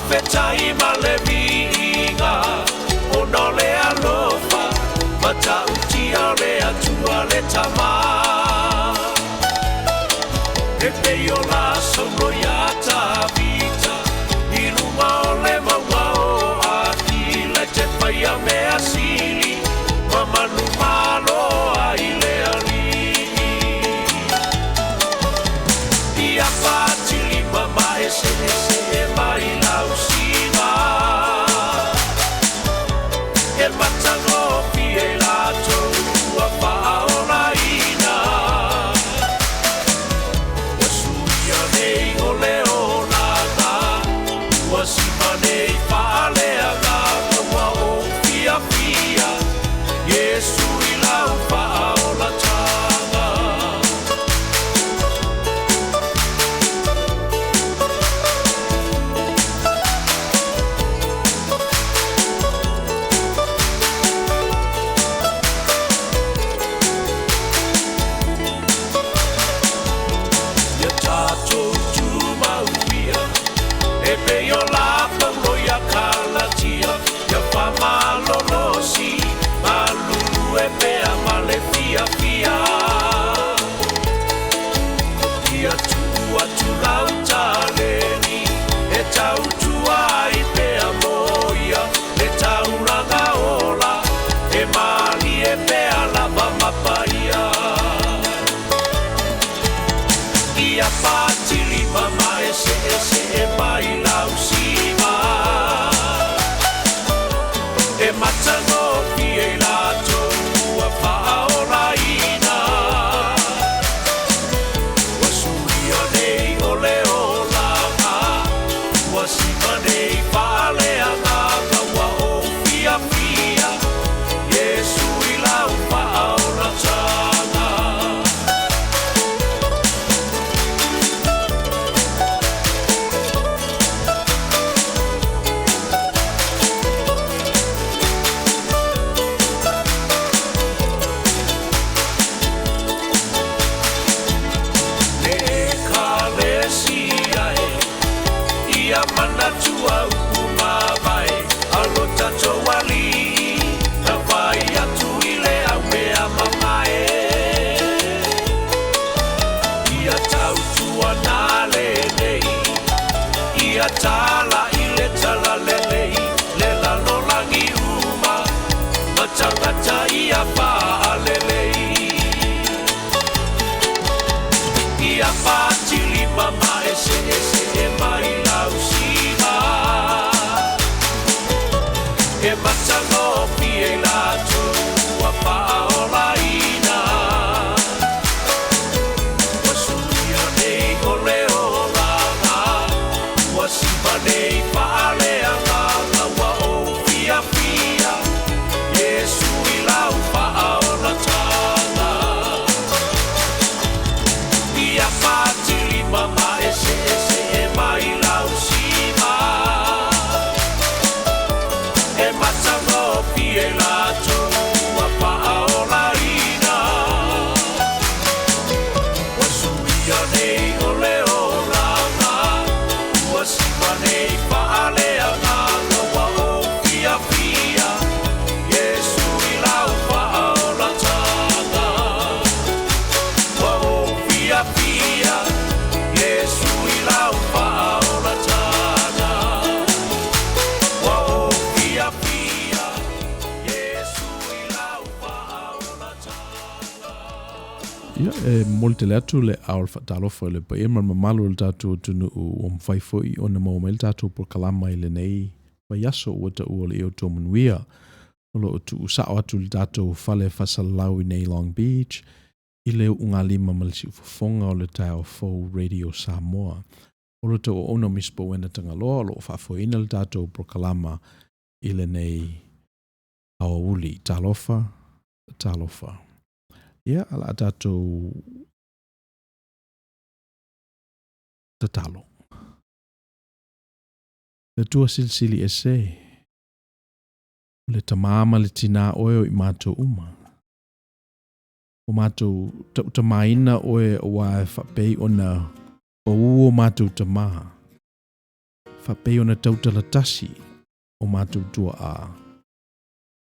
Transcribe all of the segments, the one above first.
Faafetai ma le viiga ona o le alofa matautia o le Atua le Tama. E pei o la Saulo iā Tavita i luga o le mauga o Akila i te paia mea sili ma manumalo ai le Alii. Ia fatilima ma eseese mai lausiga e matagofie i latou ua faaolaina. Ua suia nei o le olaga, ua sima nei faaleagaga, ua ou fiafia Iesu i lau faaolataga. Ia tatou tumau ia, e pei o la Paulo ia Kalatia, ia faamalolosi, galulue pea ma le fiafia. Ia tuu atu lau taleni, e tautua ai pea mo ia, le taulaga ola, e malie pea lava ma paia. Ia fatilima ma eseese mai lausiga e matagofie i latou ua faaolaina. Ua suia nei o le olaga, ua sima nei faaleagaga, ua ou fiafia Iesu i lau faaolataga. Le Ekalesia e, ia manatua upu mavae a lo tatou Alii, na fai atu i le aumea mamae. Ia tautuana lenei, ia tala i le talalelei, le lalolagi uma, ma tagata ia faalelei. Ia fatilima ma eseese mai lausiga e matagofie i latou ua faaolaina. Ua suia nei o le olaga, ua sima nei faaleagaga, ua ou fiafia Iesu i lau faaolataga. Ia fatilima ma eseese mai lausiga e matagofie i latou ua faaolaina. Ua suia nei o le olaga, ua sima nei faaleagaga, ua ou fiafia Iesu i lau faaolataga. Ua ou fiafia Iesu i lau faaolataga. Ua ou fiafia Iesu i lau faaolataga. Ia, e momoli tele atu le ao o le faatalofa i le paia ma le mamalu o le tatou atunuu ua mafai foi ona maua mai le tatou polokalama i lenei vaiaso ua taua o le Ioto Manuia. O lo o tuusao atu i le tatou fale faasalalau i nei Long Beach i le u'ugalima ma le siufofoga o le taeao fou Radio Samoa. O lo outou auauna o Miss Bowena Tagaloa o lo o faafoeina le tatou polokalama i lenei aoauli. Talofa, talofa. Ia, o le a tatou tatalo. Le Atua Silisili Ese, o le Tamā ma le Tinā oe o i matou uma. Ua matou tautamaina oe aua e faapei ona pau o matou tamā. Faapei ona tautala tasi o matou tuaa,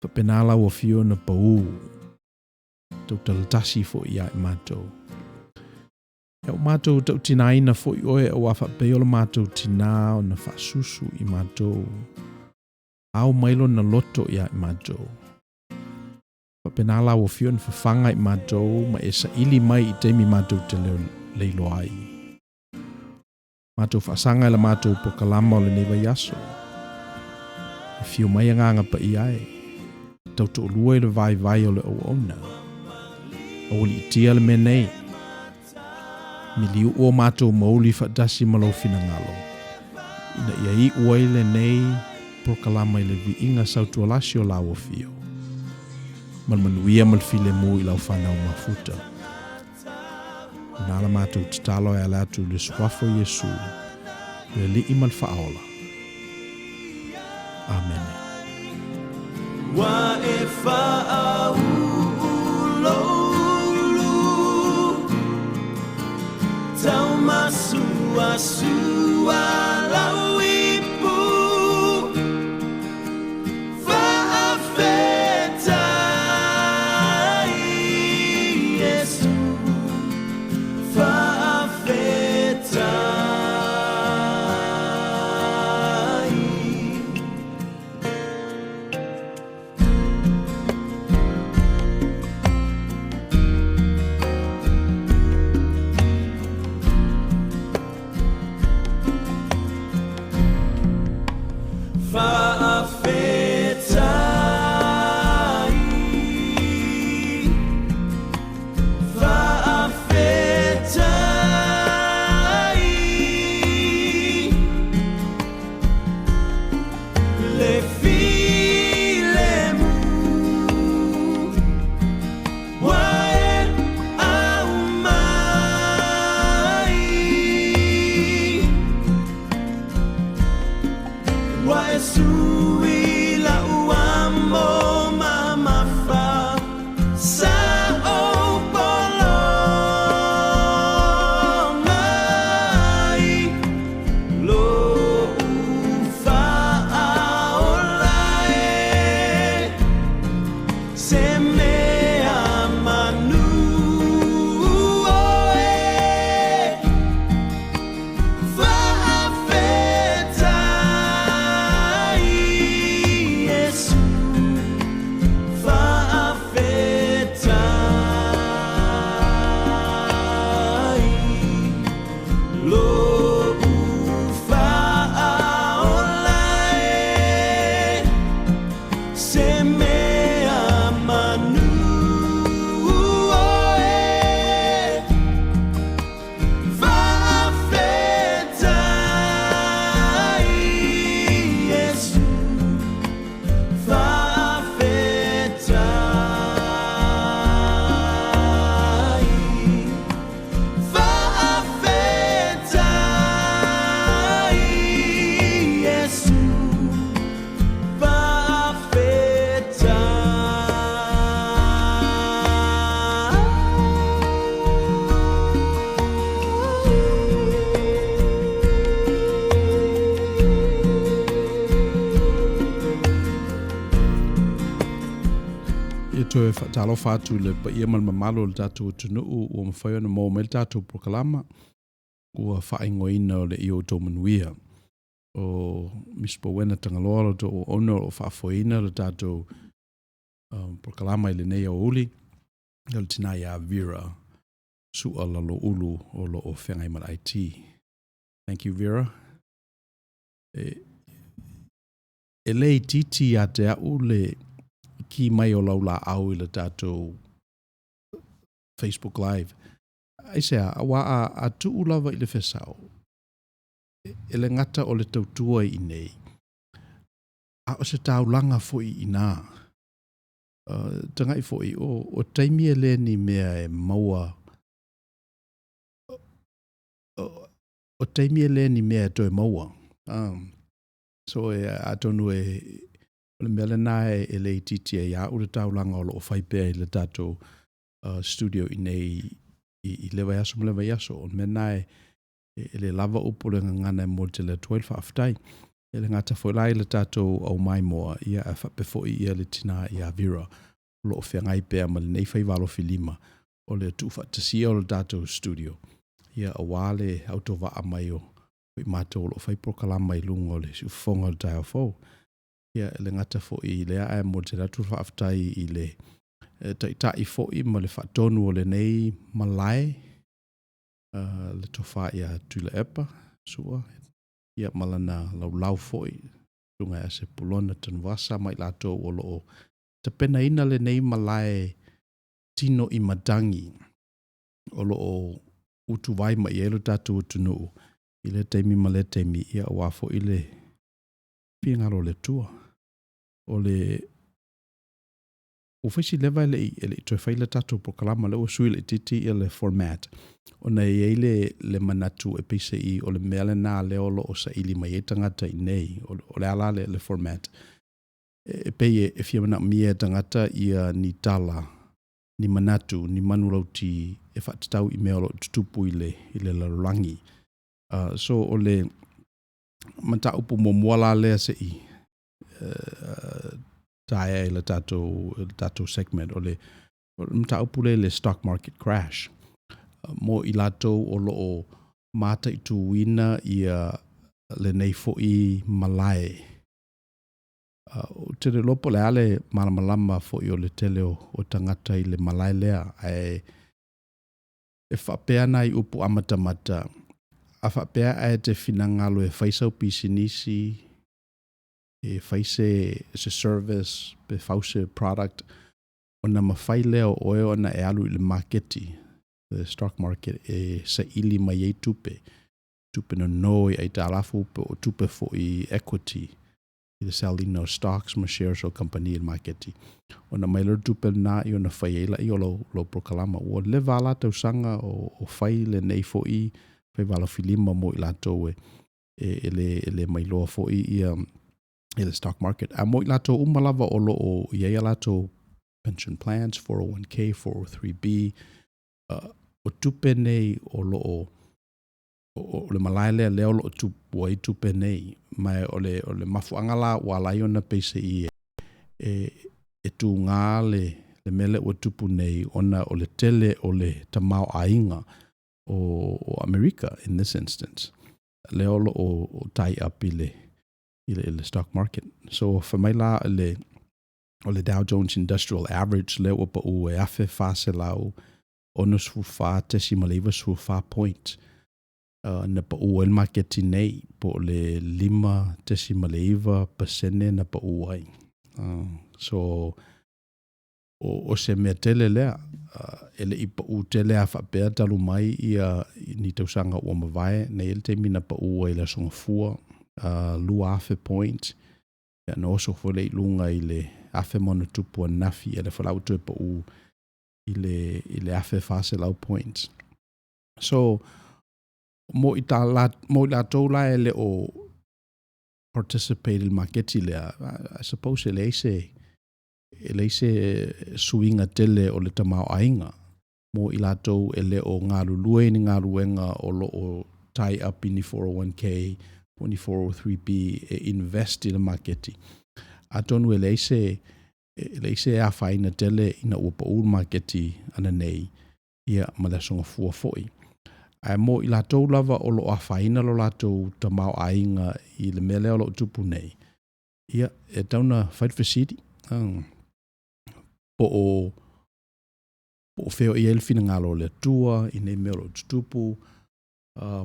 faapena lau Afio ona pau tautala tasi foi ia i matou. Ia o matou tautinaina foi oe auā faapei o le matou tinā ona faasusu i matou, ao mai lona loto ia i matou. Faapena lau Afio ona fafaga i matou ma e saili mai i taimi matou te leiloa ai. Matou faasaga i la matou pokalama o lenei vaiaso. Afio mai Agaga Paia e, tautoalua i le vaivai o le auauna. Aualiitia le mea nei. Miliu'u o matou mauli faatasi ma lou finagalo, ina ia iu ai lenei polokalama i le viiga sautualasi o lau Afio, ma le manuia ma le filemu i lau fanau mafuta. Na la matou tatalo e ala atu i le Suafa o Iesu, le Alii ma le Faaola. Amene. Ua e faauluulu Taumasuasua lau ipu Faafetai Iesu Faafetai. Faafetai, faafetai, le filemu ua e aumai. Ua e sui la'u amo mamafa sa ou pologai Lo'u faaola e se mea manu oe. Faafetai Iesu, faafetai Lo'u faaola e se mea manu oe. Faafetai Iesu, faafetai, faafetai Iesu, faafetai. Ia toe faatalofa atu i le paia ma le mamalu o le tatou atunuu ua mafai ona maua mai le tatou polokalama ua faaigoaina o le Ia Outou Manuia. O Miss Powena Tagaloa lo outou auauna o lo o faafoeina le tatou polokalama i lenei aoauli, o le tina ia Vera Sua Laloulu o lo o feagai ma le IT. Thank you Vera. E, e le itiiti ia te au le ki mai o lau laau i le tatou Facebook Live. Aisea, auā a tuu lava i le fesao, e le gata o le tautua i inei, a o se taulaga foi i inā. Tagai foi, o taimi e le ni mea e maua, o taimi e le ni mea e toe maua. So e atonu e, o le mea lena e le itiiti ai ia au le taulaga o lo o fai pea i le tatou studio i inei i le vaiaso ma le vaiaso. O le mea lena e. E le lava upu o le gagana e momoli tele atu ai le faafetai. E le gata foi la i le tatou au maimoa, ia ae faapea foi ia le tina ia Vera o lo o feagai pea ma lenei faiva alofilima o le tuufaatasia o le tatou studio, ia aua le autovaa mai o i matou o lo o fai polokalama i luga o le siufofoga o le taeao fou. Ia e le gata foi i lea ae momoli tele atu le faafetai i le Taitai foi ma le Faatonu o lenei malae, le Tofa ia Tuilaepa Sua, ia ma lana laulau foi, le Susuga ia Sepulona Tanuvasa ma i latou o lo o tapenaina lenei malae tino i matagi o lo o utuvai mai ai lo tatou atunuu i lea taimi ma lea taimi, ia aua foi le finagalo o le Atua. O le ua fai si leva e le i toe fai le tatou polokalama, lea ua sui laitiiti le format, ona e i ai le manatu e peiseai o le mea lena lea o lo o saili mai ai tagata i inei. O le a la le format? E pei e fia manaomia e tagata ni tala, ni manatu, ni manulauti e faatatau i mea o lo o tutupu i le lalolagi. So o le mataupu muamua la lea se i taea i le tatou segment, o le mataupu lea i le stock market crash. Mo i latou o lo o mataituina lenei foi malae. Ou te le iloa po o le a le malamalama foi o le tele o tagata i le malae lea, ae e faapea nai upu amatamata, a faapea ae te finagalo e fai sau pisinisi, e fai se service, pe fau se product, ona mafai lea o oe ona e alu i le maketi, the stock market, e saili mai ai tupe, tupe nono i aitalafu po o tupe foi equity, i le sell ina o stocks ma shares o kamupani i le maketi. Ona aumai lea o le tupe lena ona fai ai lea o lau polokalama. Ua leva lava la tausaga o fai lenei foi faiva alofilima mo i latou e le mailoa foi le stock market. Ae mo i latou uma lava o lo o i ai a latou pension plans, 401k, 403b, o tupe nei o lo o, o le malae lea lea o lo o tupu ai tupe nei. Ma o le mafuaaga la ua ala ai ona peiseai e tuga le mea lea ua tupu nei, ona o le tele o le tamaoaiga o Amerika, in this instance, lea o lo o tie up i le stock market. So fai mai la o le Dow Jones Industrial Average lea ua pau e 1464.94 point na pau ai le maketi nei, po o le 5.9% na pau ai. So o se mea tele lea, e le i pau tele lava faapea talu mai ni tausaga ua mavae, na i ai le taimi na pau ai i le Aso Gafua, 2,000 point, ia na oso foi lea i luga i le 1,000+ ananafi, ia lea foi la ua toe pau i le 1,400 points. So, mo i latou la e le o participate i le maketi lea, I suppose e leai se suiga tele o le tamaoaiga mo i latou e le o galulue i ni galuega o lo o tie up i ni 401k po o ni 403b e invest i le maketi. Atonu e leai se afaina tele ina ua pau le maketi ananei ma le Aso Gafua foi. Ae mo i latou lava o lo o afaina lo latou tamaoaiga i le mea lea o lo o tupu nei, ia, e tatau ona fai le fesili, po o fea o i ai le finagalo o le Atua i nei mea o lo o tutupu,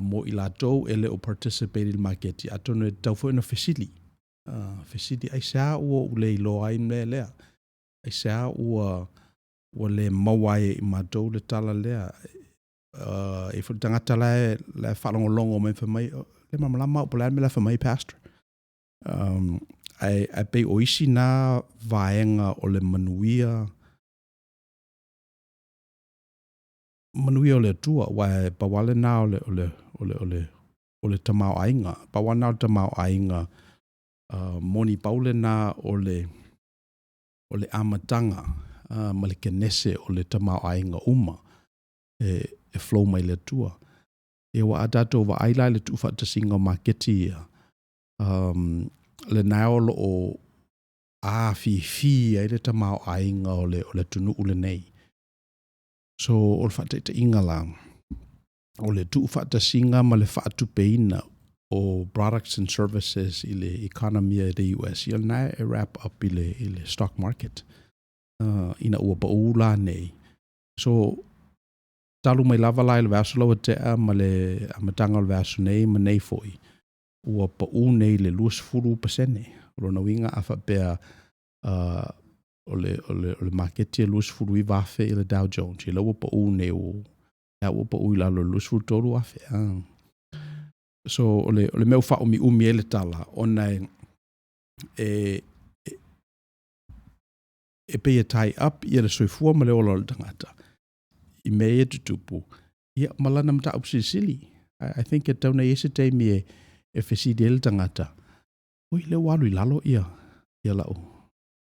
mo i latou e le o participate i le maketi, atonu e tatau foi ona fesili, fesili, aisea ua ou le iloa ai le mea lea? Aisea ua le maua ai e i matou le tala lea? E i ai foi le tagata la e faalogologo mai fai mai, e le malamalama au po o le a le mea la e fai mai ai Pastor. Ae pei o isi na vaega o le manuia, manuia o le Atua, aua e pau lava lena o le tamaoaiga, pau lava lena o le tamaoaiga moni, pau lena o le amataga ma le kenese o le tamaoaiga uma e flow mai le Atua. Ia aua a tatou vaai la i le tuufaatasiga o maketi ia, um, lena o lo o afifi ai le tamaoaiga o le, o le atunuu lenei. So, o le faataitaiga la, o le tuufaatasiga ma le faatupeina o products and services i le economy a le US, ia lena e wrap up i le, i le stock market. Ina ua pau la nei. So, talu mai lava la i le vaiaso la ua tea ma le amataga o le vaiaso nei ma nei foi, ua pau nei i le 20%. O lona uiga a faapea o le, o le, o le maketi e 29,000 i le Dow Jones, ia lea ua pau nei, lea ua pau i lalo i le 23,000. So, o le, o le mea ua faaumiumi ai le tala, ona e, e, e pei e tie up ia le soifua ma le ola o le tagata i mea ia e tutupu, ia ma lana mataupu silisili. I think e tatau ona i ai se taimi e, e fesili ai le tagata, oi, lea ua alu i lalo ia, ia lau,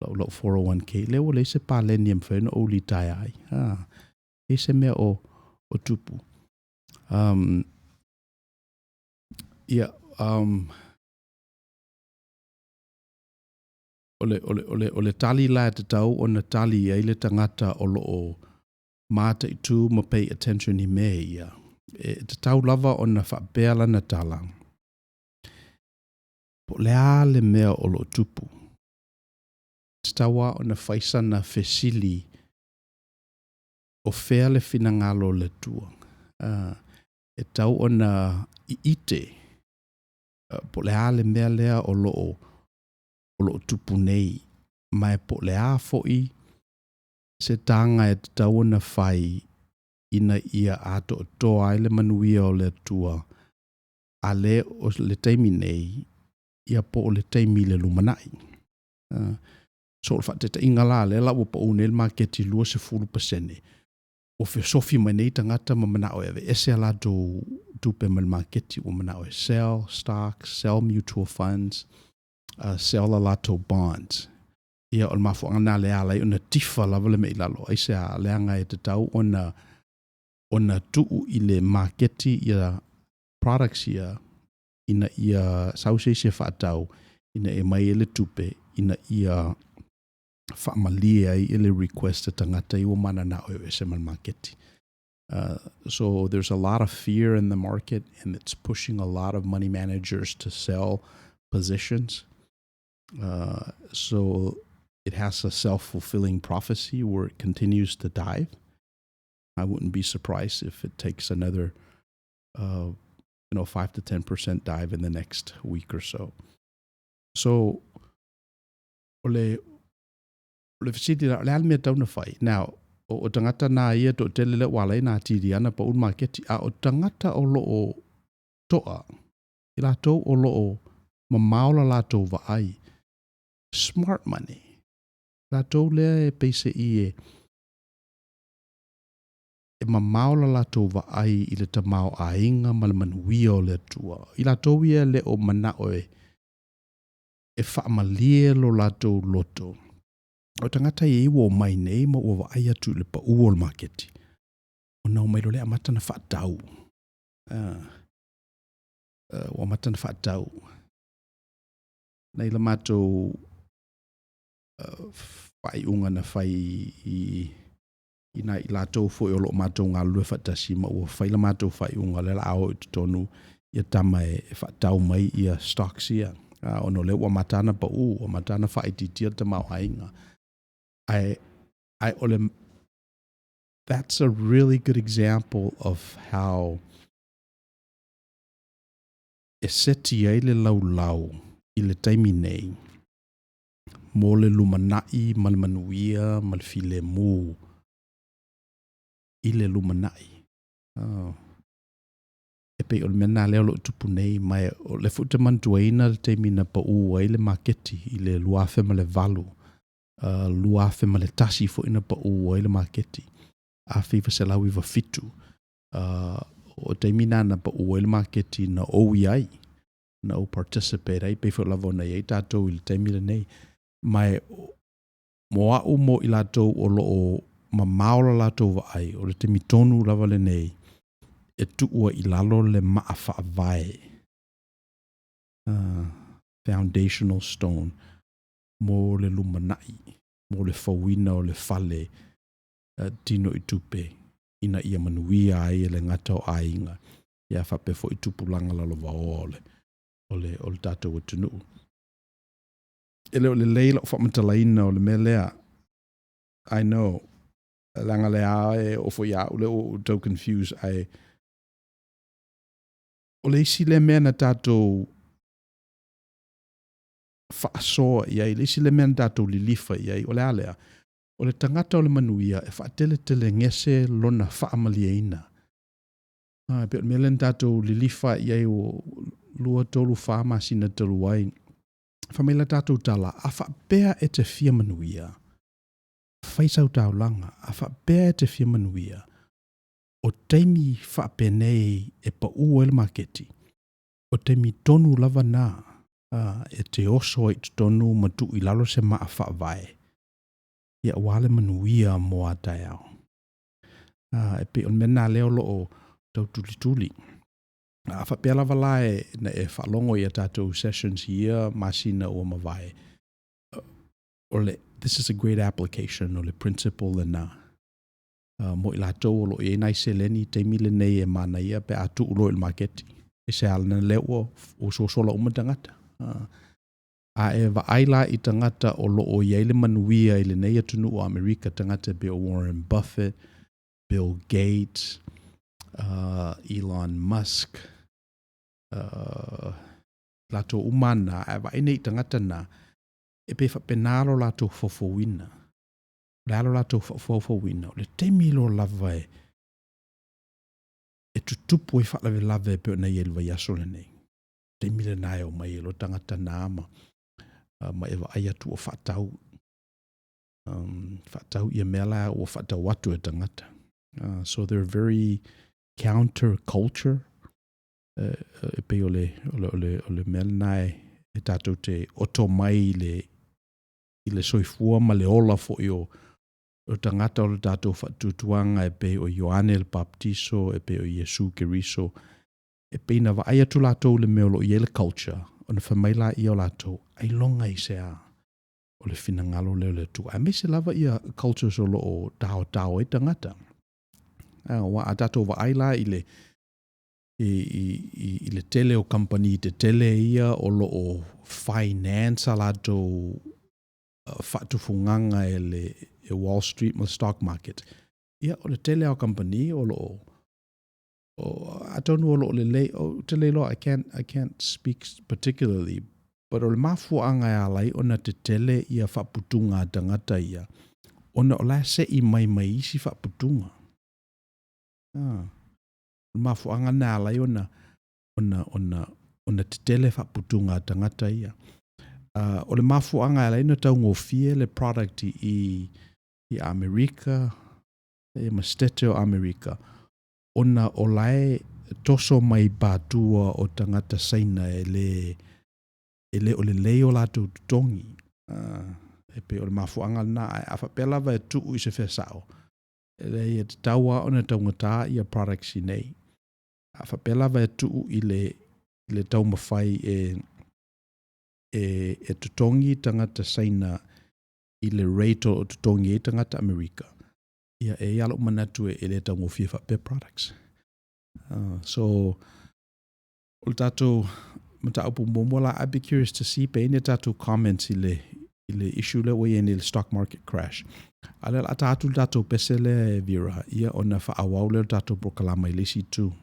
lau, lau 401k, lea ua leai se paleni e mafai ona ou litaea ai. Ha, e se mea o, o tupu. Um, ia, um, O le, o le, o le, o le tali la e tatau ona tali i ai le tagata o lo o mataitu ma pay attention i mea ia, e tatau lava ona faapea lana tala, po o le a le mea o lo o tupu. E tatau lava ona fai sana fesili o fea le finagalo o le Atua. E tatau ona i'ite po o le a le mea lea o lo o o lo o tupu nei, ma e po o le a foi se taga e tatau ona fai ina ia atoatoa ai le manuia o le Atua, a le o le taimi nei, ia po o le taimi i le lumanai. So o le faataitaiga la, lea la ua pau nei le maketi 20%, ua fesofi mai nei tagata ma manao e aveese a latou tupe mai le maketi, ua manao e sell stocks, sell mutual funds, sell a latou bonds. Ia, o le mafuaaga lena lea e ala ai ona tifa lava le mea i lalo. Aisea? Leaga e tatau ona ona tuu i le maketi ia products ia ina ia sau se isi e faatau ina ia mai ai le tupe ina ia faamalie ai le request a tagata ia ua mananao e o ese ma le maketi. So there's a lot of fear in the market and it's pushing a lot of money managers to sell positions. So it has a self-fulfilling prophecy where it continues to dive. I wouldn't be surprised if it takes another, 5 to 10% dive in the next week or so. So, o le, o le fesili la, o le a le mea e tatau ona fai? Now, o, o tagata nā ia toatele lea ua ala ai ona atili ana pau le maketi, a o tagata o lo o toa, i latou o lo o mamao la latou vaai, smart money, latou lea e peiseai e, e mamao la latou vaai i le tamaoaiga ma le manuia o le Atua. I latou ia e le o manao e, e faamalie lo latou loto. O tagata ia ua omai nei ma ua vaai atu i le pau o le maketi, ona omai loa lea amata ona faatau. Ua amata ona faatau. Nei la matou faaiuga na fai i i nai i latou foi o lo o matou galulue faatasi ma ua fai la matou faaiuga lea o le a o i totonu ia tama e, e faatau mai ia stocks ia ona o lea ua amata ona pau, ua amata ona faaitiitia le tamaoaiga. Ae, ae o le that's a really good example of how e seti ai le laulau i le taimi nei mo le lumanai ma le manuia ma le filemu i le lumanai. Oh. E pei o le mea lena lea o lo o tupu nei, ma o lea foi ou te manatuaina le taimi na pau ai le maketi i le 2008, 2001 foi na pau ai le maketi, 1997. O taimi na na pau ai le maketi na ou i ai, na ou participate ai, pei foi lava ona i ai tatou i le taimi lenei. Ma e, mo au mo i latou o lo o mamao la latou vaai, o le taimi tonu lava lenei. e tuua i lalo le maa faavae, foundational stone, mo le lumanai, mo le fauina o le fale tino i tupe, ina ia manuia ai e le gata o aiga, ia faapea foi tupulaga lalovaoa o le, o le, o le tatou atunuu. E le o lelei lau faamatalaina o le mea lea. I know. Leaga lea e oo foi ia au lea ua ou tau confuse ae o le isi lea mea na tatou faasoa i ai, le isi lea mea na tatou lilifa i ai, o le a lea? O le tagata o le manuia e faateletelegese lona faamalieina. A, e pei o le mea lea na tatou lilifa i ai ua 2, 3, 4 masina talu ai. Fai mai la tatou tala, a faapea e te fia manuia, fai sau taulaga, a faapea e te fia manuia, o taimi faapenei e pau ai le maketi, o taimi tonu lava na e te oso ai i totonu ma tuu i lalo se maa faavae, ia aua le manuia mo a taeao. E pei o le mea lena lea o lo o tau tulituli. A faapea lava la e, na e faalogo i a tatou sessions i ia masina ua mavae, o le, this is a great application o le principle lena. Mo i latou o lo o i ai nai seleni i taimi lenei e manaia pe a tuu loa i le maketi. I se ala lea ua sosola uma tagata. A e vaai la i tagata o lo o i ai le manuia i lenei atunuu o Amerika, tagata e pei o Warren Buffett, Bill Gates, Elon Musk, latou uma na, a e vaai nei i tagata na, e pei e faapena lo latou faufauina. O le a lo latou faufauina, o le taimi loa lava e e tutupu ai faalavelave e pei ona i ai i le vaiaso lenei. Taimi lena e omai ai loa tagata na ma, ma e vaai atu ua faatau, faatau ia mea la ua faatau atu e tagata. So they're very counter culture, e pei o le, o le, o le, o le mea lena e, e tatou te oto mai i le, i le soifua ma le ola foi o, o tagata o le tatou faatuatuaga e pei o Ioane le Papatiso, e pei o Iesu Keriso, e pei na vaai atu latou i le mea o lo o i ai le culture, ona fai mai laia o latou, ailoga i se a o le finagalo lea o le Atua. Aemaise lava ia cultures o lo o taotao ai tagata. Aua a tatou vaai la i le, i, i, i, i le tele o kamupani tetele ia o lo o finance a latou faatufugaga e le e Wall Street ma le stock market. Ia, o le tele lava o kamupani o lo o atonu o lo o lelei, ou te le iloa, I can't, I can't speak particularly, but o le mafuaaga e ala ai ona tetele ia faaputuga a tagata ia, ona o la e sei mai mai isi faaputuga. Ah, o le mafuaaga lena e ala ai ona, ona, ona, ona tetele faaputuga a tagata ia. O le mafuaaga e ala ai ona taugofie le product i, i Amerika, ia ma Setete o Amerika, ona o la e toso mai patua o tagata Saina e le, e le o lelei o latou totogi. E pei o le mafuaaga lena, ae a faapea lava e tuu i se fea sao, e leai e tatau lava ona taugata ia products i nei. A faapea lava e tuu i le, i le taumafai e, e, e totogi tagata Saina i le rate o lo o totogi ai tagata Amerika, ia e i ai lou manatu e le taugofie faapea products. So, o le tatou mataupu muamua la, I'd be curious to see pe i ai ni tatou comments i le, i le issue lea ua i ai nei le stock market crash. A o lea o le a ta atu le tatou pese lea e Vera, ia ona faaauau lea o le tatou polokalama i le isi itu.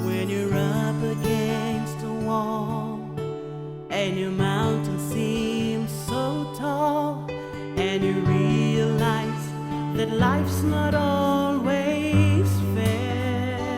When you're up against a wall and your mountain seems so tall and you realize that life's not always fair.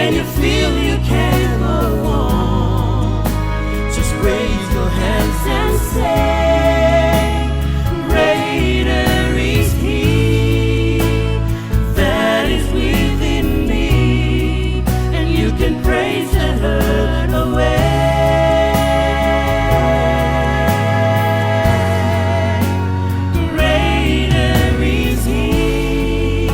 When you feel you can't go on, just raise your hands and say, Greater is He that is within me, and you can praise the hurt away. Greater is He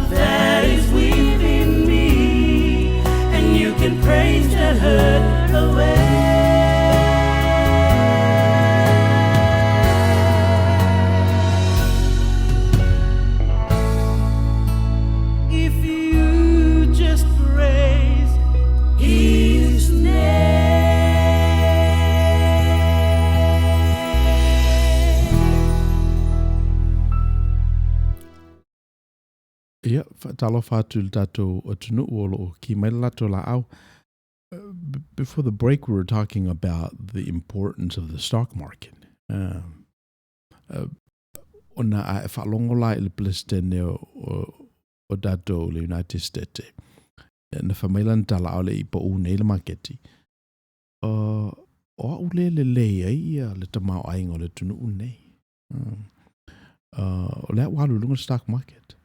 that is within me, and you can praise the hurt away. If you just praise His name. Ia, faatalofa atu i le tatou atunuu o lo o ki mai le latou laau. Before the break, we were talking about the importance of the stock market. Ona a e faalogo la i le Peresetene o, o, o tatou le United States, na fai mai lana tala ʻaʻole i paʻu nei le maketi. O au lea e lelei ai ia le tamaoaiga o le atunuu lenei. O lea ua alu i luga le stock market.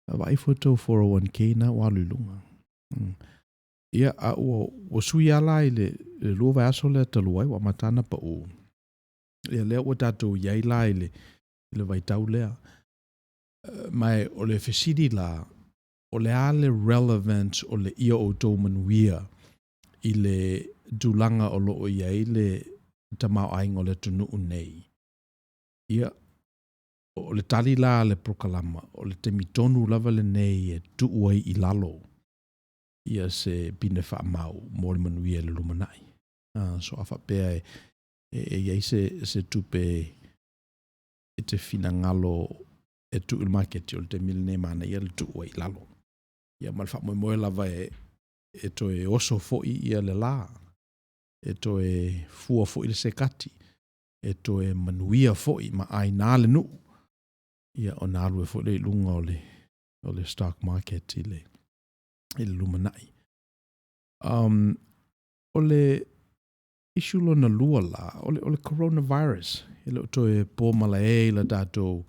Vaai foi tou 401k na ua alu i luga. Ia, a ua, ua sui lava la i le, le lua vaiaso lea talu ai, ua amata ona pau. Ia, lea ua tatou i ai la i le, i le vaitau lea. Ma o le fesili la, o le a le relevance o le ia outou manuia i le tulaga o lo o i ai le tamaoaiga o le atunuu nei? Ia, o le tali la a le polokalama, o le taimi tonu lava lenei e tuu ai i lalo ia se pine faamau mo le manuia i le lumanai. So a faapea e, e i ai se, se tupe e te finagalo e tuu i le maketi, o le taimi lenei e manaia le tuu ai i lalo. Ia ma le faamoemoe lava e, e toe oso foi ia le lā, e toe fua foi le sekati, e toe manuia foi ma aina le nuu, ia ona alu ai foi lea i luga o le, o le stock market i le, i le lumanai. O le issue lona lua la, o le, o le coronavirus, e le o toe po malae i la tatou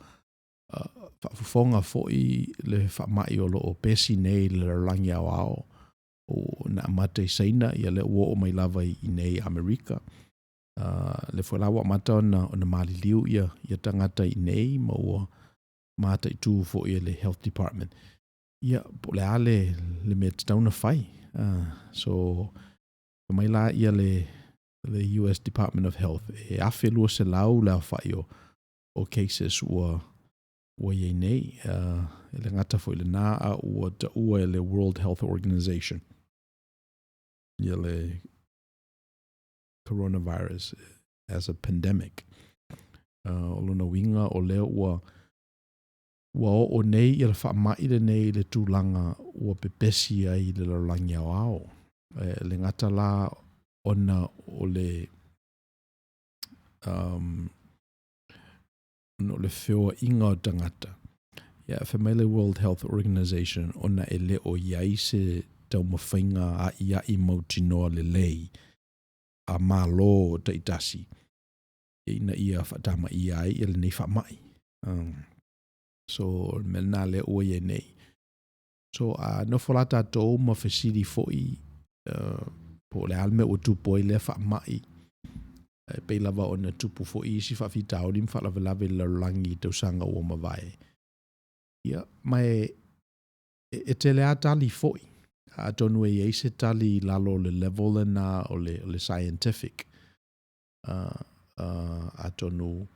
faafofoga foi le faamai o lo o pesi nei i le lalolagi aoao, na amata i Saina, ia lea ua oo mai lava i inei i Amerika. Lea foi la ua amata ona, ona maliliu ia, ia tagata i inei ma ua mataitu foi e le Health Department. Ia, po o le a le, le mea e tatau ona fai. So, fai mai la ia le, le US Department of Health, e 1,200 le aofai o, o cases ua, ua i ai nei. E le gata foi i lena, a ua taua e le World Health Organization ia le coronavirus as a pandemic. O lona uiga o lea ua ua oo nei ia le faamai lenei i le tulaga ua pepesi ai i le lalolagi aoao. E le gata la ona o le um, ona o le feoaiga o tagata. Ia, fai mai le World Health Organization ona e le o i ai se taumafaiga a'ia'i mautinoa lelei a Malo taitasi ina ia faatamaia ai ia lenei faama'i. So, o le mea lena lea ua i ai nei. So, a nofo la tatou ma fesili foi po o le a le mea ua tupu ai lea faama'i, e pei lava ona tupu foi isi faafitauli ma faalavelave i le lalolagi i tausaga ua mavae. Ia, ma e, e tele lava tali foi. Atonu e i ai se tali i lalo o le level lena o le, o le scientific. Atonu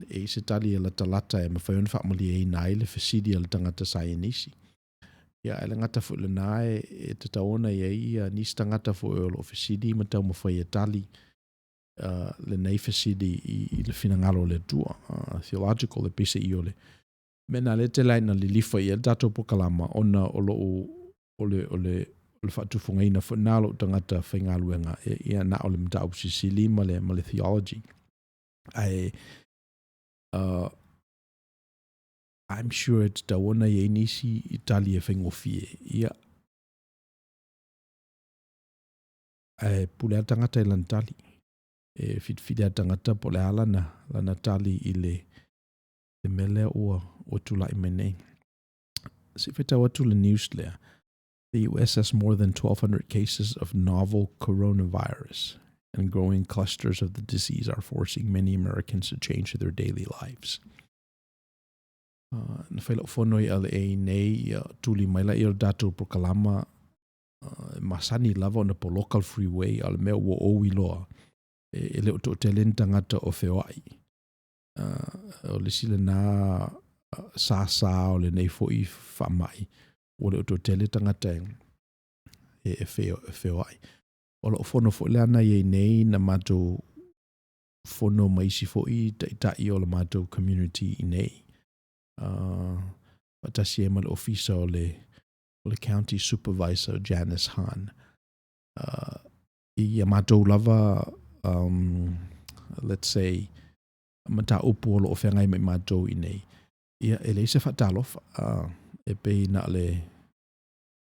e i ai se tali e latalata e mafai ona faamalieina ai le fesili a le tagata saienisi. Ia, ae le gata foi i lena, e, e tatau ona i ai ia nisi tagata foi o lo o fesili ma taumafai e tali lenei fesili i, i le finagalo o le Atua, theological, e peiseai o le mea lena lea e tele ai ina lilifa i ai le tatou polokalama, ona o lou, o le, o le, o le faatufugaina foi lena o lou tagata faigaluega, e, ia na o le mataupu silisili ma le, ma le theology. Ae, I'm sure e tatau ona i ai nisi tali e faigofie. Ia, Ae pule lava le tagata i lana tali. E filifili lava le tagata po o le a lana, lana tali i le, le mea lea ua, ua tulai mai nei. Se i faitau atu le news lea. The US has more than 1,200 cases of novel coronavirus, and growing clusters of the disease are forcing many Americans to change their daily lives. Na fai lau fono i LA nei, ia, tuli maila ia o le tatou prokalama e masani lava ona poloka le freeway, a o le mea ua ou iloa, e, e le o toatele ni tagata o feoai. O le isi lena sāsā o lenei foi faamai, ua le o toatele tagata e, e, e feoai. O lau fono foi lea na i ai nei na matou fono ma isi foi taitai o le matou community i nei. Faatasi ai ma le ofisa o le, o le County Supervisor Janice Hahn. I a matou lava, let's say, mataupu o lo o feagai ma i matou i nei, ia, e leai se faatalofa, e pei na o le,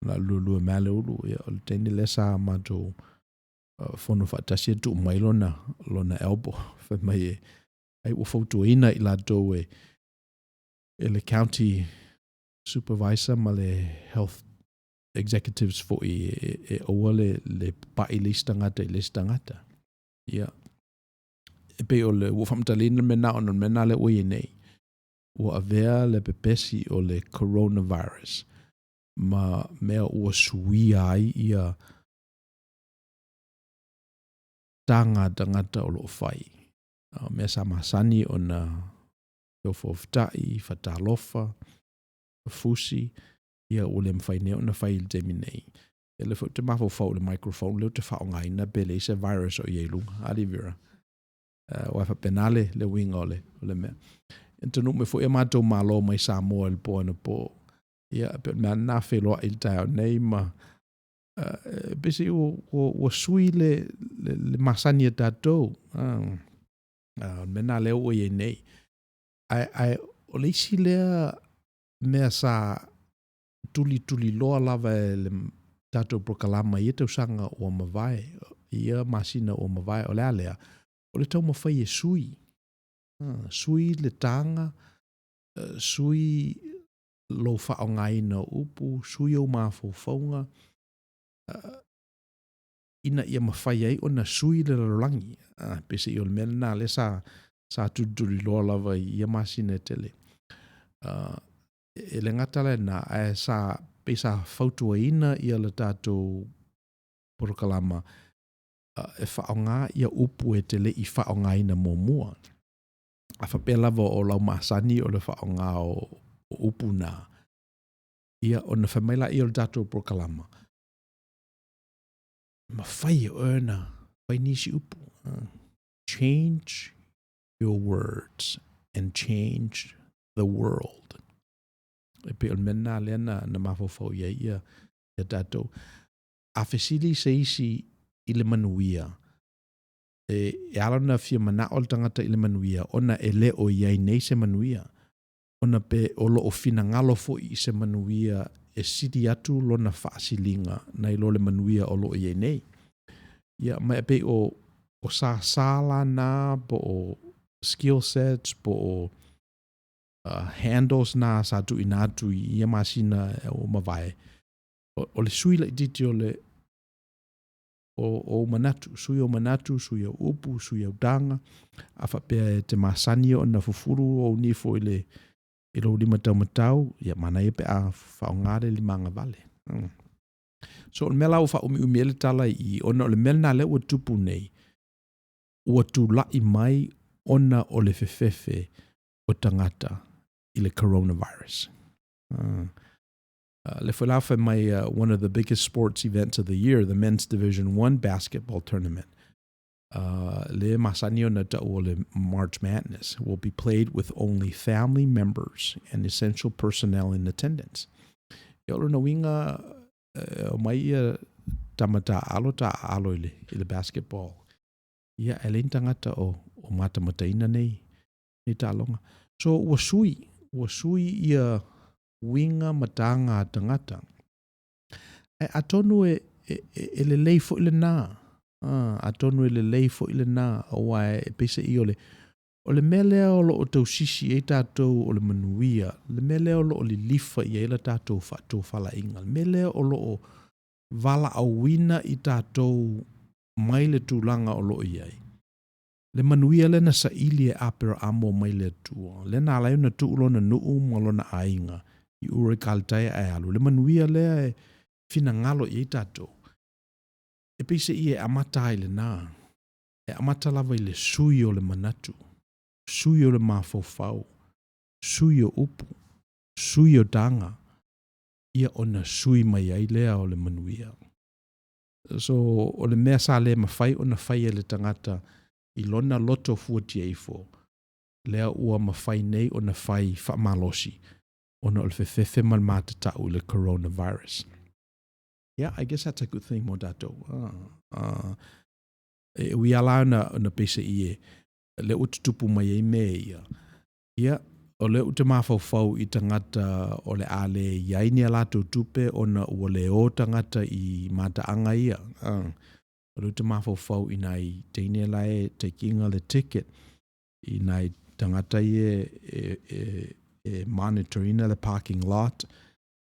na o le lualua mea le ulu, ia, o le teine lea sa matou fono faatasi e tuu mai lona, lona elbow, fai mai e, ai ua fautuaina i latou e, e le county supervisor ma le health executives foi e, e aua le, le papa'i le isi tagata i le isi tagata. Ia, e pei o le, ua faamatalaina le mea na ona o le mea na lea ua i ai nei. Ua avea le pepesi o le coronavirus ma mea ua suia ai ia taga a tagata o lo o fai. O mea sa masani ona feofaofeta'i, fatalofa, fusi, ia ua le mafai nei ona fai i le taimi nei. Ia lea foi ou te mafaufau i le microphone lea ou te faaaogaina pe leai se virus o i ai i luga. A Vera. Aua e faapena le, le uiga o le, o le mea. E taunuu mai foi a matou malo mai Samoa i le po anapo. Ia, pei o le mea lena feiloai i le taeao nei ma uh, pei ua, ua, ua sui le, le, le masani a tatou. O le mea lena lea ua i ai nei. Ae, ae o le isi lea mea sa tulituliloa lava e le tatou polokalama i ia tausaga ua mavae, i ia masina ua mavae, o le a lea? O le taumafai e sui, sui le taga, sui lou faaaogaina o upu, sui ou mafaufauga, ina ia mafai ai ona sui le lalolagi. Peiseai o le mea lena lea sa, sa tulituliloa lava i ia masina e tele. E le gata la i lena, ae sa, pei sa fautuaina ia le tatou polokalama e faaaoga ia upu e te le i faaaogaina muamua. A faapea lava o lau masani o le faaaoga o, o upu na, ia ona fai mai laia o le tatou polokalama, mafai e oe ona fai nisi upu. Change your words and change the world. E pei o le mea lena lea na, na mafaufau i ai ia, ia tatou. A fesili se isi i le manuia, e, e ala ona fia manao le tagata i le manuia, ona e le o i ai nei se manuia. Ona pe o lo o finagalo foi i se manuia e sili atu lona faasiliga nai lo le manuia o lo o i ai nei. Ia, ma e pei o, o sāsā la na, po o skill sets, po o handles na sa tuuina atu i ia masina ua mavae, o, o le sui laitiiti o le, o ou manatu, sui ou manatu, sui au upu, sui au taga, a faapea e te masani ona fufulu ou nifo i le i lou lima taumatau, ia manaia pe a faaaoga le lima agavale. So o le mea la ua faaumiumi ai le tala i i, ona o le mea lena lea ua tupu nei, ua tulai mai ona o le fefefe o tagata i le coronavirus. Lea foi la fai mai one of the biggest sports events of the year, the men's Division 1 basketball tournament, le masani ona ta'u o le March Madness, will be played with only family members and essential personnel in attendance. Ia o lona uiga e omai ia tama taaalo taaalo i le, i le basketball. Ia e leai ni tagata o, o matamataina nei, nei taaloga. So ua sui, ua sui ia uiga ma taga a tagata. Ae atonu e, e, e lelei foi lena. Atonu e lelei foi lena, aua e peiseai o le O le mea lea o lo o tausisi i ai tatou o le manuia, le mea lea o lo o lilifa i ai la tatou faatofalaiga, le mea lea o lo o valaauina i tatou mai le tulaga o lo o i ai, le manuia lea na saili e Aperaamo mai le Atua, lea na ala ai ona tuu lona nuu ma lona aiga i Ura i Kaletaia ae alu, le manuia lea e finagalo i ai tatou, e peiseai e amata lava i lena. E amata lava i le sui o le manatu, sui o le mafaufau, sui o upu, sui o taga, ia ona sui mai ai lea o le manuia. So, o le mea sa le mafai ona fai e le tagata i lona loto fuatia ifo, lea ua mafai nei ona fai faamalosi ona o le fefefe ma le matatau i le coronavirus. Yeah, I guess that's a good thing mo tatou. E ui lava la ona, ona peiseai e, lea ua tutupu mai ai mea ia, ia, o lea ou te mafaufau i tagata o le a le i ai ni a latou tupe ona ua le o tagata i mataaga ia. O lea ou te mafaufau i nai teine la e take ina le ticket, i nai tagata ia e, e, e monitor ina le parking lot,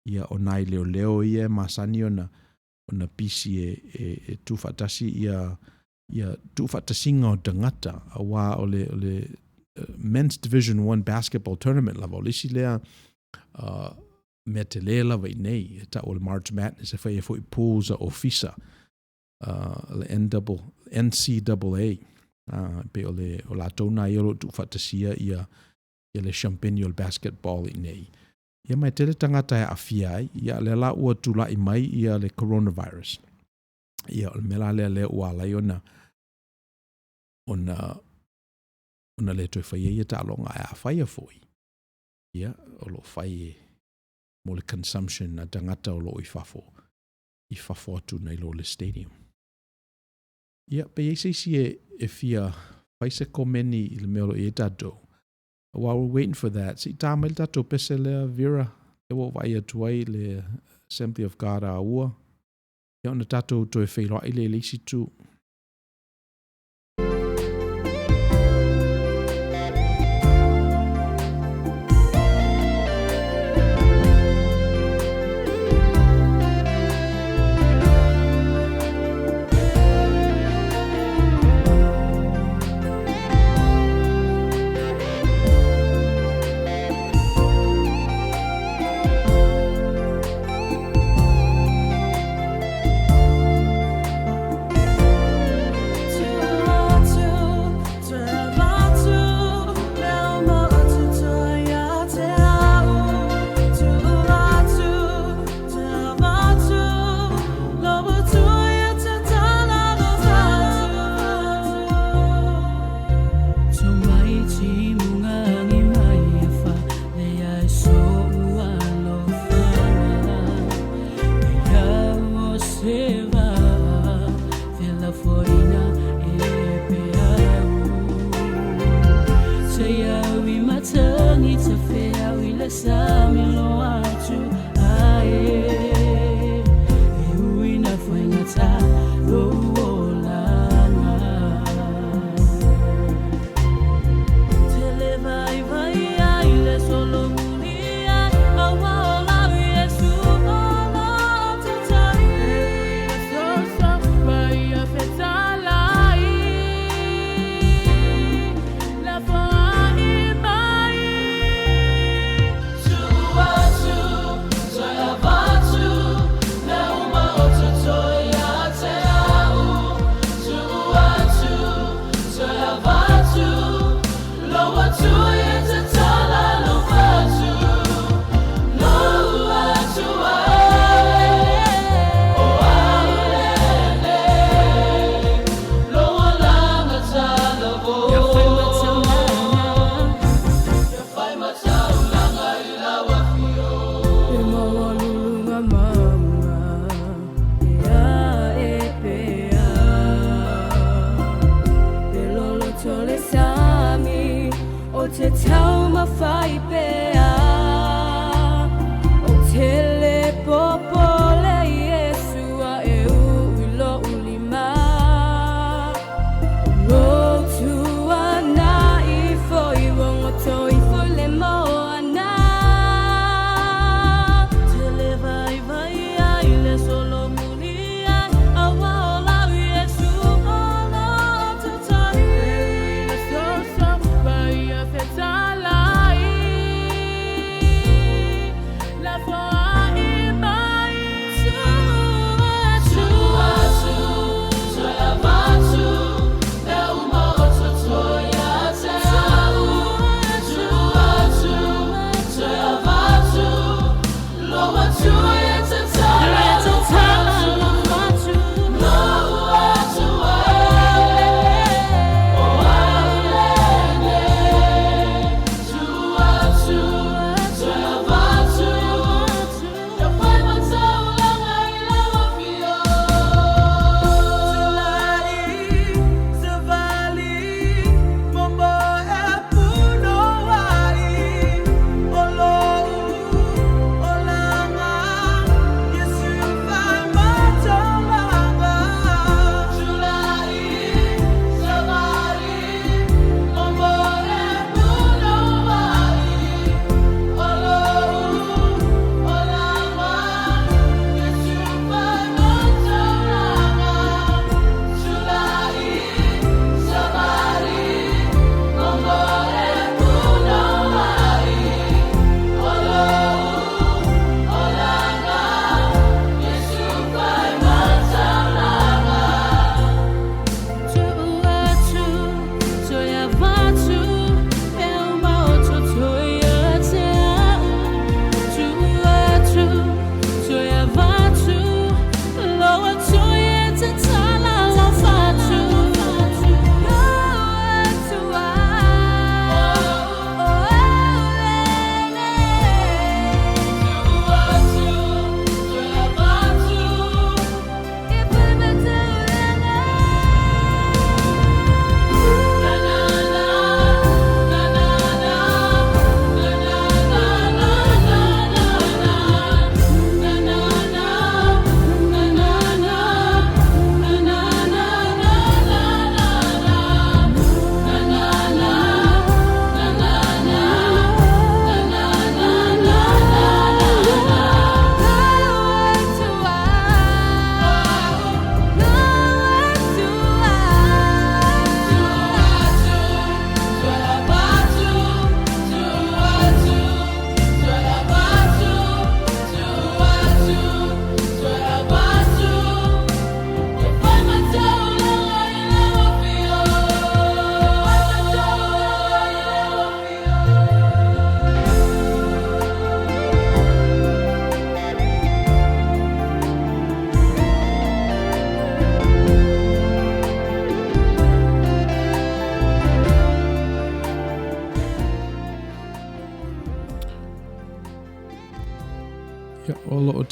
ia o nai leoleo ia e masani ona ona pisi e, e, e tuufaatasi ia ia tuufaatasiga o tagata aua o le, o le Men's Division 1 Basketball Tournament lava o le isi lea mea tele lava i nei e tau o le March Madness e fai ai foi pools a ofisa le NCAA pei o le o latou na ia o lo o tuufaatasia ia ia le siampeni o le basketball i nei. Ia ma e tele tagata e aafia ai, ia lea la ua tulai mai ia le coronavirus. Ia o le mea la lea lea ua ala ai ona ona ona le toe faia ia taaloga ae a faia foi, ia o lo o fai mo le consumption a tagata o lo o i fafo, i fafo atu nai lo le stadium. Ia, pe i ai se isi e, e fia fai se komeni i le mea o lo o i ai tatou. While we're waiting for that, se i tā mai le tatou pese lea, Vera, lea ua ou vaai atu ai le Assembly of God a ua. Ia ona tatou toe feiloai lea i le isi itu.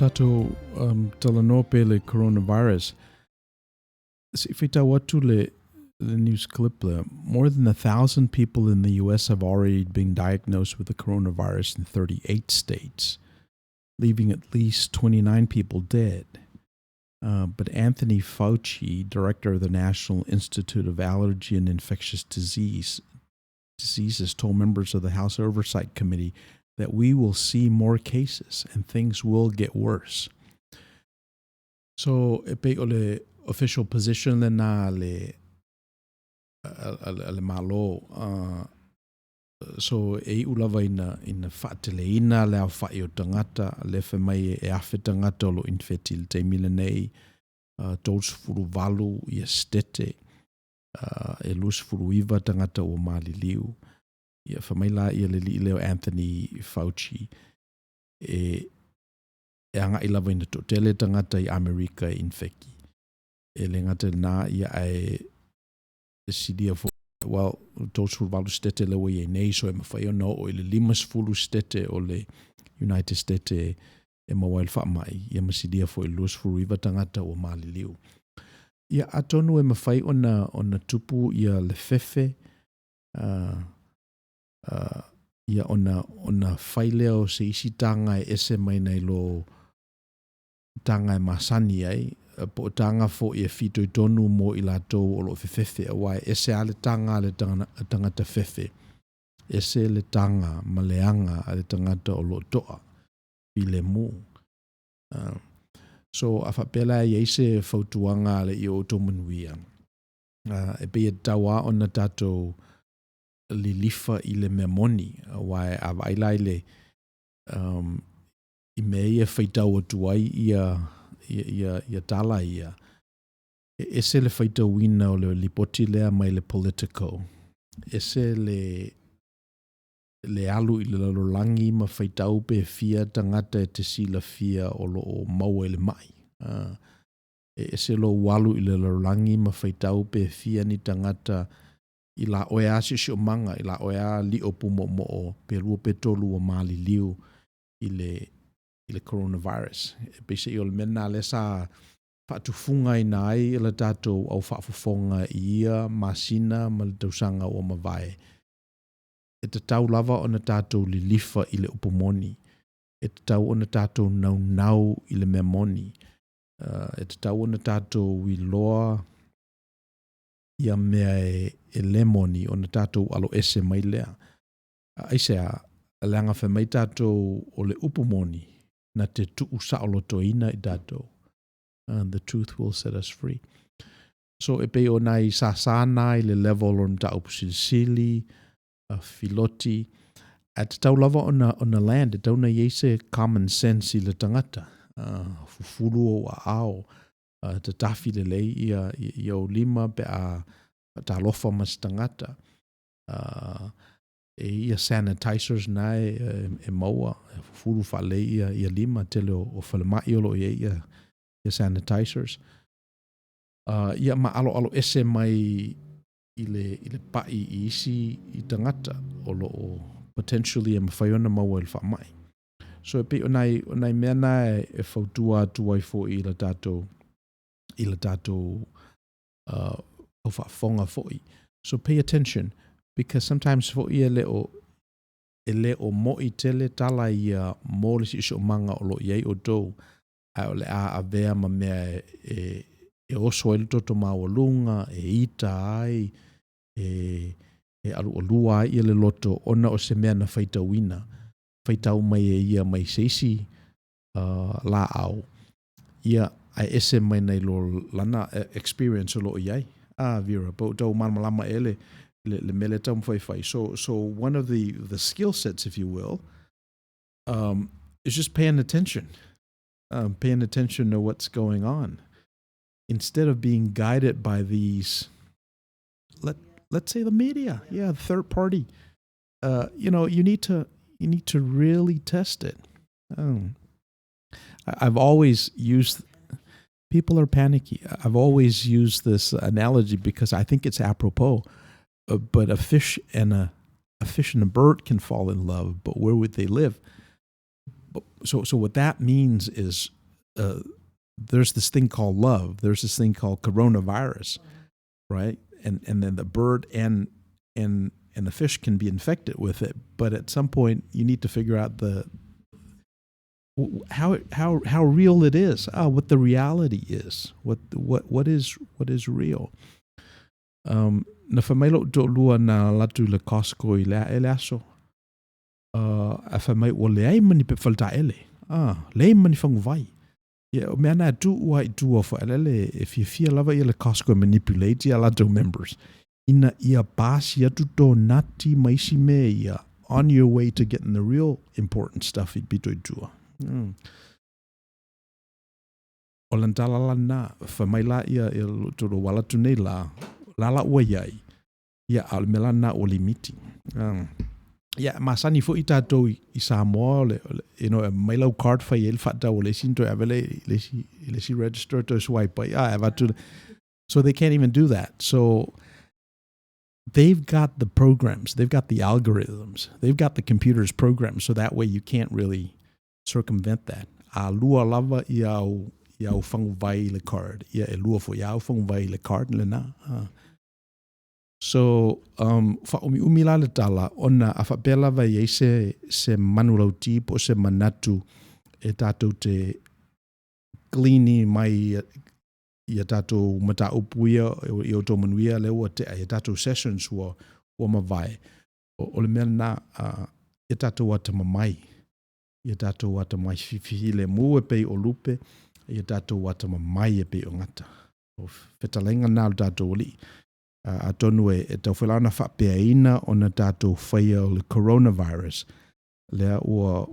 tatou um, talanoa pea i le coronavirus, se i faitau atu le, le news clip lea. More than 1,000 people in the US have already been diagnosed with the coronavirus in 38 states, leaving at least 29 people dead. But Anthony Fauci, director of the National Institute of Allergy and Infectious Disease, Diseases, told members of the House Oversight Committee that we will see more cases and things will get worse. So, e pei o le official position lena a le, a le Malo. So, e iu lava ina, ina faateleina le aofai o tagata, lea fai mai e 1,000 tagata o lo o infect i le taimi lenei, 38 ia setete, e 29 tagata ua maliliu. Ia, fai mai la ia le alii lea o Anthony Fauci, e, e agai lava ina toatele tagata i Amerika e infeki. E le gata i lena, ia ae e silia foi, well, 38 setete lea ua i ai nei, so e mafai ona oo i le 50 setete o le United States e, e maua ai le faamai, ia ma silia foi i le 29 tagata ua maliliu. Ia, atonu e mafai ona, ona tupu ia le fefe, uh, uh, ia ona, ona fai lea o se isi taga e ese mai nai lo taga e masani ai, po o taga foi e fitoitonu mo i latou o lo o fefefe, aua e ese lava le taga a le tagata fefe, ese le taga ma le aga a le tagata o lo o toa filemu. So, a faapea la e i ai se fautuaga a le ia outou manuia, e pei e tatau lava ona tatou lilifa i le mea moni, aua a vaai la i le, um, i mea ia e faitau atu ai ia, ia, ia, ia tala ia, e ese le faitauina o le lipoti lea mai le Politico, ese le, le alu i le lalolagi ma faitau pe fia tagata e te silafia o lo o maua i le mai. Uh, e ese lou alu i le lalolagi ma faitau pe fia ni tagata i la oe a siosiomaga, i la oe a lio pūmoomoo pe lua pe tolu ua maliliu i le, i le coronavirus. E peiseai o le mea lena lea sa faatufugaina ai le tatou au faafofoga i ia masina ma le tausaga ua mavae. E tatau lava ona tatou lilifa i le upu moni. E tatau ona tatou naunau i le mea moni. E tatau ona tatou iloa ia mea e le moni ona tatou aloese mai lea. Aisea? Leaga fai mai tatou o le upu moni na te tuu saolotoina i tatou. The truth will set us free. So e pei o nai sāsā na i le level o le mataupu silisili, filoti, ae tatau lava ona, ona land, e tatau ona i ai se common sense i le tagata. Fufulu ou aao, tatafi lelei ia, ia ou lima pe a faatalofa ma se tagata. E ia sanitizers na e, e maua, e fufulu faalelei ia, ia lima, tele o, o falemai o lo o i ai ia, ia sanitizers. Ia ma aloalo ese mai i le, i le pai i isi i tagata o lo o potentially e mafai ona maua i le faamai. So e pei o nai, o nai mea na e, e fautua atu ai foi i le tatou, i le tatou au faafofoga foi. So pay attention because sometimes foi e le o, e le o mo'i tele tala ia mo le siosiomaga o lo o i ai outou, ae o le a avea ma mea e, e oso ai le toto maualuga, e ita ai, e, e alualua ai ia le loto ona o se mea na faitauina, faitau mai e ia mai se isi laau, ia, ae ese mai nai lo lana experience o lo o i ai. Ah, Vera, po o tau malamalama ea le, le, le mea lea e taumafai e fai. So, so one of the, the skill sets, if you will, is just paying attention. Paying attention to what's going on. Instead of being guided by these, let, let's say the media, yeah, the third party. You know, you need to, you need to really test it. I've always used, people are panicky. I've always used this analogy because I think it's apropos. But a fish and a, a fish and a bird can fall in love, but where would they live? So so what that means is there's this thing called love. There's this thing called coronavirus, right? And and then the bird and and and the fish can be infected with it. But at some point, you need to figure out the how how how real it is, what the reality is, what what what is what is real. Um, na fai mai lo'u to'alua na alu atu i le Costco i le le aso, ae fai mai ua leai ma ni pepa faletaele, ah, leai ma ni faguvai. Ia, o mea na e tuu lava i tua foelele e fiafia lava ia le Costco e manipulate ia latou members ina ia pasi atu tonati ma isi mea ia on your way to getting the real important stuff i pito i tua. Mm. O lana tala la lena, fai mai la ia ia lo'u toalua ua alu atu nei la, la la ua i ai, ia a o le mea la lena ua limiti. Ia, e masani foi tatou i, i Samoa, o le, o le, you know, e aumai lau card fai ai le faatau a le isi ona toe ave lea i le isi, i le isi register toe swipe ai, a e avatu. So they can't even do that. So they've got the programs, they've got the algorithms, they've got the computers programmed so that way you can't really circumvent that. A lua lava ia au, ia au faguvai i le card, ia e lua foi ia au faguvai i le card lena. So, um, faaumiumi la le tala, ona a faapea lava e i ai se, se manulauti po o se manatu e tatou te clean mai ia tatou mataupu ia i outou manuia lea ua tea ia tatou sessions ua ua mavae, o le mea lena, ia tatou atamamai, ia tatou atamai filemu e pei o lupe, ia tatou atamamai e pei o gata. O fetalaiga lena a lo tatou Alii. Atonu e tatau foi la ona faapeaina ona tatou faia o le coronavirus lea ua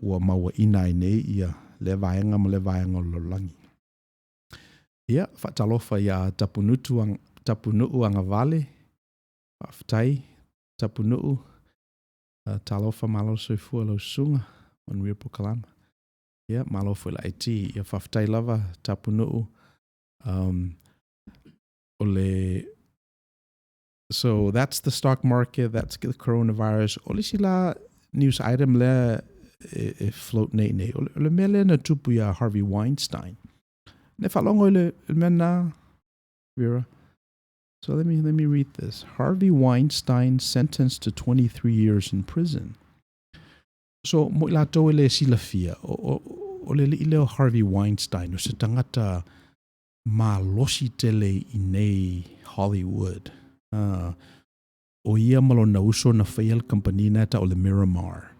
ua mauaina ai nei ia lea vaega ma lea vaega o le lalolagi. Ia, faatalofa iā Tapunutu, Tapunuu Agavale, faafetai Tapunuu, talofa malo le soifua i lau susuga, manuia polokalame. Ia, malo foi le IT. Ia, faafetai lava Tapunuu. Um, o le So that's the stock market, that's the coronavirus. O le isi la news item lea e, e float nei nei, o le, o le mea lea na tupu iā Harvey Weinstein. Ne faalogo i le, le mea na, Vera? So let me, let me read this. Harvey Weinstein sentenced to 23 years in prison. So, mo i latou e le silafia, o, o, o le alii lea o Harvey Weinstein, o se tagata malosi tele i nei Hollywood. O ia ma lona uso na faia le kamupani na e tau o le Miramar.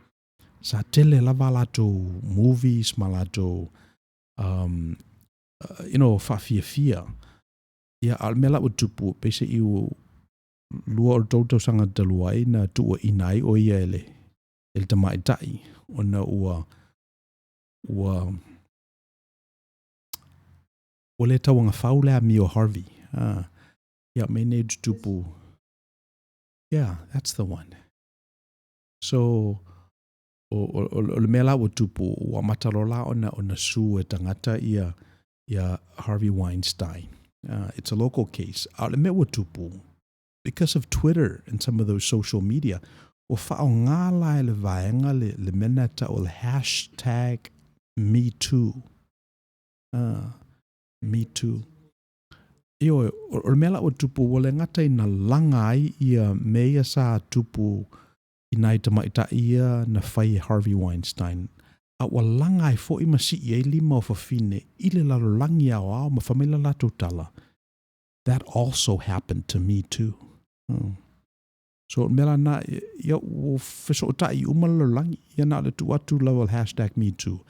Sa tele lava a latou movies ma latou um, you know, faafiafia. Ia, a o le mea la ua tupu, peiseai ua lua o le tolu tausaga talu ai na tuuaina ai o ia e le, e le tamaitai, ona ua, ua, ua le tauagafau le amio a Harvey. Ah, ia, mea nei tutupu. Yeah, that's the one. So, o, o, o, o le mea la ua tupu, ua amata loa la ona, ona sue e tagata ia, ia Harvey Weinstein. It's a local case. A o le mea ua tupu, because of Twitter and some of those social media, ua faaaoga la e le vaega le, le mea na tau o le hashtag me too. Me too. Ioe, o le mea la ua tupu, ua le gata ina laga ai ia mea ia sa tupu i nai tamaitai ia na fai e Harvey Weinstein, a ua laga ai foi ma sii ai lima o fafine i le lalolagi aoao ma fai mai la latou tala, That also happened to me too. So o le mea la na, ia ua fesootai uma le lalolagi, ia na o le tuu atu lava o le hashtag me too.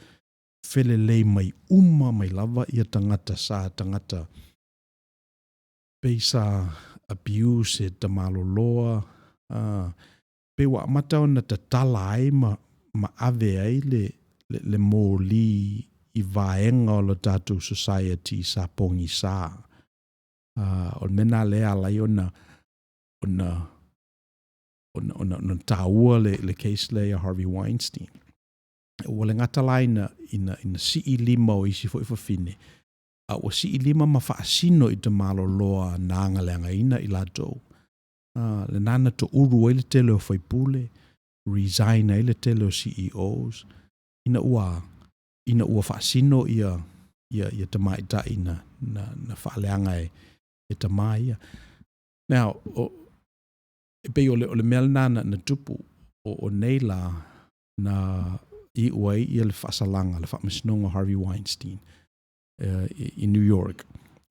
Felelei mai uma mai lava ia tagata sa tagata pei sa abuse e tamaloloa, ā, pei ua amata ona tatala ai ma, ma ave ai le, le, le moli i vaega o le tatou society sa pogisa. Ā, o le mea lena lea e ala ai ona, ona, ona, ona, ona taua le, le case lea ia Harvey Weinstein. Ua le gata la ina, ina, ina sii lima o isi foi fafine, a ua sii lima ma faasino i tamaloloa na agaleagaina i latou. A, lena na toulu ai le tele o faipule, resign ai le tele o CEOs. Ina ua ina ua faasino ia ia ia tamaitai na na na faaleaga e e tamā ia. Now, o, e pei o le, o le mea lena na, na tupu o, o nei lā na iu ai ia le faasalaga, le faamasinoga o Harvey Weinstein uh, i, i New York.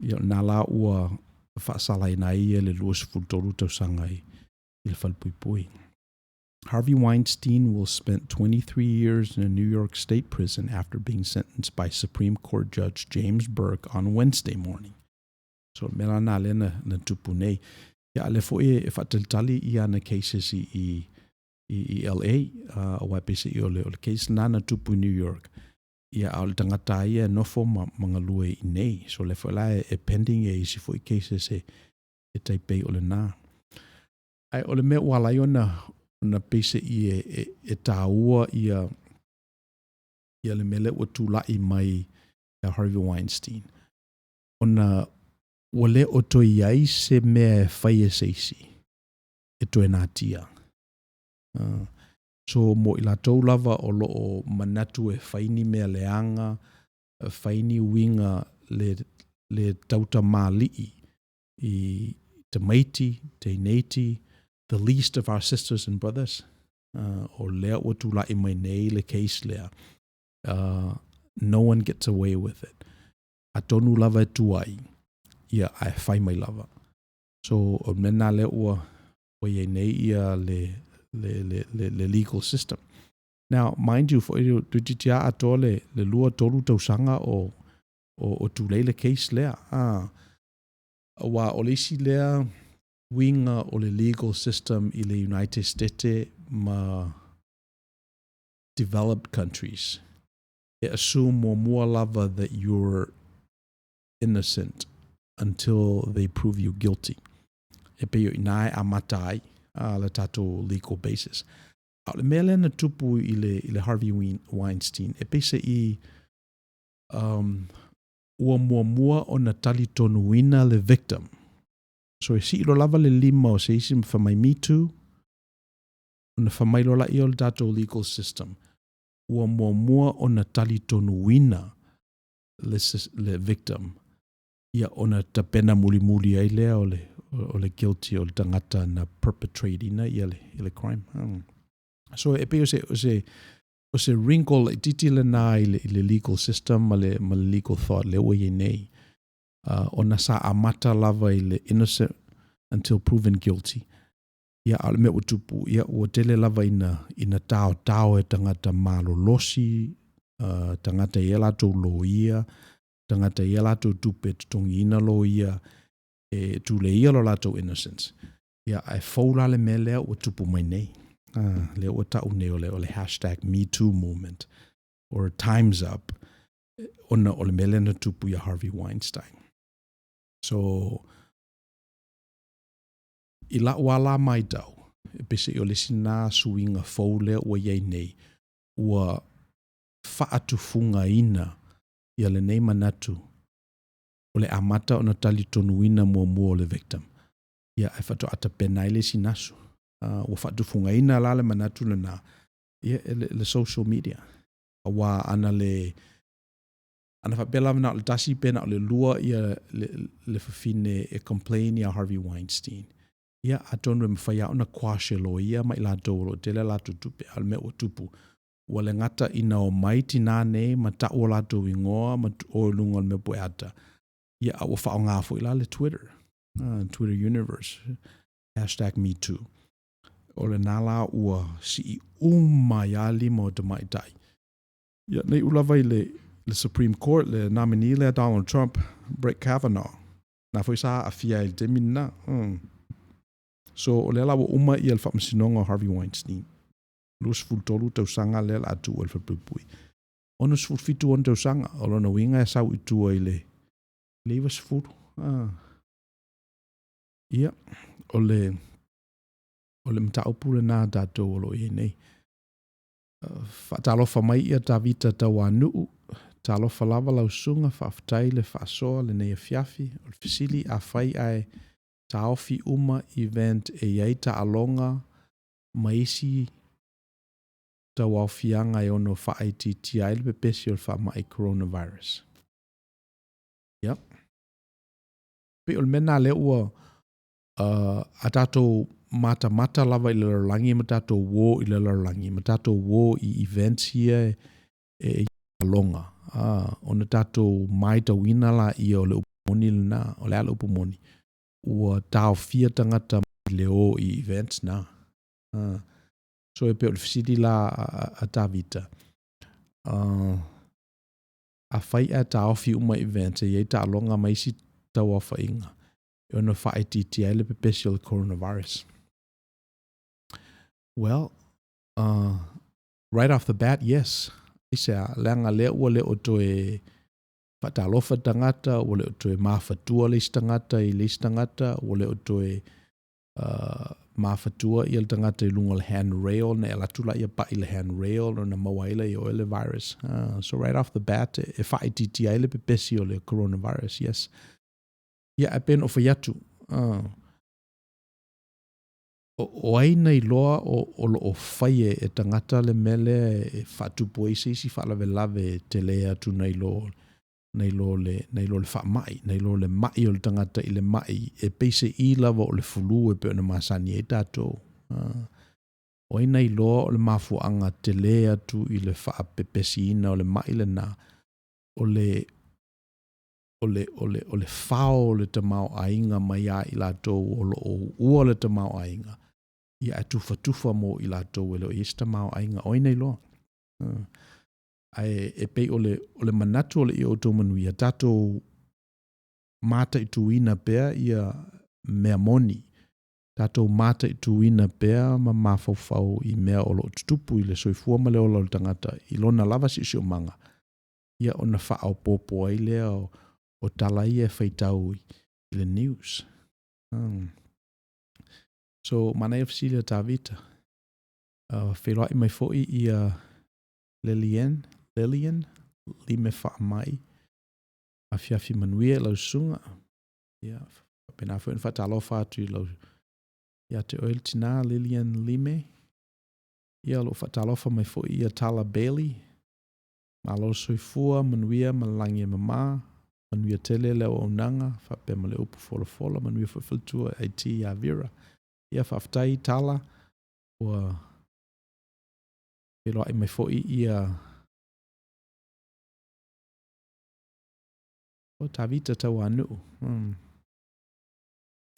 Ia, na la ua faasalaina ai ia le 23 tausaga i, i le falepuipui. Harvey Weinstein will spend 23 years in a New York State prison after being sentenced by Supreme Court Judge James Burke on Wednesday morning. So mea la nā lea na, na tupu nei. Ia a lea foi e, e faatalitali i ana cases i, i, i, i LA, uh, aua e peiseai o le, o le case na na tupu i New York. Ia a o le tagata a ia e nofo ma, ma galue i nei. So lea foi la e, e pending e isi foi cases e, e tai pei o lenā. Ae o le mea ua ala ai ona, ona peiseai e, e, e tāua ia, ia le mea lea ua tula'i mai ia Harvey Weinstein, ona ua le o toe i ai se mea e fai e se isi e toe natia. Uh, so mo i latou lava o lo o manatu e fai ni mea leaga, fai ni uiga le, le tautamāli'i i tamaiti, teineiti, the least of our sisters and brothers, uh, o lea ua tula'i mai nei le case lea, uh, no one gets away with it. Atonu lava e tuai, ia, ae fai mai lava. So, o le mea lena lea ua, ua i ai nei ia le, le, le, le, le legal system. Now, mind you, foi, toeitiiti lava atoa le, le 2, 3 tausaga o, o, o tulei le case lea. Ah, aua o le isi lea uiga o le legal system i le United States ma developed countries, e assume muamua lava that you're innocent until they prove you guilty. E pei o i ina e amata ai a le tatou legal basis. A o le mea lea na tupu i le, i le Harvey Weinstein, e pei se i um, ua muamua ona talitonuina le victim. So e sii loa lava le lima o se isi ma fai mai me too, ona fai mai loa laia o le tatou legal system, ua muamua ona talitonuina le, le victim, ia ona tapena mulimuli ai lea o le, o le guilty o le tagata na perpetrate ina ia le, ia le crime. Hmm. So e pei o se, o se, o se wrinkle laitiiti lenā i le, i le legal system ma le, ma le legal thought lea ua i ai nei. Uh, ona sa amata lava i le innocent until proven guilty. Ia, a o le mea ua tupu, ia, ua tele lava ina, ina taotao e tagata malolosi, uh, tagata i a latou loia, tagata i a latou tupe e totogiina loia, e tuleia lo latou innocence. Ia, ae fou la le mea lea ua tupu mai nei. Ah, lea ua ta'u nei o le, o le hashtag Me Too movement or Time's Up, ona o le mea lea na tupu iā Harvey Weinstein. So, i la'u lava la maitau, e peiseai o le isi lena suiga fou lea ua i ai nei, ua faatufugaina ia lenei manatu o le amata ona talitonuina muamua o le victim, ia ae faatoa tapena ai le isi gasu. Ua faatufugaina la le manatu lenā, ia e le, le social media. Aua ana le, ana faapea lava na o le tasi pe na o le lua ia le, le fafine e complain iā Harvey Weinstein, ia atonu e mafai lava ona quash e loia ma i latou o lo o tele a latou tupe, a o le mea ua tupu, Ua le gata ina omai tinā nei ma ta'u o latou igoa ma o i luga o le mea pueata, ia a ua faaaoga foi la le Twitter, uh, Twitter Universe, hashtag me too. O lenā la ua si'i uma ai lava lima o tamaitai. Ia, na iu lava i le, le Supreme Court, le nominee lea Donald Trump, Brett Kavanaugh, na foi sa aafia ai i le taimi lenā. Mm. So, o lea la ua uma ia le faamasinoga o Harvey Weinstein. 23 tausaga lea la a tuu ai le falepuipui. 67 ona tausaga, o lona uiga e sau i tua i le 90. Ah. Ia, o le, o le mataupu lenā tatou o lo o i ai nei. Faatalofa mai ia Tavita Tauanuu, talofa lava lau susuga, faafetai le faasoa lenei afiafi. O le fesili, afai ae taofi uma event e i ai taaloga ma isi. tauaofiaga e ono faaitiitia ai le pepesi o le faamai coronavirus. Ia. Pei o le mea lena lea ua uh, a tatou matamata lava i le lalolagi ma tatou uō i le lalolagi ma tatou uō i events ia e, e aloga, a, ona tatou matauina laia o le upu moni lena, o le a le upu moni? Ua taofia tagata mai le o i events na. A, so e pei o le fesili la a, a, a Tavita, uh, afai ae taofi uma events e i ai taaloga ma isi tauaofaiga, e ono faaitiitia ai le pepesi o le coronavirus. Well, uh, right off the bat, yes. Aisea, leaga lea ua le o toe faatalofa tagata, ua le o toe mafatua le isi tagata i le isi tagata, ua le o toe uh, mafatua ia le tagata i luga o le handrail, na e alu atu laia pai i le handrail ona maua ai lea e oe le virus. So right off the bat, e faaitiitia ai le pepesi o le coronavirus, yes. Ia, ae pei ona ou fai atu, uh, o, o ai na iloa o, o lo o fai e, e tagata le mea lea e faatupu ai se isi faalavelave e tele atu nai lo nai lo le nai lo le faamai, nai lo le mai o le tagata i le mai e peiseai lava o le fulu e pei ona masani ai tatou. Uh, o ai na iloa o le mafuaaga tele atu i le faapepesiina o le mai lena, o le o le, o le, o le fao o le tamaoaiga mai ia i latou o lo o uua le tamaoaiga, ia ae tufatufa mo i latou e le o i ai se tamaoaiga. O ai na iloa? Ae e pei o le, o le manatu o le ia outou manuia, tatou mataituina pea ia mea moni, tatou mataituina pea ma mafaufau i mea o lo o tutupu i le soifua ma le ola o le tagata i lona lava siosiomaga, ia ona faaopoopo ai lea o, o tala ia e faitau i, i le news. Um. So, manaia fesili a Tavita. Feiloai mai foi ia Lilian, Lilian, Lime Faamai. Afiafi manuia i lau susuga. Ia, faapena foi ona faatalofa atu i lau ia te oe le tinā Lilian Lime. Ia, o lo o faatalofa mai foi ia Tala Bailey. Malo le soifua, manuia ma le lagi e mama. Manuia tele le auaunaga, faapea ma le upu folafola, manuia foi faletua IT ia Vera. Ia, faafetai Tala, ua feiloai mai foi ia o Tavita Tauanuu. Hmm.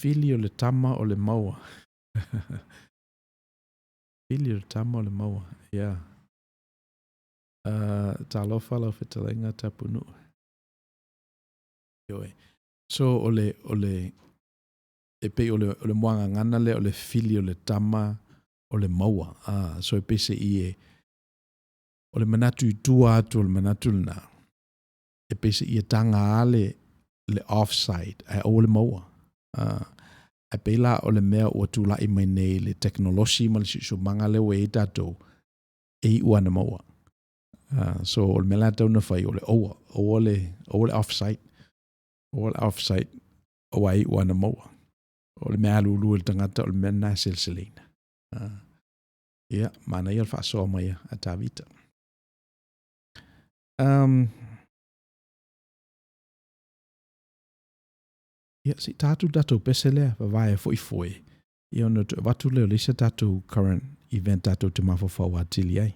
Fili o le tama o le maua. Fili o le tama o le maua. Yeah. Uh, talofa lau fetalaiga Tapunuu. Ioe. So, o le, o le, e pei o le, o le muagagana lea o le fili o le tama o le maua. Ah, so e pei se i e, o le manatu i tua atu o le manatu lena, e pei se i e taga a le, le offside, ae aua le maua. Ah, ae pei la o le mea ua tulai mai nei le tekonolosi ma le siosiomaga lea ua i ai tatou, e iu ana maua. Uh, so o le mea la tau na fai o le aua, aua le, aua le offside, aua le offside, aua e iu ana maua. O le mea alulu e le tagata o le mea lena e seleseleina. Uh, ia, manaia le faasoa mai a Tavita. Um, ia, se i tatou tatou pese lea, vavae foi foe. Ia ona toe avatu lea o le isi a tatou current event tatou te mafaufau atili ai.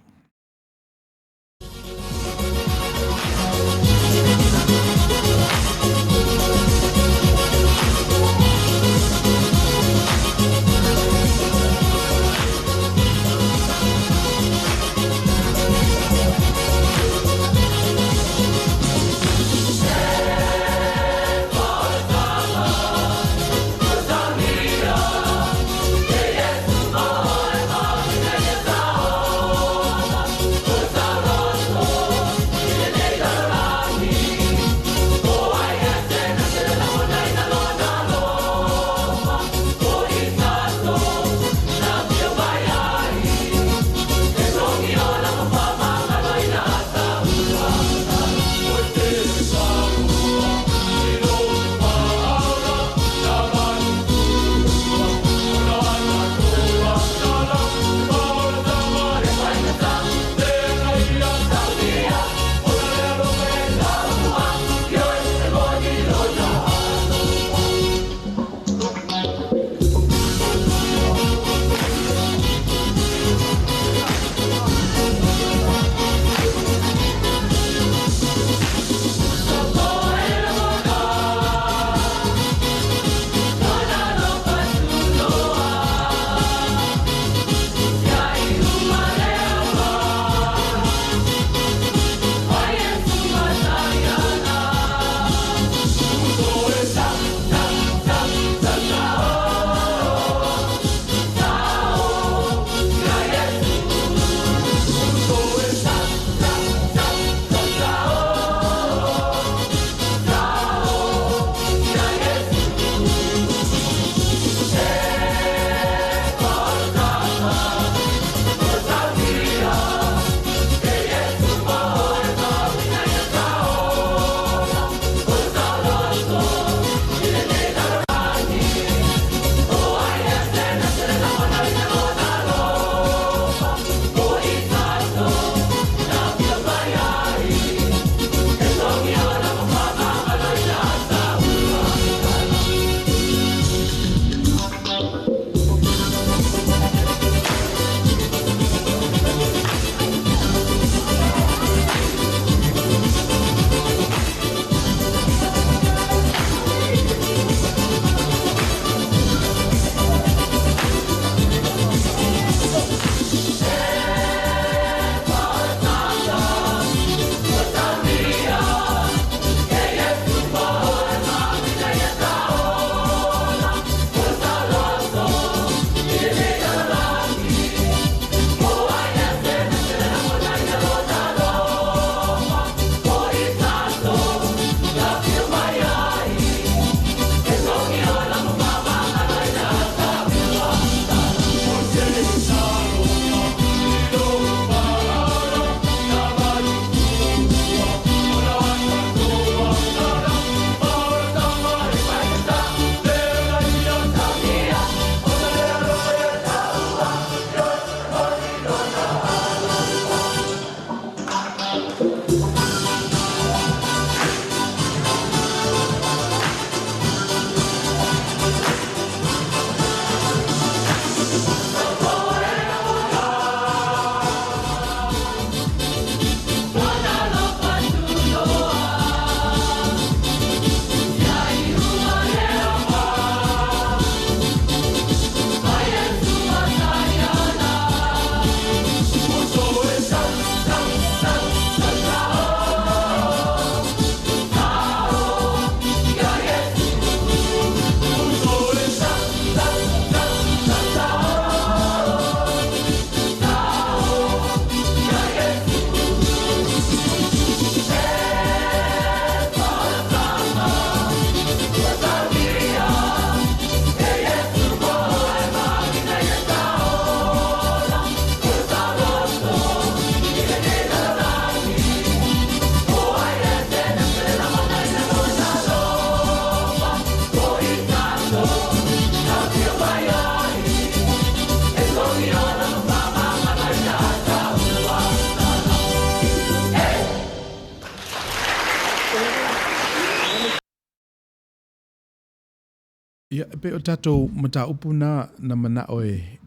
Ia, e pei o tatou mataupu na na manao e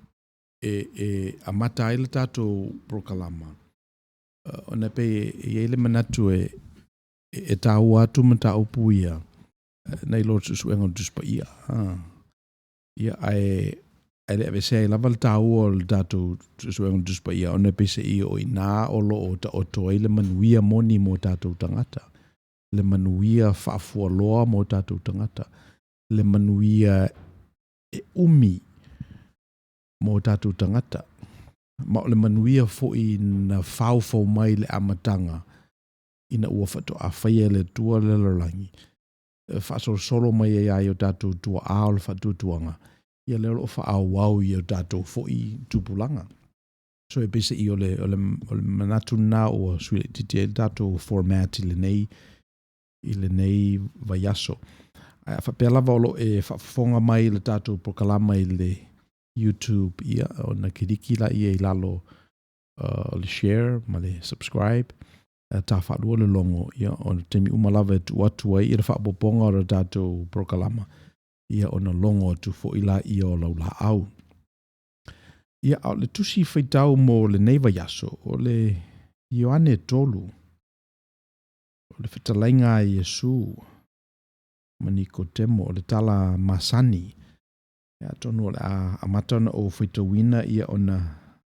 e e amata ai le tatou polokalama, ona e pei e i ai le manatu e e taua atu mataupu ia nai lo le suesuega o le Tusi Paia. Ia, ae ae le aveesea ai lava le taua o le tatou suesuega o le Tusi Paia, ona e peiseai o i ina o lo o taoto ai le manuia moni mo tatou tagata, le manuia faafualoa mo tatou tagata, le manuia e umi mo tatou tagata, ma o le manuia foi na faufau mai i le amataga ina ua faatoa faia e le Atua le lalolagi, e faasolosolo mai ai lava i o tatou tuaa o le faatuatuaga, ia lea o lo o faaauau i o tatou foi tupulaga. So e peiseai o le, o le, o le manatu lena ua sui laitiiti ai le tatou format i lenei, i lenei vaiaso. Ae a faapea lava o lo o e faafofoga mai i le tatou polokalama i le YouTube, ia, ona kiliki lea i lalo o le share ma le subscribe, ta faalua le logo, ia, o le taimi uma lava e tuu atu ai le faaopoopoga o le tatou polokalama, ia ona logo atu foi lea o lau laau. Ia, a o le tusi faitau mo lenei vaiaso, o le Ioane 3, o le fetalaiga a Iesu ma Nikotemo, o le tala masani. Ia, atonu o le a amata ona ou faitauina ia ona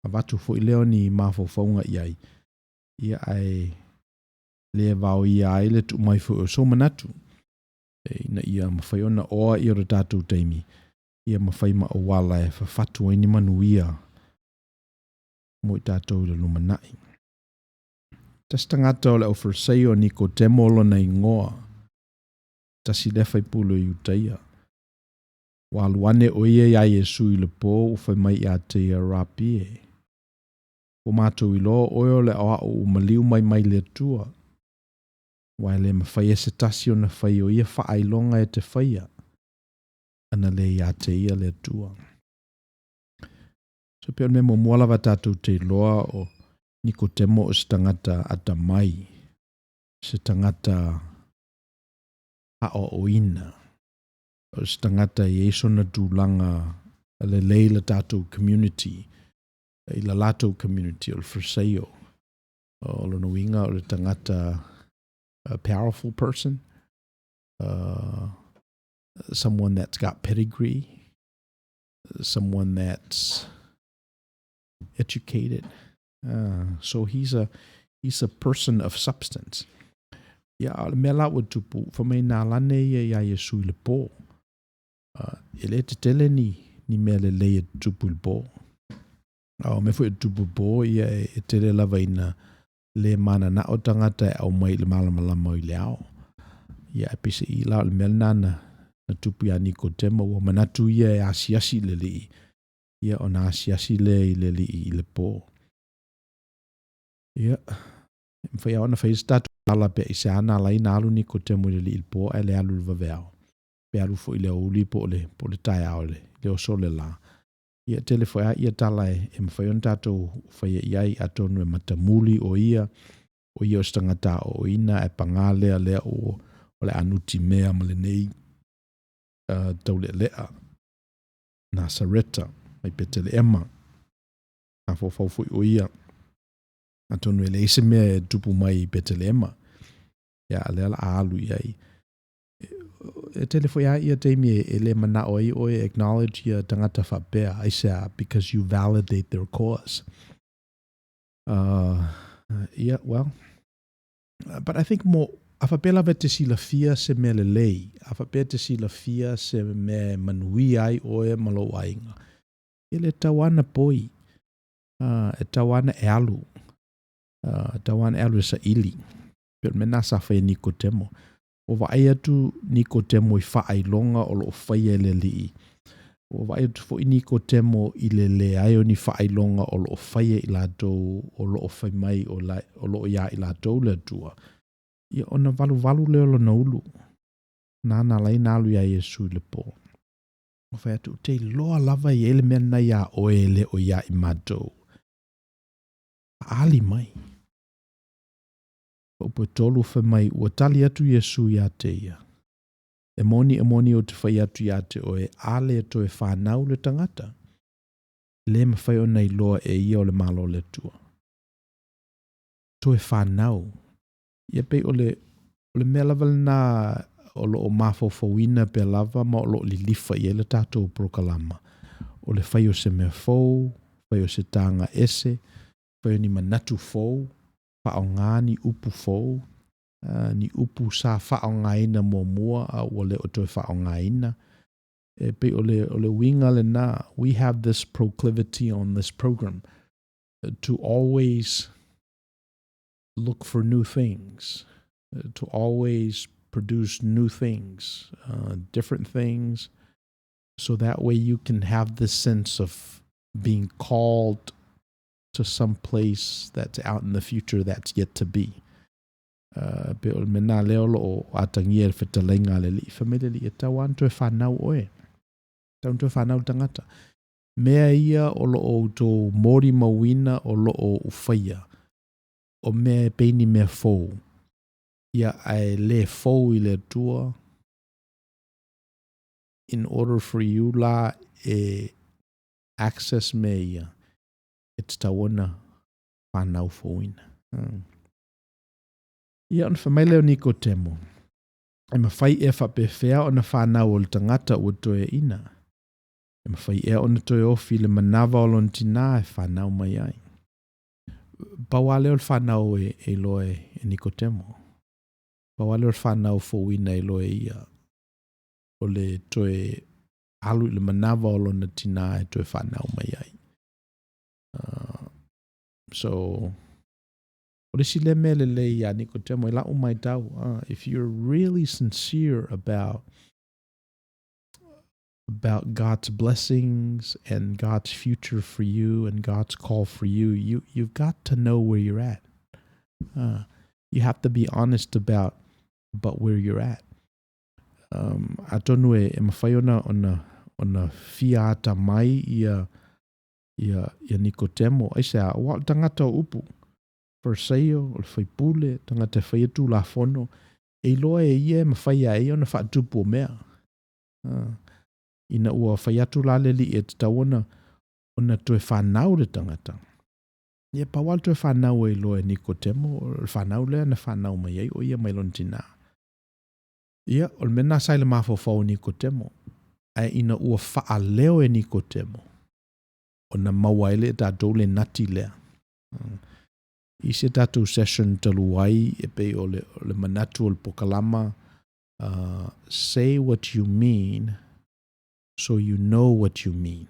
avatu foi lea o ni mafaufauga i ai, ia ae le vaoia ai le tuu mai foi o sou manatu, ina ia mafai ona oa ia lo tatou taimi, ia mafai ma auala e fafatu ai ni manuia mo i tatou i le lumanai. Tasi tagata o le aufalesaio o Nikotemo lona igoa, tasi lea faipule o Iutaia. Ua alu ane ʻo ia iā Iesu i le pō ua fai mai iā te ia, Rapi e, ua matou iloa o oe o le aoao ua maliu mai mai le Atua, aua e le mafai e se tasi ona fai o ia faailoga e te faia, ana le iā te ia le Atua. So pei o le mea muamua lava tatou te iloa o Nikotemo o se tagata atamai, se tagata aoaoina, o se tagata e i ai sona tulaga lelei i le tatou community, i la latou community o le Fariseio. O lona uiga o le tagata a powerful person, someone that's got pedigree, someone that's educated. So he's a, he's a person of substance. Ia, a o le mea la ua tupu, fai mai na ala ane ia iā Iesu i le pō. E le tetele ni, ni mea lelei e tutupu i le pō. A o mea foi e tutupu i le pō, ia e, e tele lava ina le mananao tagata e aumai i le malamalama i le ao. Ia, ae peiseai la o le mea lena na, na tupu iā Nikotemo, ua manatu ia e asiasi i le Alii, ia ona asiasi lea i le Alii i le pō. Ia, e mafai lava ona fai se tatou tala pe aisea na ala ai na alu Nikotemo i le Alii i le pō ae le alu i le vaveao, pe alu foi i le aoauli po o le, po o le taeao i le, le oso o le lā. Ia, e tele foi lava ia tala e, e mafai ona tatou faia i ai, atonu e matamuli ʻo ia, ʻo ia o se tagata aoaoina ae pagā lea lea ua, o le a nutimea ma lenei uh, taulealea Nasareta mai Peteleema. Mafaufau foi ʻo ia, atonu e leai se mea e tupu mai i Peteleema, ia a lea o le a alu i ai. E tele foi lava ia taimi e le manao ai ʻoe e acknowledge ia tagata faapea, aisea, because you validate their cause. Yeah, well, but I think mo, a faapea lava e te silafia se mea lelei, a faapea e te silafia se mea e manuia ai ʻoe ma lou aiga, e le tatau lava ona poi, e tatau lava ona e alu, e tatau lava ona e alu e saili. Pei o le mea lena sa fai e Nikotemo. Ua vaai atu Nikotemo i faailoga o lo o faia e le Alii. Ua vaai atu foi Nikotemo i le leai o ni faailoga o lo o faia e i latou o lo o fai mai o, la, o lo o iā i latou le Atua. Ia ona valuvalu lea o lona ulu. Na na ala ai ona alu iā Iesu i le pō. Ua fai atu, ou te iloa lava e i ai le mea lena iā ʻoe e le o iā i matou. Aali mai. Upu e tolu fai mai, ua tali atu Iesu iā te ia. E moni, e moni ou te fai atu iā te oe, a le toe whanau le tangata, le mawhai ona iloa e ia o le Malo o le Atua. Toe whanau. Ia pei o le, o le mea lava lena o lo o mafaufauina pea lava ma o lo o lilifa i ai le tatou polokalama, o le fai o se mea fou, fai o se taga ese, fai o ni manatu fou, faaaoga ni upu fou, ni upu sa faaaogaina muamua a ua le o toe faaaogaina. E pei o le, o le uiga lena, we have this proclivity on this program to always look for new things, to always produce new things, different things, so that way you can have this sense of being called to some place that's out in the future that's yet to be. Pe o le mea nā lea o lo o atagia e le fetalaiga a le Alii, fai mai le Alii, e tatau lava ona toe fanau oe. E tatau ona toe fanau le tagata. Mea ia o lo o outou molimauina o lo o ou faia, o mea e pei ni mea fou, ia ae le fou i le Atua, in order for you la e access mea ia, e tatau ona fanau fouina. Ia ona fai mai lea o Nikotemo, E mafai ea faapefea ona fanau o le tagata ua toeaina? E mafai ea ona toe ofi i le manava o lona tinā e fanau mai ai? Pau lava lea o le fanau e iloa e Nikotemo. Pau lava lea o le fanau fouina e iloa e ia, o le toe alu i le manava o lona tinā e toe fanau mai ai. So, o le isi lea mea lelei iā Nikotemo i lau matau, if you're really sincere about about God's blessings and God's future for you and God's call for you, you you've got to know where you're at. You have to be honest about about where you're at. Um, atonu e, e mawhai ona, ona, ona fia ata mai ia, ia, ia Nikotemo, aisea, aua o le tagata o upu, Fariseio, o le faipule, tagata e faia tulafono, e iloa e ia e mafai a e ia ona faatupu o mea. Ina ua fai atu la le Alii e tatau ona, ona toe fanau le tagata. Ia pau lava le toe fanau e iloa e Nikotemo, o le fanau lea na fanau mai ai o ia mai lona tinā. Ia, o le mea lena sa i le mafaufau o Nikotemo, ae ina ua faaleo e Nikotemo, ona maua ai lea e tatou le nati lea. I se tatou session talu ai, e pei o le, o le manatu o le pokalama, say what you mean so you know what you mean.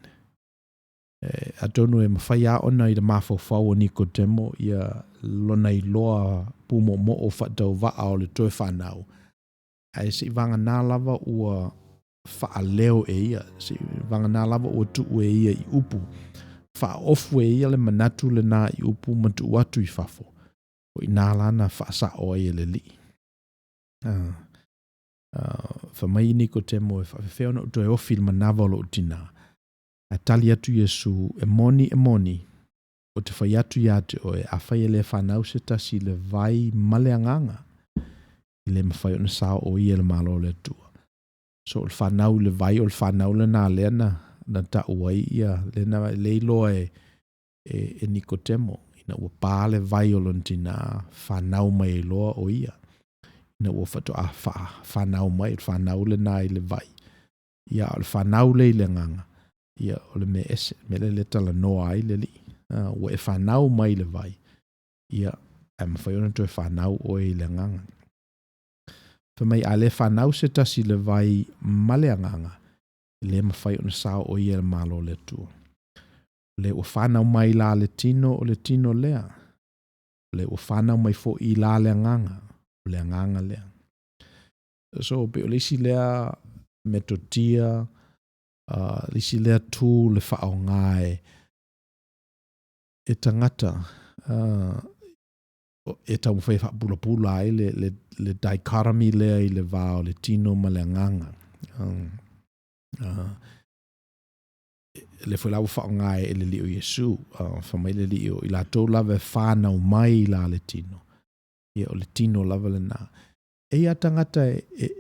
E, atonu e mawhai a ona i le mafaufau o Nikotemo ia lona iloa pūmoomoo faatauvaa o le toe whanau. Ae se i vagana lava ua faaleo e ia, se i vagana lava ua tuu e ia i upu. Faaofu e ia le manatu lenā i upu ma tuu atu i fafo. O i nā la na faasao ai e le Alii. Fai mai Nikotemo e faafefea ona ou toe ofi i le manava o lou tinā. Ae tali atu Iesu, E moni, e moni, ou te fai atu iā te oe, afai e le fanau se tasi i le vai ma le agaga, e le mafai ona sao o ia i le Malo o le Atua. So o le fanau i le vai, o le fanau lenā lea na, na taʻu ai ia, lea na le iloa e, e, e Nikotemo, ina ua pā le vai o lona tinā, fanau mai ai loa o ia. Ina ua faatoa fa, fanau mai, o le fanau lenā i le vai. Ia, a o le fanau lea i le agaga, ia, o le mea ese, le mea lea lea talanoa ai le Alii. Ua e fanau mai i le vai, ia, ae mafai ona toe fanau oe i le agaga. Fai mai, a le fanau se tasi i le vai ma le agaga, e le mafai ona sao o ia i le Malo o le Atua. O le ua fanau mai la le tino, o le tino lea. O le ua fanau mai foi la le agaga, o le agaga lea. So, pei o le isi lea metotia, le isi lea tool e faaaoga e, e tagata, e taumafai e faapulapula ai le, le, le dichotomy lea i le va o le tino ma le agaga. Le foi la ua faaaoga e le Alii o Iesu, fai mai le Alii o i latou lava e fanau mai la le tino, ia o le tino lava lenā. E i a tagata e, e,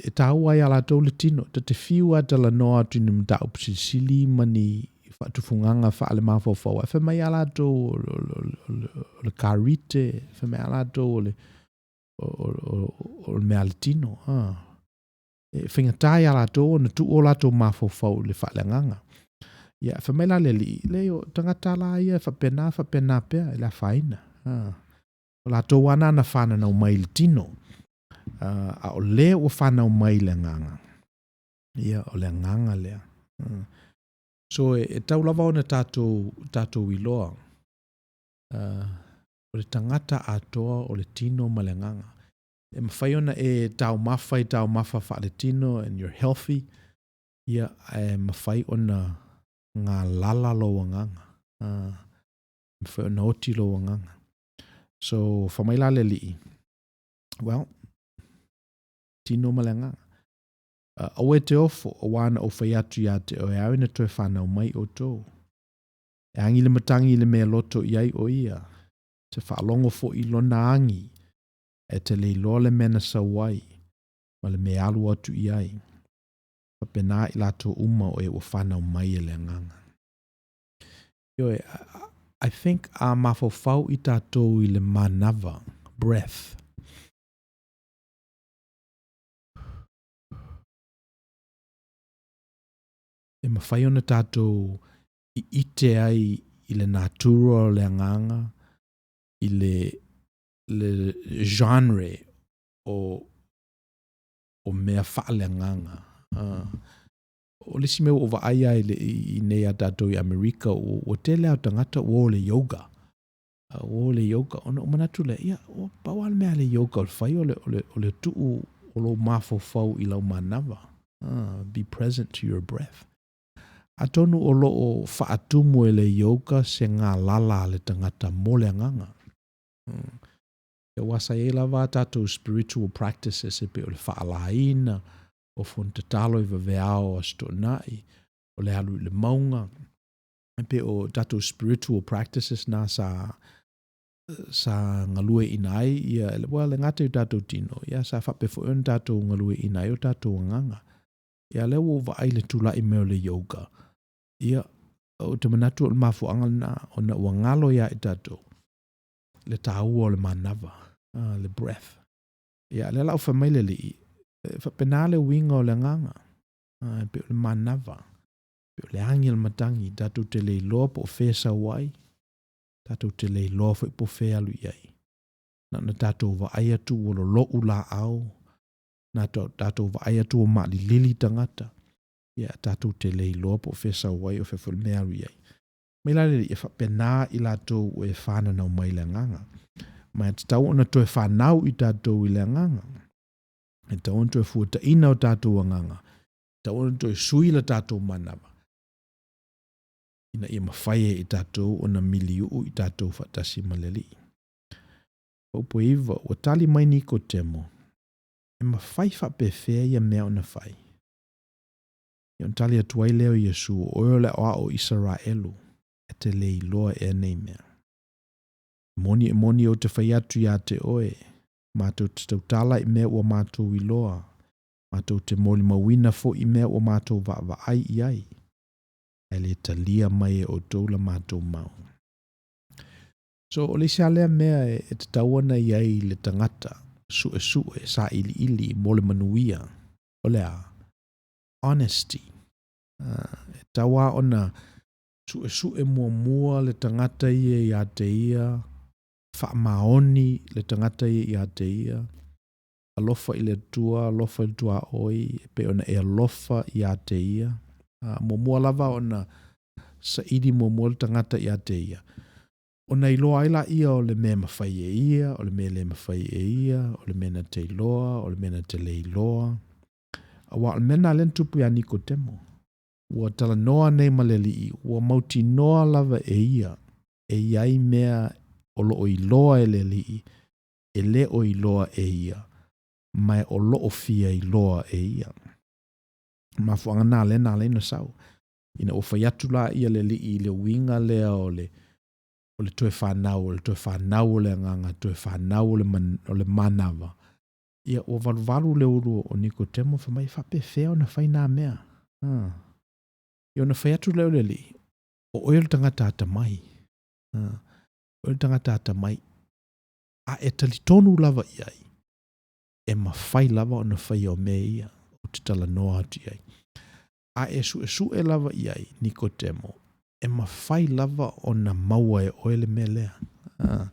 e tāua ai a latou le tino. Ta te fiu a talanoa atu i ni mataupu silisili ma ni faatufugaga faale-mafaufau, ae fai mai a latou o le karite, fai mai a latou o le o le mea a le tino. E faigata ia latou ona tuu o latou mafaufau i le faaleagaga. Ia, fai mai la le Alii, leai o tagata la ia e faapena, faapena pea, e le afaina. O latou lava na na fananau mai i le tino, a o le ua fanau mai i le agaga, ia, o le agaga lea. So, e tau lava ona tatou, tatou iloa, o le tagata atoa o le tino ma le agaga. E mafai ona e taumafa i taumafa faaletino and you're healthy, ia, ae mafai ona galala lou agaga. E mafai ona oti lou agaga. So, fai mai la le Alii, well, tino ma le agaga. Aua e te ofo, auā na ou fai atu ia te oe, ao ina toe whanau mai outou. E agi le matagi i le mea e loto i ai o ia, te faalogo foi i lona agi, ae te le iloa le mea na sau ai, ma le mea e alu atu i ai. Faapena i latou uma o e ua fanau mai e le Agaga. Ioe, I think a mafaufau i tatou i le manava, breath, e mafai ona tatou ite ai i le natura o le agaga, i le, le genre o, o mea faaleagaga. O le isi mea ua ou vaai lava i, le, i nei a tatou i Amerika, ua, ua tele lava o tagata ua o i le yoga. Ua o i le yoga. Ona ou manatu lea, ia, ua pau lava le mea a le yoga o le fai o le, o le, o le tuu o lou mafaufau i lau manava. Be present to your breath. Atonu o lo o faatumu e le yoga se galala a le tagata mo le agaga. Aua sa i ai lava a tatou spiritual practices e pei o le faalaina, o fono tatalo i vaveao o Aso Toonai, o le alu i le mauga, e pei o tatou spiritual practices na sa sa galueaiina ai ia, well, e gata i o tatou tino, ia sa faapea foi ona tatou galueaiina ai o tatou agaga. Ia lea ua ou vaai i le tulai mai o le yoga, ia, ou te manatu o le mafuaaga lena, ona ua galo ia i tatou le tāua o le manava, le breath. Ia, lea la ua fai mai le Alii, e faapena le uiga o le agaga, e pei o le manava, pei o le agi a le matagi, tatou te le iloa po o fea e sau ai, tatou te le iloa foi po o fea e alu i ai. Na ona tatou vaai atu ua lolo'u laau, na tatou vaai atu ua maalilili tagata, ia tatou te le iloa po o fea e sau ai o fea foi le mea e alu i ai. Mai la le Alii, e faapena i latou ua e fananau mai i le agaga. Ma e tatau ona toe fanau i tatou i le agaga. E tatau ona toe fuataina o tatou agaga. E tatau ona toe sui la tatou manava. Ina ia mafai e i tatou ona miliuu i tatou faatasi ma le Alii. Upu e 9, ua tali mai Nikotemo, e mafai faapefea ia mea ona fai? Ia ona tali atu ai lea o Iesu, O oe o le aoao o Isaraelu, e te le iloa ea nei mea. E moni, e moni ou te fai atu iā te oe, matou te tautala i mea ua matou iloa, matou te molimauina foi i mea ua matou vaavaai i ai, ae le talia mai e outou la matou mau. So, o le isi lava lea mea e tatau ona i ai i le tagata, suesue, sailiili mo le manuia, o le a? Honesty. E tatau lava ona suesue muamua le tagata ia ia te ia, faamaoni le tagata ia ia te ia, alofa i le Atua, alofa i le tuaoi, e pei ona e alofa ia te ia. Muamua lava ona saili muamua le tagata ia te ia, ona iloa ai laia o le mea e mafai e ia, o le mea e le mafai e ia, o le mea na te iloa, o le mea na te le iloa. Aua o le mea lena lea na tupu ia Nikotemo. Ua talanoa nei ma le Alii, ua mautinoa lava e ia e i ai mea o lo o iloa e le Alii e le o iloa e ia, ma o lo o fia iloa e ia. O le mafuaaga lena lea na ala ai ona sau. Ina ua fai atu la ia le Alii i le uiga lea o le o le toe fanau, o le toe fanau o le agaga, toe fanau o le, man, o le manava. Ia, ua valuvalu le ulu o Nikotemo fai mai, E faapefea ona fai nā mea? A. Ia ona fai atu lea o le Alii, O oe o le tagata atamai. A. O oe o le tagata atamai. A e talitonu lava i ai, e mafai lava ona faia o mea ia ou te talanoa atu i ai. A e suesue lava i ai, Nikotemo, e mafai lava ona maua e oe le mea lea. A,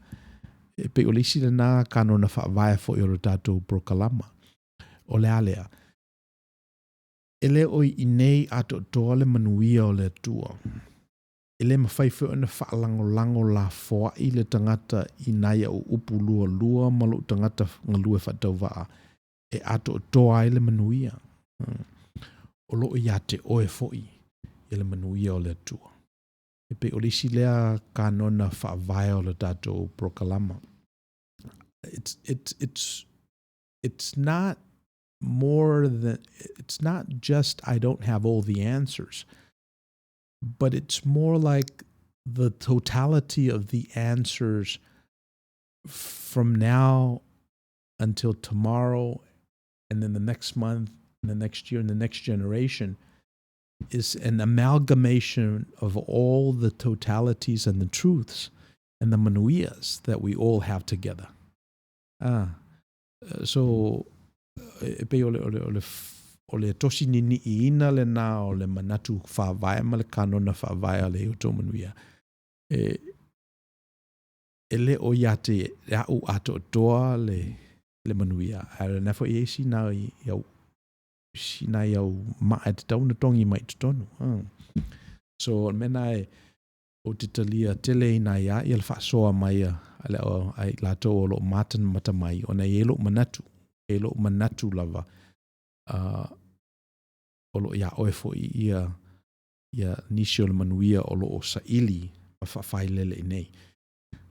e pei o le isi lena kanona faavae foi o le tatou polokalama. O le a lea? E le o i inei atoatoa le manuia o le Atua. E le mafai foi ona faalagolago lafoai le tagata i nai au upu lualua ma lou tagata galue faatauvaa e atoatoa ai le manuia. O lo o ia te oe foi ia le manuia o le Atua. E pei o le isi lea kanona faavae o le tatou polokalama. It's, it's, it's, it's not more than, it's not just I don't have all the answers, but it's more like the totality of the answers from now until tomorrow and then the next month and the next year and the next generation is an amalgamation of all the totalities and the truths and the manuias that we all have together. Ah, so, e pei o le, o le, o le, o le tosi niniiina lenā o le manatu faavae ma le kanona faavae a le Io Tō Manuia. E, e le o ia te a'u atoatoa le, le manuia, ae o lena foi e i ai sina au, sina au maa e tatau ona togi mai i totonu. So, o le mea lena e, ou te talia tele ina ai a ia le faasoa mai a le a i latou o lo o matamata mai, ona e i ai lou manatu, e i ai lou manatu lava, uh, o lo o iā oe foi ia, ia nisi o le manuia o lo o saili ma faafailele i inei.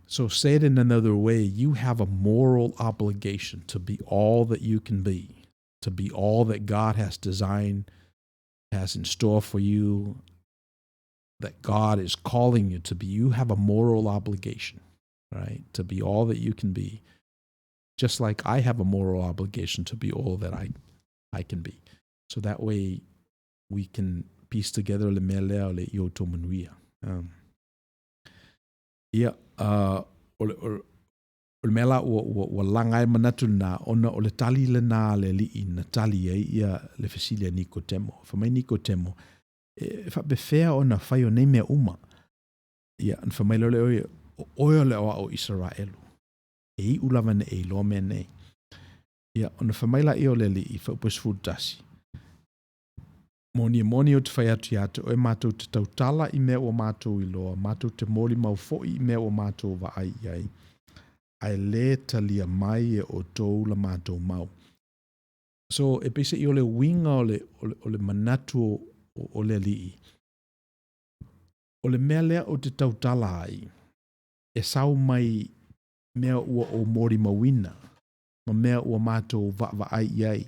So say it in another way, you have a moral obligation to be all that you can be, to be all that God has designed, has in store for you, that God is calling you to be. You have a moral obligation, right, to be all that you can be. Just like I have a moral obligation to be all that I, I can be. So that way we can piece together le mea lea o le i o tō manuia. Um, ia, uh, o le, o, o le mea la ua, ua, ua laga ai manatu lenā, ona o le tali lenā a le Alii na tali ai ia le fesili a Nikotemo. Fai mai Nikotemo, e faapefea ona fai o nei mea uma? Ia, ona fai mai lea o le oe, o oe o le aoao o Isaraelu. E iu lava ina e iloa mea nei. Ia, ona fai mai laia o le Alii, fuaiupu e 11, Moni e moni ou te fai atu iā te oe, matou te tautala i mea ua matou iloa, matou te molimau foi i mea ua matou vaai i ai, ae lē talia mai e outou la matou mau. So, e peiseai o le uiga o le, o le, o le manatu o, o, o le Alii, o le mea lea ou te tautala ai, e sau mai mea ua ou molimauina, ma mea ua matou vaavaai i ai,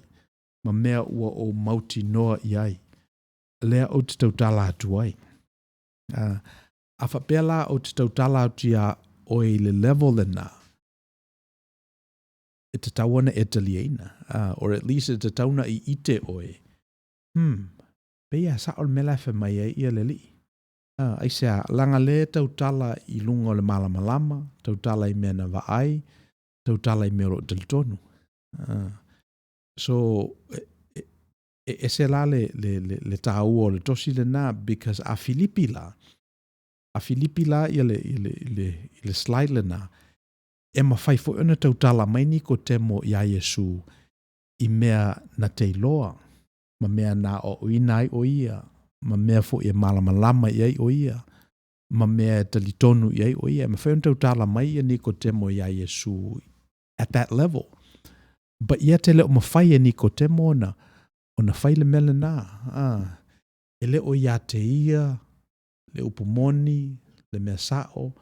ma mea ua ou mautinoa i ai, lea ou te tautala atu ai. A, a faapea la ou te tautala atu iā oe i le level lenā, e tatau ona e taliaina, uh, or at least e tatau ona i ite oe, hmm, pei a sao le mea la e fai mai ai ia le alii. Uh, aisea, leaga lea e tautala i luga o le malamalama, tautala i mea na vaai, tautala i mea o lo o talitonu. Uh, so, e, e, e ese la le, le, le, le tāua o le tosi lenā, because a Filipi la, a Filipi la ia le, ia le, le, le slide lenā, e mafai foi ona tautala mai Nikotemo iā Iesū i mea na te iloa, ma mea na aoaoina ai ʻo ia, ma mea foi e malamalama i ai ʻo ia, ma mea e talitonu i ai ʻo ia. E mafai ona tautala mai ia Nikotemo iā Iesū at that level. But yet e le o mafai e Nikotemo ona, ona fai le mea lenā. Ah, e le o iā te ia, le upu moni, le mea sao,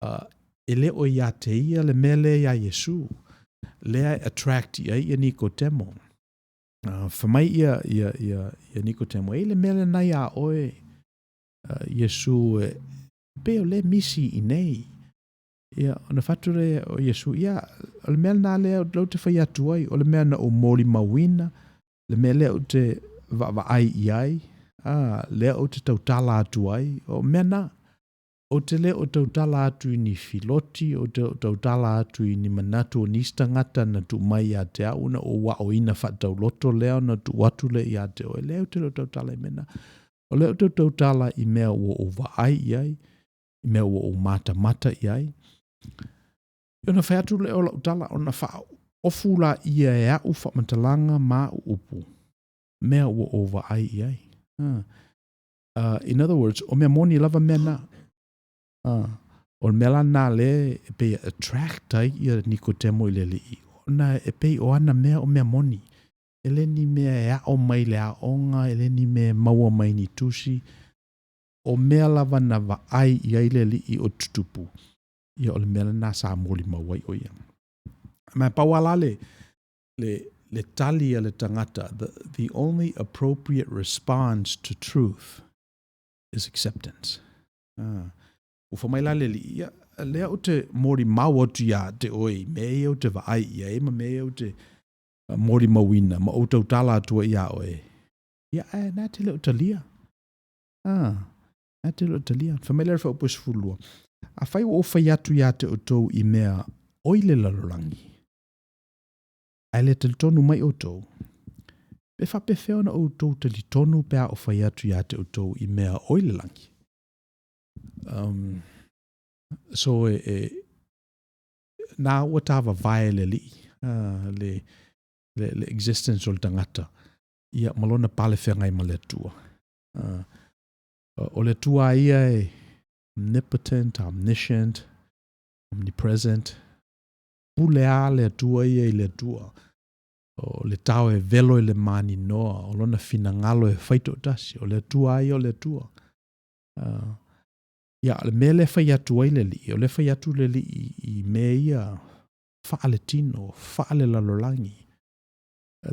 uh, e le o iā te ia le mea lea iā Iesū, lea e attract i ai ia Nikotemo. Uh, fai mai ia, ia, ia, ia Nikotemo, e i le mea lenā iā oe, uh, Iesū, e, pei o le misi i nei. Ia, ona fai atu lea o Iesu, ia, o le mea lena lea ou te fai atu ai, o le mea na ou molimauina, le mea lea ou te vaavaai i ai, a, lea ou te tautala atu ai, o mea na. Ou te le o tautala atu i ni filoti, ou te le o tautala atu i ni manatu o nisi tagata na tuu mai ia te au ona ou aoina faatauloto lea ona tuu atu lea ia te oe. Leai, ou te le o tautala i mea na. O lea ou te tautala i mea ua ou vaai i ai, i mea ua ou matamata i ai. Ona fai atu lea o lau tala, ona faaofu laia e au faamatalaga ma au upu, mea ua ou vaai i ai. In other words, o mea moni lava mea na. O le mea la na lea e pei e attract ai ia Nikotemo i le Alii, ona e pei o ana mea o mea moni. E le ni mea e aʻo mai i le aoga, e le ni mea e maua mai ni tusi. O mea lava na vaai i ai le Alii o tutupu, ia o le mea lena sa molimau ai ʻo ia. Ma e pau lava la le, le, le tali a le tagata, the only appropriate response to truth is acceptance. Ah. Ua fai mai la le Alii, ia, lea ou te molimau atu iā te oe i mea ia ou te vaai i ai ma mea ia ou te molimauina ma ou tautala atu ai iā oe. Ia, ae na te le o talia. Ah, na te le o talia. Fai mai lea o le fuaiupu e 12. Afai ua ou fai atu iā te outou i mea oi le lalolagi, ae le talitonu mai outou, pe faapefea ona outou talitonu pe a ou fai atu iā te outou i mea oi le lagi? So e, e, na ua tavavae le Alii, le, le, le existence o le tagata, ia ma lona pale feagai ma le Atua. O le Atua a ia e omnipotent, omniscient, omnipresent, pule a le Atua ia i le Atua. O le tao e velo i le maninoa, o lona finagalo e fai toatasi, o le Atua a ia o le Atua. Ia, o le mea lea e fai atu ai le Alii, o lea e fai atu le Alii i mea ia faaletino, faalelalolagi.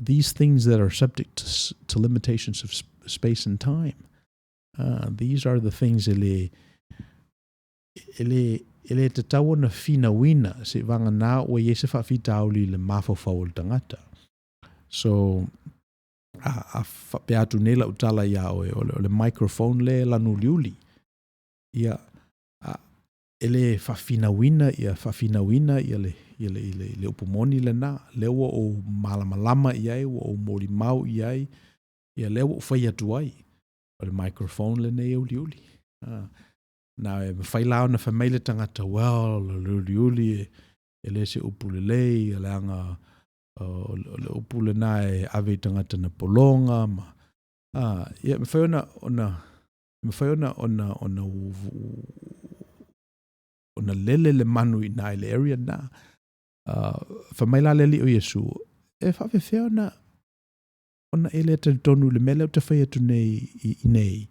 These things that are subject to, to limitations of space and time. These are the things e le, e le, e le tatau ona finauina seivaganā ua i ai se faafitauli i le mafaufau o le tagata. So, a, a faapea atu nei lau tala iā oe, o le, o le microphone lea e lanu uliuli. Ia, a, e le faafinauina ia faafinauina ia le, ia le, le, le upu moni lena, lea ua ou malamalama i ai, ua ou molimau i ai, ia lea ua ou fai atu ai, o le microphone lenei e uliuli. A, na e mafai la ona fai mai le tagata, well, o le uliuli e, e le se upu lelei, leaga o le upu lena e ave i tagata na pologa ma, a, ia, e mafai ona, ona, e mafai ona, ona, ona, ona lele le manu i ina i le area lena. Uh, fai mai la le Alii o Iesu, e faafefea ona, ona e le talitonu i le mea lea ou te fai atu nei i, i nei.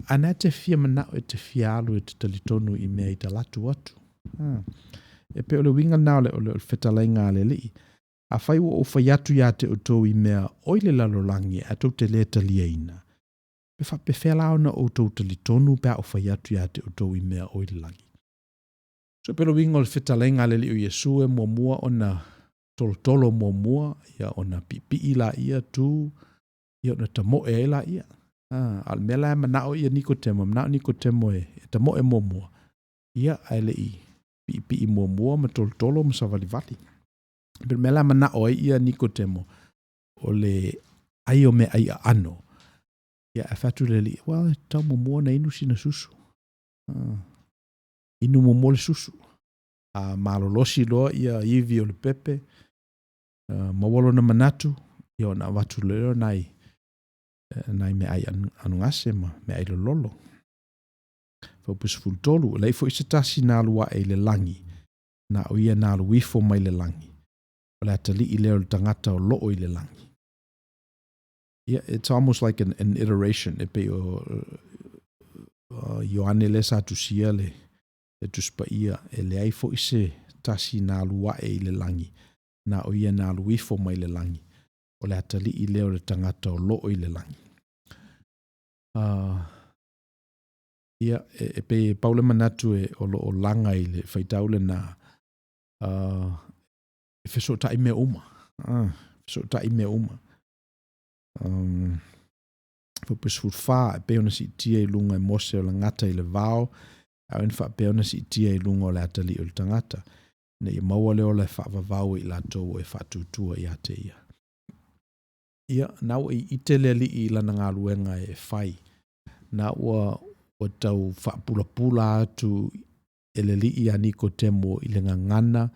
A na te fia manao e te fia alu e te talitonu i mea i talatu atu. E pei o le uiga lena o le, o le, o le fetalaiga a le Alii. Afai ua ou fai atu iā te outou i mea oi le lalolagi ae tou te le taliaina, pe faapefea la ona outou talitonu pe a ou fai atu iā te outou i mea oi le lagi? So e pei o le uiga o le fetalaiga a le Alii o Iesu e muamua ona tolotolo muamua, ia ona piipii laia, tu, ia ona tamoe ai laia. A o le mea la e manao ia Nikotemo, e manao Nikotemo e, e tamoe muamua, ia ae le i piipii muamua ma tolotolo ma savalivali. E pei o le mea la e manao ai ia Nikotemo, o le ai o meaai aano. Ia, ae fai atu le Alii, well, e tatau muamua ona inu sina susu. Inu muamua le susu. A malolosi loa ia ivi o le pepe, maua lona manatu, ia ona avatu lea o nai, nai meaai anogase ma meaai lololo. Fuaiupu 13, e leai foi se tasi na alu ae i le lagi, na o ia na alu ifo mai le lagi, o le atalii lea o le tagata o loo i le lagi. Ia, it's almost like an, an iteration, e pei o Ioane lea sa tusia le, le Tusi Paia, e leai foi se tasi na alu ae i le lagi, na o ia na alu ifo mai le lagi, o le atalii lea o le tagata o loo i le lagi. Ia, e pei e pau le manatu e o lo o laga i le faitau lena, e fesootai mea uma, fesootai mea uma. Fuaiupu 14, e pei ona siitia i luga e Mose o le gata i le vao, e ao ona faapea ona siitia i luga o le atalii o le tagata, ina ia maua le ola e faavavau e i latou e faatuatua ia te ia. Ia, na ua i ite le Alii i lana galuega e fai, na ua ua tau faapulapula atu e le Alii ia Nikotemo i le gagana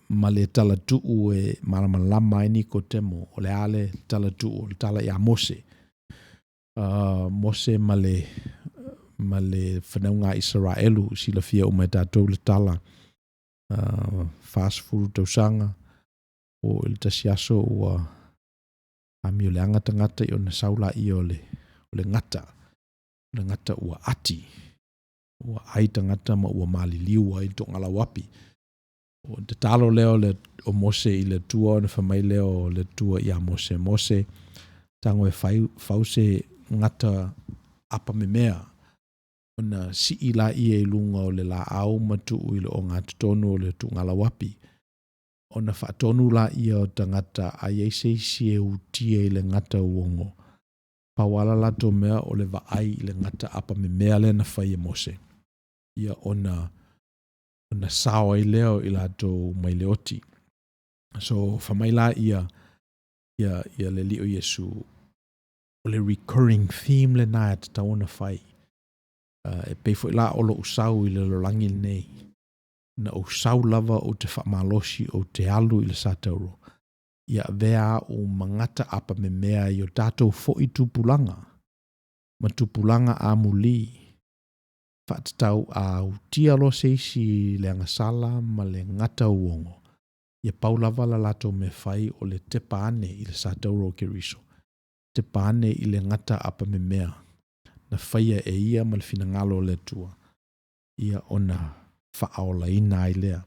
ma le talatuu e malamalama ai Nikotemo, o le a le talatuu, o le tala ia Mose. Mose ma le, ma le fanauga a Isaraelu, silafia uma e tatou le tala, 40 tausaga, ua oo i le tasi aso ua amioleaga tagata ona sau laia o le, o le gata, o le gata ua ati, ua ai tagata ma ua maliliu ai le togalauapi. O le tatalo lea o, le, o Mose i le Atua ona fai mai lea o le Atua ia Mose, Mose, tago e fai, fau se gata apamemea, ona sii laia i luga o le laau ma tuu i le ogatotonu o le tuugalauapi. Ona faatonu laia o tagata a i ai se isi e utia i le gata uogo, pau lava le latou mea o le vaai i le gata apamemea lea na fai e Mose, ia ona ona sao ai lea o i latou mai le oti. So, fai mai la ia, ia, ia le Alii o Iesu, o le recurring theme lena e tatau ona fai. E pei foi la o lou sau i le lalolagi lenei, na ou sau lava ou te faamalosi, ou te alu i le satauro, ia avea au ma gata apamemea i o tatou foi tupulaga, ma tupulaga amuli, faatatau a utia loa se isi i le agasala ma le gata uogo, ia pau lava la latou mea fai o le tepa ane i le satauro o Keriso, tepa ane i le gata apamemea na faia e ia ma le finagalo o le Atua, ia ona faaolaina ai lea.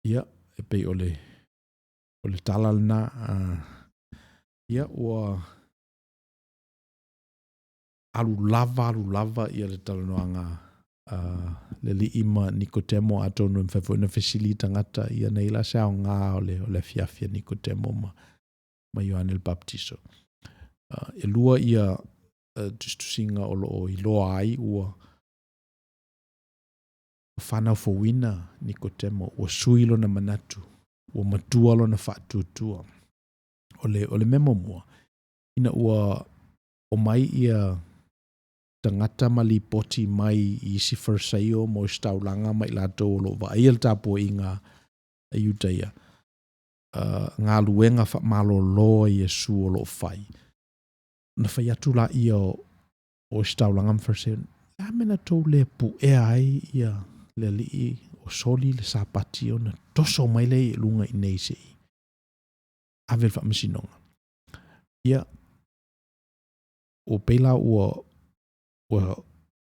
Ia, e pei o le, o le tala lena. Ia, ua alu lava alu lava ia le talanoaga a le Alii ma Nikotemo, atonu e mafai foi ona fesili tagata, ia na i ai la se aoga o le, o le afiafi a Nikotemo ma, ma Ioane le Papatiso. E lua ia tusitusiga o lo o iloa ai ua fanau fouina Nikotemo, ua sui lona manatu, ua matua lona faatuatua. O le, o le mea muamua, ina ua omai ia tagata ma lipoti mai i isi Farisaio ma Ositaulaga ma i latou o lo o vaaia le tapuaiga a Iutaia, galuega faamalolo a Iesu o lo o fai, ona fai atu laia o Ositaulaga ma Farisaio, le a mea na tou le puea ai ia le alii o soli le Sapati ona toso mai lea i luga i nei se i ave i le faamasinoga. Ia, ua pei la ua, ua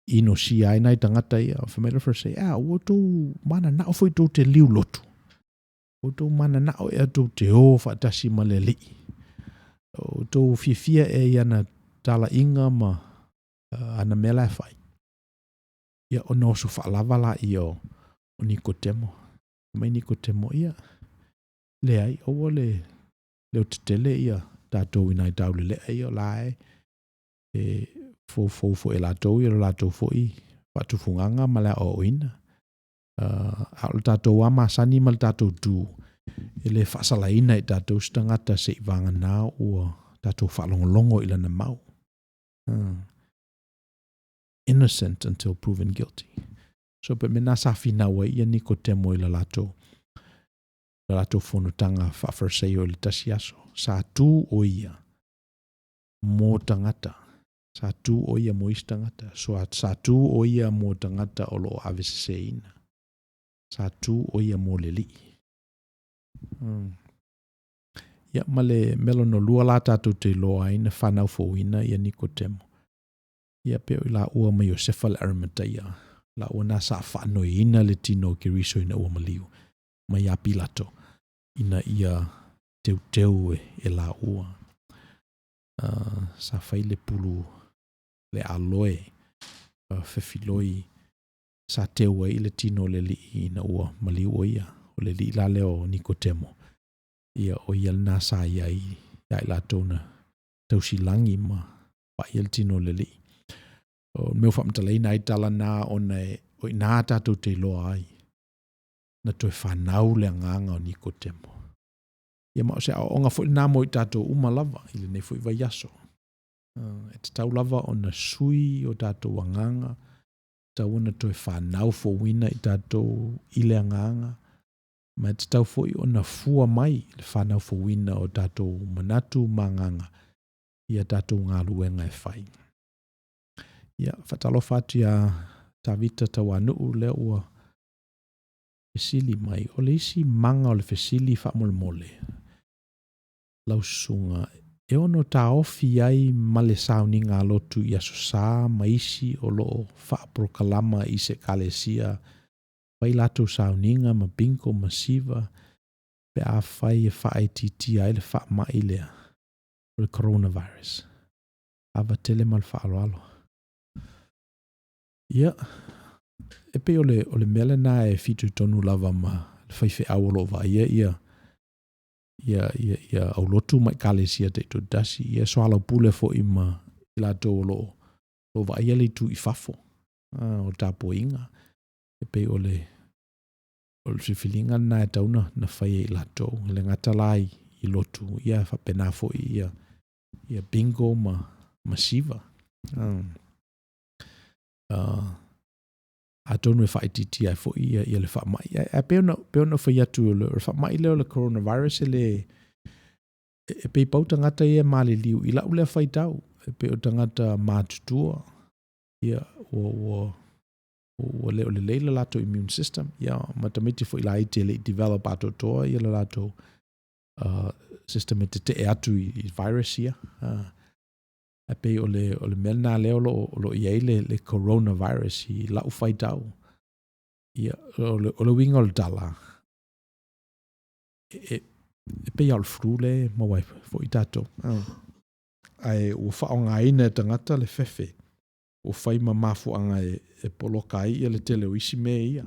inosia ai nai tagata ia. Fai mai le Farisai, a, ua outou mananao foi tou te liu lotu. Ua outou mananao ea tou te o faatasi ma le Alii. Ua outou fiafia ea i ana talaiga ma ana mea la e fai. Ia, ona oso faalava laia o, o Nikotemo. Fai mai Nikotemo, ia, leai, aua le leotetele ia tatou i nai taulelea ia o la e e foufou foi e latou ia lo latou foi faatufugaga ma le aoaoina. A o le tatou lava masani ma le tatou tu, e le faasalaina e tatou se tagata seiavagana ua tatou faalogologo i lana mau. Innocent until proven guilty. So pe mea na sa finau ai ia Nikotemo i la latou la latou fonotaga faa-Fariseio i le tasi aso. Sa tu o ia mō tagata. Sa tu o ia mō isi tagata. So, sa tu o ia mō tagata o lo o aveseseina. Sa tu o ia mō le Alii. Ia, ma le mea lona lua la tatou te iloa ai na fanau fouina ia Nikotemo. Ia pe o i laua ma Iosefa le Arimataia, laua na sa faanoiina le tino o Keriso ina ua maliu mai ia Pilato, ina ia teuteu e laua. Sa fai le pulu. le aloe fefiloi sa teu ai i le tino o le alii ina ua maliu ʻo ia, o le alii la lea o Nikotemo, ia ʻo ia lena sa i ai iā i latou na tausilagi ma vaaia le tino o le alii. O le mea ua faamatalaina ai tala na ona e o i ina tatou te iloa ai na toe fanau le agaga o Nikotemo. Ia ma o se aoaoga foi lena mo i tatou uma lava i lenei foi vaiaso. E tatau lava ona sui o tatou agaga, tatau ona toe fanau fouina i tatou i le agaga, ma e tatau foi ona fua mai le fanau fouina o tatou manatu ma agaga i a tatou galuega e fai. Ia, faatalofa atu iā Tavita Tauanuu lea ua fesili mai. O le isi maga o le fesili faamolemole lau susuga, e ono taofi ai ma le sauniga a lotu i Aso Sa ma isi o lo o faapolokalama i se Ekalesia fai latou sauniga ma bingo ma siva pe afai e faaitiitia ai le faamai lea o le coronavirus. Ava tele ma le faaaloalo. Ia, e pei o le, o le mea lena e fitoitonu lava ma le faifeau o lo o vaaia ia, ia, ia, ia aulotu ma ekalesia taitoatasi, ia soalaupule foi ma i latou o lo o, o vaaia le itu i fafo o tapuaiga. E pei o le, o le filifiliga lena e tatau ona, na fai e i latou. E le gata la i, i lotu, ia faapena foi ia, ia bingo ma, ma siva. Atonu e faaitiitia ai foi ia, ia le faamai. Ae, ae pei ona, pei ona fai atu, o le, o le faamai lea o le coronavirus e le, e pei pau tagata ia e maliliu i lau lea faitau, e pei o tagata matutua, ia, ua, ua, ua le o lelei le latou immune system, ia, ma tamaiti foi laiti e le i develop atoatoa ia le latou system e tetee atu i, i virus ia. Ae pei o le, o le mea lena lea o lo o, o lo o i ai le, le coronavirus i lau faitau. Ia, o le, o le uiga o le tala, e, e pei lava o le flu lea e maua ai foi tatou. Ae ua faaaogaina e tagata le fefe ua fai ma mafuaaga e, e poloka ai ia le tele o isi mea ia.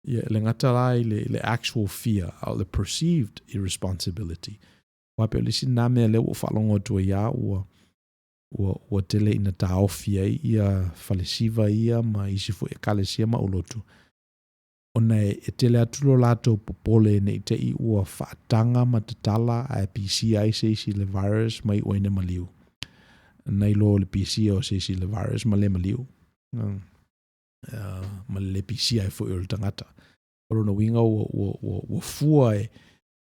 Ia, e le gata la i le, le actual fear, a o le perceived irresponsibility. Aua pei o le isi lena mea lea ua ou faalogo atu ai lava ua, ua, ua tele ina taofi ai ia falesiva ia ma isi foi ekalesia ma aulotu, ona e, e tele atu lo latou popole ne i te i ua faataga ma tatala ae pisia ai se isi i le virus ma iu ai ina maliu, nai lo le pisia o se isi i le virus ma le maliu. Ma le le pisia ai foi o le tagata. O lona uiga ua, ua, ua, ua fua e,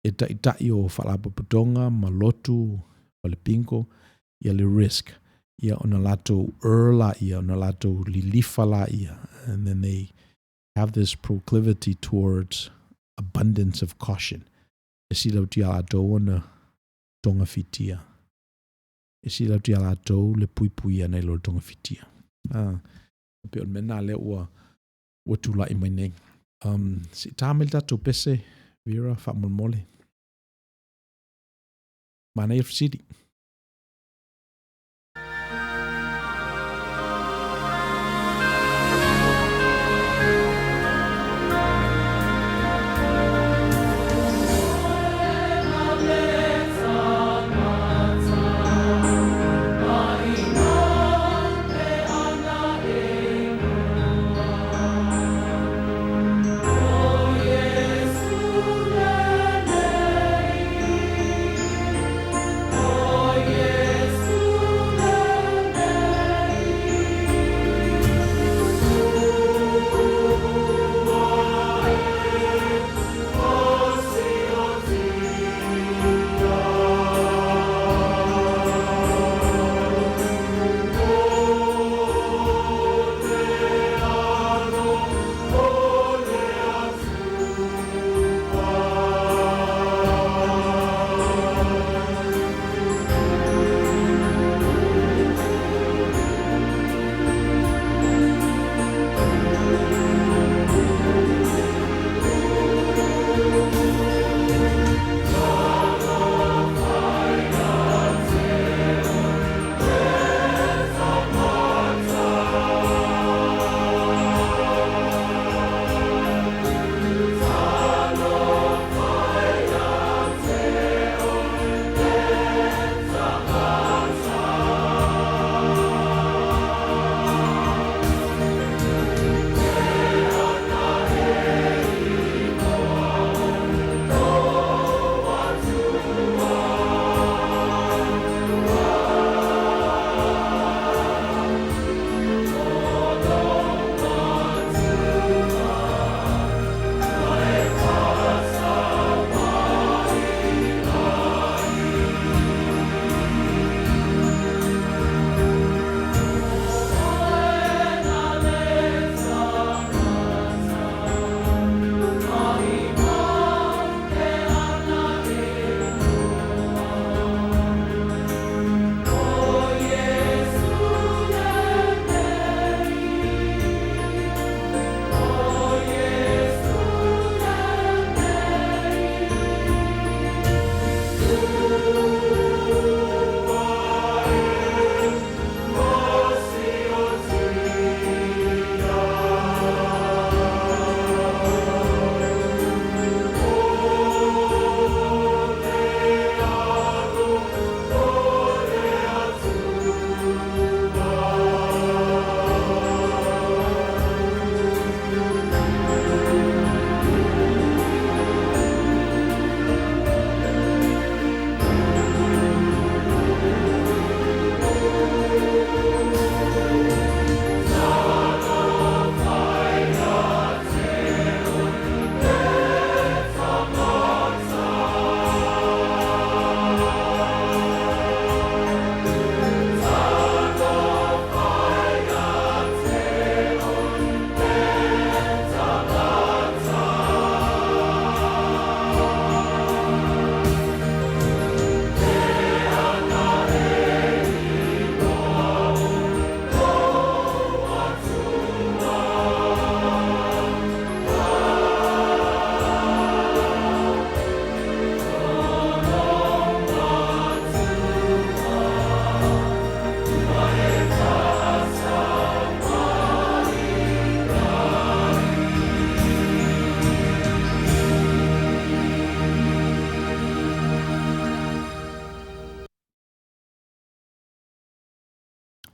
e taitai o faalapotopotoga ma lotu fale bingo ia le risk ia ona latou err laia, ona latou lilifa laia, and then they have this proclivity towards abundance of caution. E silautia latou ona togafitia. E silautia latou le puipuia nai lo le togafitia. Ah, e pei o le mea lena lea ua, ua tulai mai nei. Um, se i tā mai le tatou pese, Vera, faamolemole. Manaia le fesili.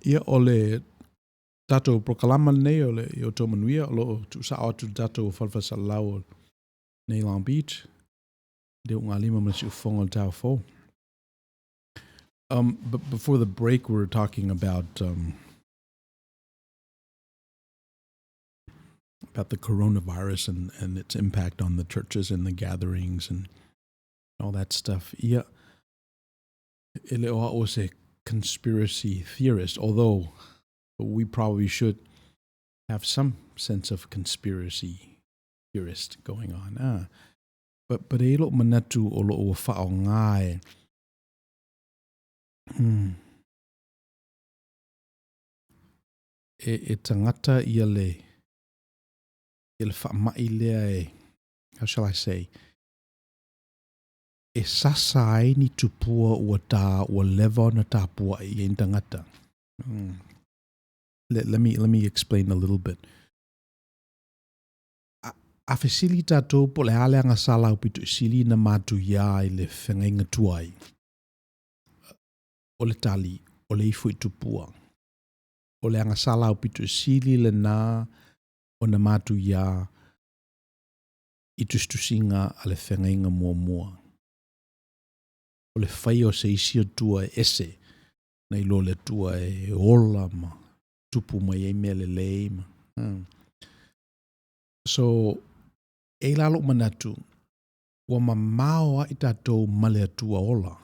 Ia, o le tatou polokalama lenei o le Ia Outou Manuia, o lo o tuusao atu i le tatou fale faasalalau o nei Long Beach, le ulugalima ma le siufofoga o le taeao fou. But before the break, we were talking about um, about the coronavirus and, and its impact on the churches and the gatherings and all that stuff. Ia, e le o a'u o se conspiracy theorist, although we probably should have some sense of conspiracy theorist going on. Ah. But, but e i lo'u manatu o lo'o ua fa'aaogā e, mm, e, e tagata ia le, ia le fa'ama'i lea e, how shall I say, e sasa ai ni tupua ua tā, ua leva ona tapua'i i ai ni tagata. Mm. Let, let, me, let me explain a little bit. A, a fesili tātou po o le a le agasala aupito sili na matuia i le feagaiga tuai. O le tali, o le ifo i tupua. O le agasala aupito sili lenā ona matuia i tusitusiga a le feagaiga muamua. O le faia o se isi Atua e ese nai lo le Atua e ola ma tupu mai ai mea lelei ma. So, e i la lo'u manatu, ua mamao a'i tatou ma le Atua ola,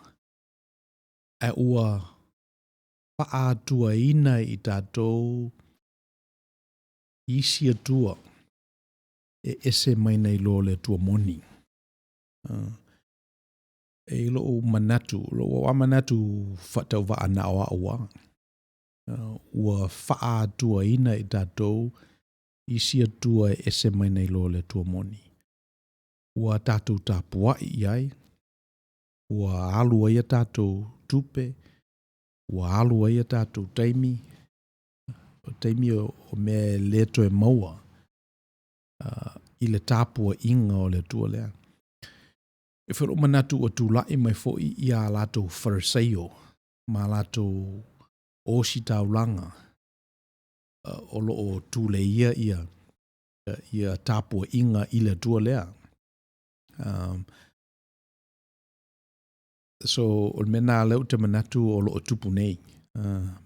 ae ua faaatuaina i tatou isi Atua e ese mai nai lo le Atua moni. E i lo'u manatu, lo'u a manatu faatauvaa na o a'u a, ua faaatuaina i tatou isi Atua e ese mai nai lo le Atua moni. Ua tatou tapua'i i ai, ua alu ai a tatou tupe, ua alu ai a tatou taimi, o taimi o, o mea e le toe maua i le tapua'iga o le Atua lea. E foi lo'u manatu ua tula'i mai fo'i ia a latou Fariseio ma a latou ositaulaga o lo'o tuleia ia ia tapua'iga i le Atua lea. Um, so, o le mea lena lea ou te manatu o lo o tupu nei.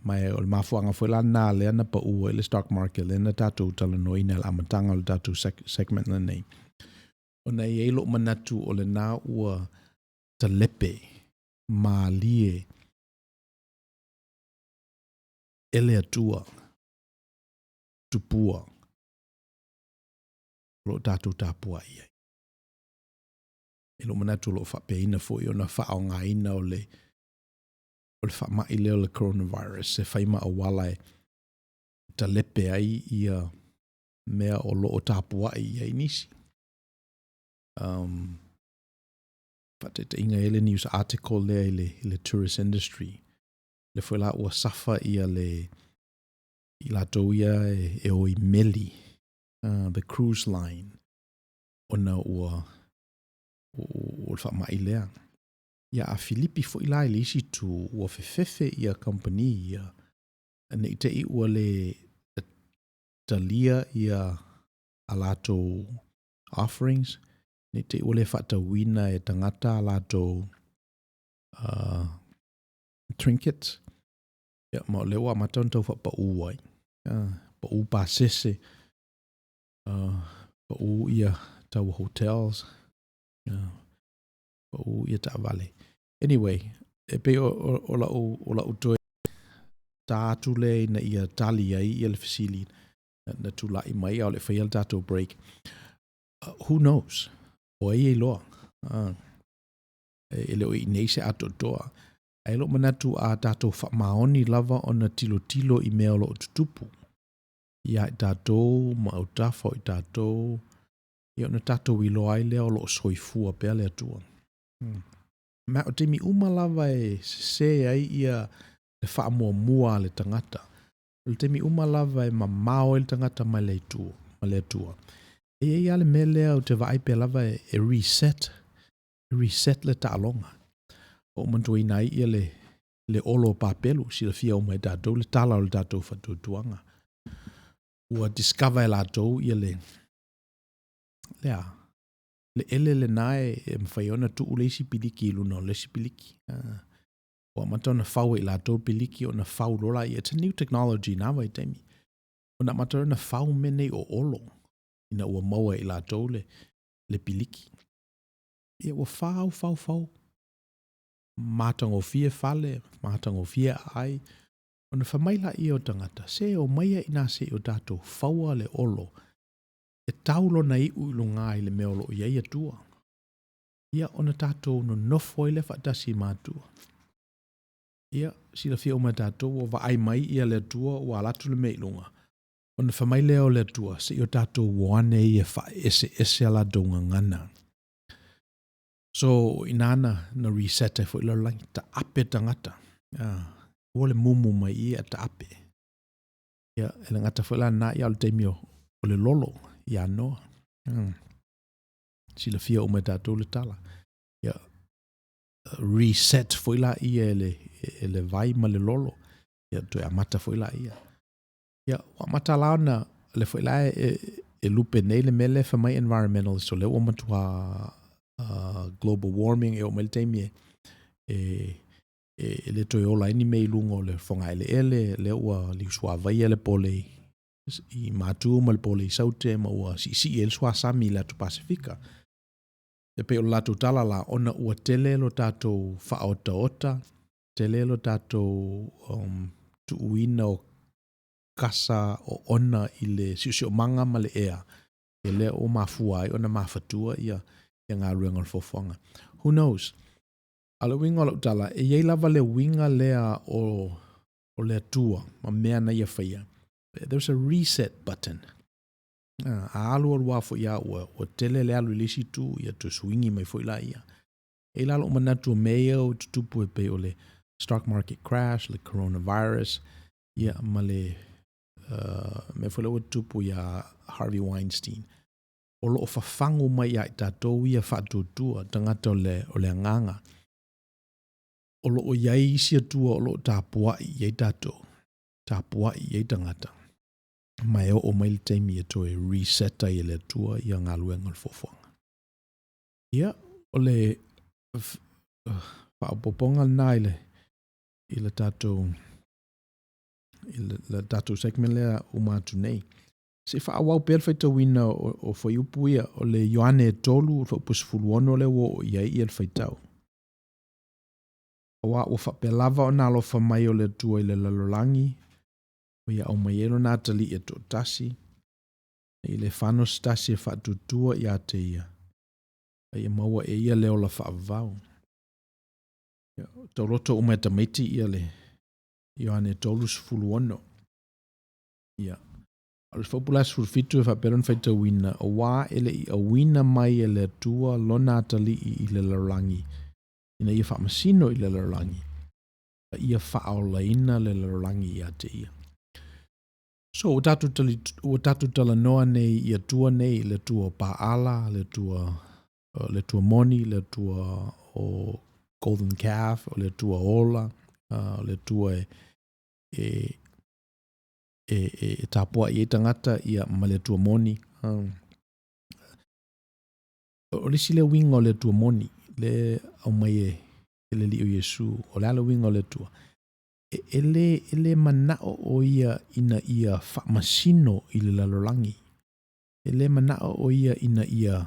Ma o le mafuaaga foi la lena lea na pau ai le stock market lea na tatou talanoaina i le amataga o le tatou segment lenei. Ona e i ai lo'u manatu o lena ua talepe mālie e le Atua tupua o lo o tatou tapuai ai. I lo'u manatu o lo o faapeaina foi ona faaaogaina o le o le faama'i lea o le coronavirus e fai ma auala e talepe ai ia mea o lo o tapuai i ai nisi. Um, Faataitaiga e i ai le news article lea i le, i le tourist industry. Le foi la ua safa ia le i latou ia e, e o i meli, the cruise line, ona ua o le faamai lea. Ia a filipi foi la i le isi itu, ua fefefe ia kamupani ia, ne i te i ua le talia ia a latou offerings, ne i te i ua le faatauina e tagata a latou trinkets, ia, ma o lea ua amata ona tau faapaū ai, paū pasese, paū ia tau hotels, paū ia taavale. Anyway, e pei o, o, o lau, o lau toe tā atu lea ina ia tali ai ia le fesili na, na tulai mai a o le i faia le tatou break. Who knows? O ai e iloa? E le o i inei se atoatoa. Ae lou manatu a tatou faamaoni lava ona tilotilo i mea o lo o tutupu iā i tatou ma autafa o i tatou, ia ona tatou iloa ai lea o lo o soifua pea le Atua. Ma o taimi uma lava e sese ai ia le faamuamua a le tagata. O le taimi uma lava e mamao ai le tagata mai le Atua, ma le Atua. E i ai lava le mea lea ou te vaai pea lava e reset, e reset le taaloga. Ua ou manatuaina ai ia le, le olo o Papelu, silafia uma e tatou le tala o le tatou faatuatuaga. Ua discover e latou ia le, le a, le ele lena e, e mafai ona tuu le isi piliki i luna o le isi piliki. Ua amata ona fau e i latou piliki ona fau loa laia. It's a new technology i na vaitaimi. Ona amata ona fau mea nei o olo ina ua maua e i latou le, le piliki. Ia ua fau, fau, fau. Matagofie fale, matagofie aai. Ona fai mai laia o tagata, se omaia inā se i o tatou faua le olo e tau lona iu i luga i le mea o lo o i ai Atua. Ia, ona tatou nonofo ai lea faatasi ma Atua. Ia, silafia uma e tatou, ua vaai mai ia le Atua ua ala atu le mea i luga. Ona fai mai lea o le Atua, se i o tatou o ane ia e faaeseese a latou gagana. So, inā na, na reset ai foi le lalolagi, taape tagata. Aua le mumu mai i i ae taape. Ia, e le gata foi la lena, ia o le taimi o, o le lolo iā Noa. Silafia uma e tatou le tala. Ia, reset foi laia e le, e le vai ma le lolo. Ia, toe amata foi laia. Ia, ua amata la ona, le foi la e, e lupe nei le mea lea fai mai environmentalist, o lea ua matua global warming e oo mai le taimi e, e, e, e le toe ola ai ni mea i luga o le fogaeleele, lea ua liusuavaia le pole i, i Matu ma le pole i Saute ma ua siisii ai le suasami i le atu Pasefika. E pei o le latou tala la, ona ua tele lo tatou faaotaota, tele lo tatou um, tuuina o kasa oona i le siosiomaga ma le ea, ia lea ua mafua ai ona mafatua ia, ia galuega o le foafoaga. Who knows? A o le uiga o lau tala, e i ai lava le uiga lea o, o le Atua ma mea na ia faia. There's a reset button. A alu alu lava foi a ua, ua tele le alu i le isi itu, ia toe suigi mai foi laia. E i ai la lou manatu o mea ia ua tutupu e pei o le stock market crash, le coronavirus, ia ma le uh, mea foi lea ua tutupu iā Harvey Weinstein. O lo o fafagu mai ia i tatou ia faatuatua, tagata o le, o le agaga. O lo o i ai isi Atua o lo o tapuai i ai tatou, tapuai i ai tagata. Ma e oo mai le taimi e toe reset ai e le Atua ia galuega o le foafoaga. Ia, o le faaopoopoga lena i le, i le tatou i le, le tatou segment lea uma atu nei. Se i faaauau pea le faitauina o, o fuaiupu ia, o le Ioane e 3, o le fuaiupu 16 lea ua oo i ai ia le faitau. Auā ua faapea lava ona alofa mai o le Atua i le lalolagi, ua ia aumai ai lona atalii e toatasi, ina ia le fano se tasi e faatuatua ia te ia, a ia maua e ia le ola faavavau. Ia, tauloto uma e tamaiti ia le Ioane 3:16. Ia, A o le fuaiupu la 17 e faapea lona faitauina, Auā e le i auina mai e le Atua lona atalii i le lalolagi, ina ia faamasino i le lalolagi, a ia faaolaina le lalolagi ia te ia. So, ua tatou, tali, ua tatou talanoa nei i Atua nei, le Atua o Paala, le Atua, le Atua moni, le Atua o Golden Calf, o le Atua ola, o le Atua e, e, e, e, e tapuai ai tagata ia, ma le Atua moni. O le isi lea uiga o le Atua moni, le aumai e, e le Alii o Iesu, o le a le uiga o le Atua? E, e, le, e le manao o ia ina ia faamasino i le lalolagi. E le manao o ia ina ia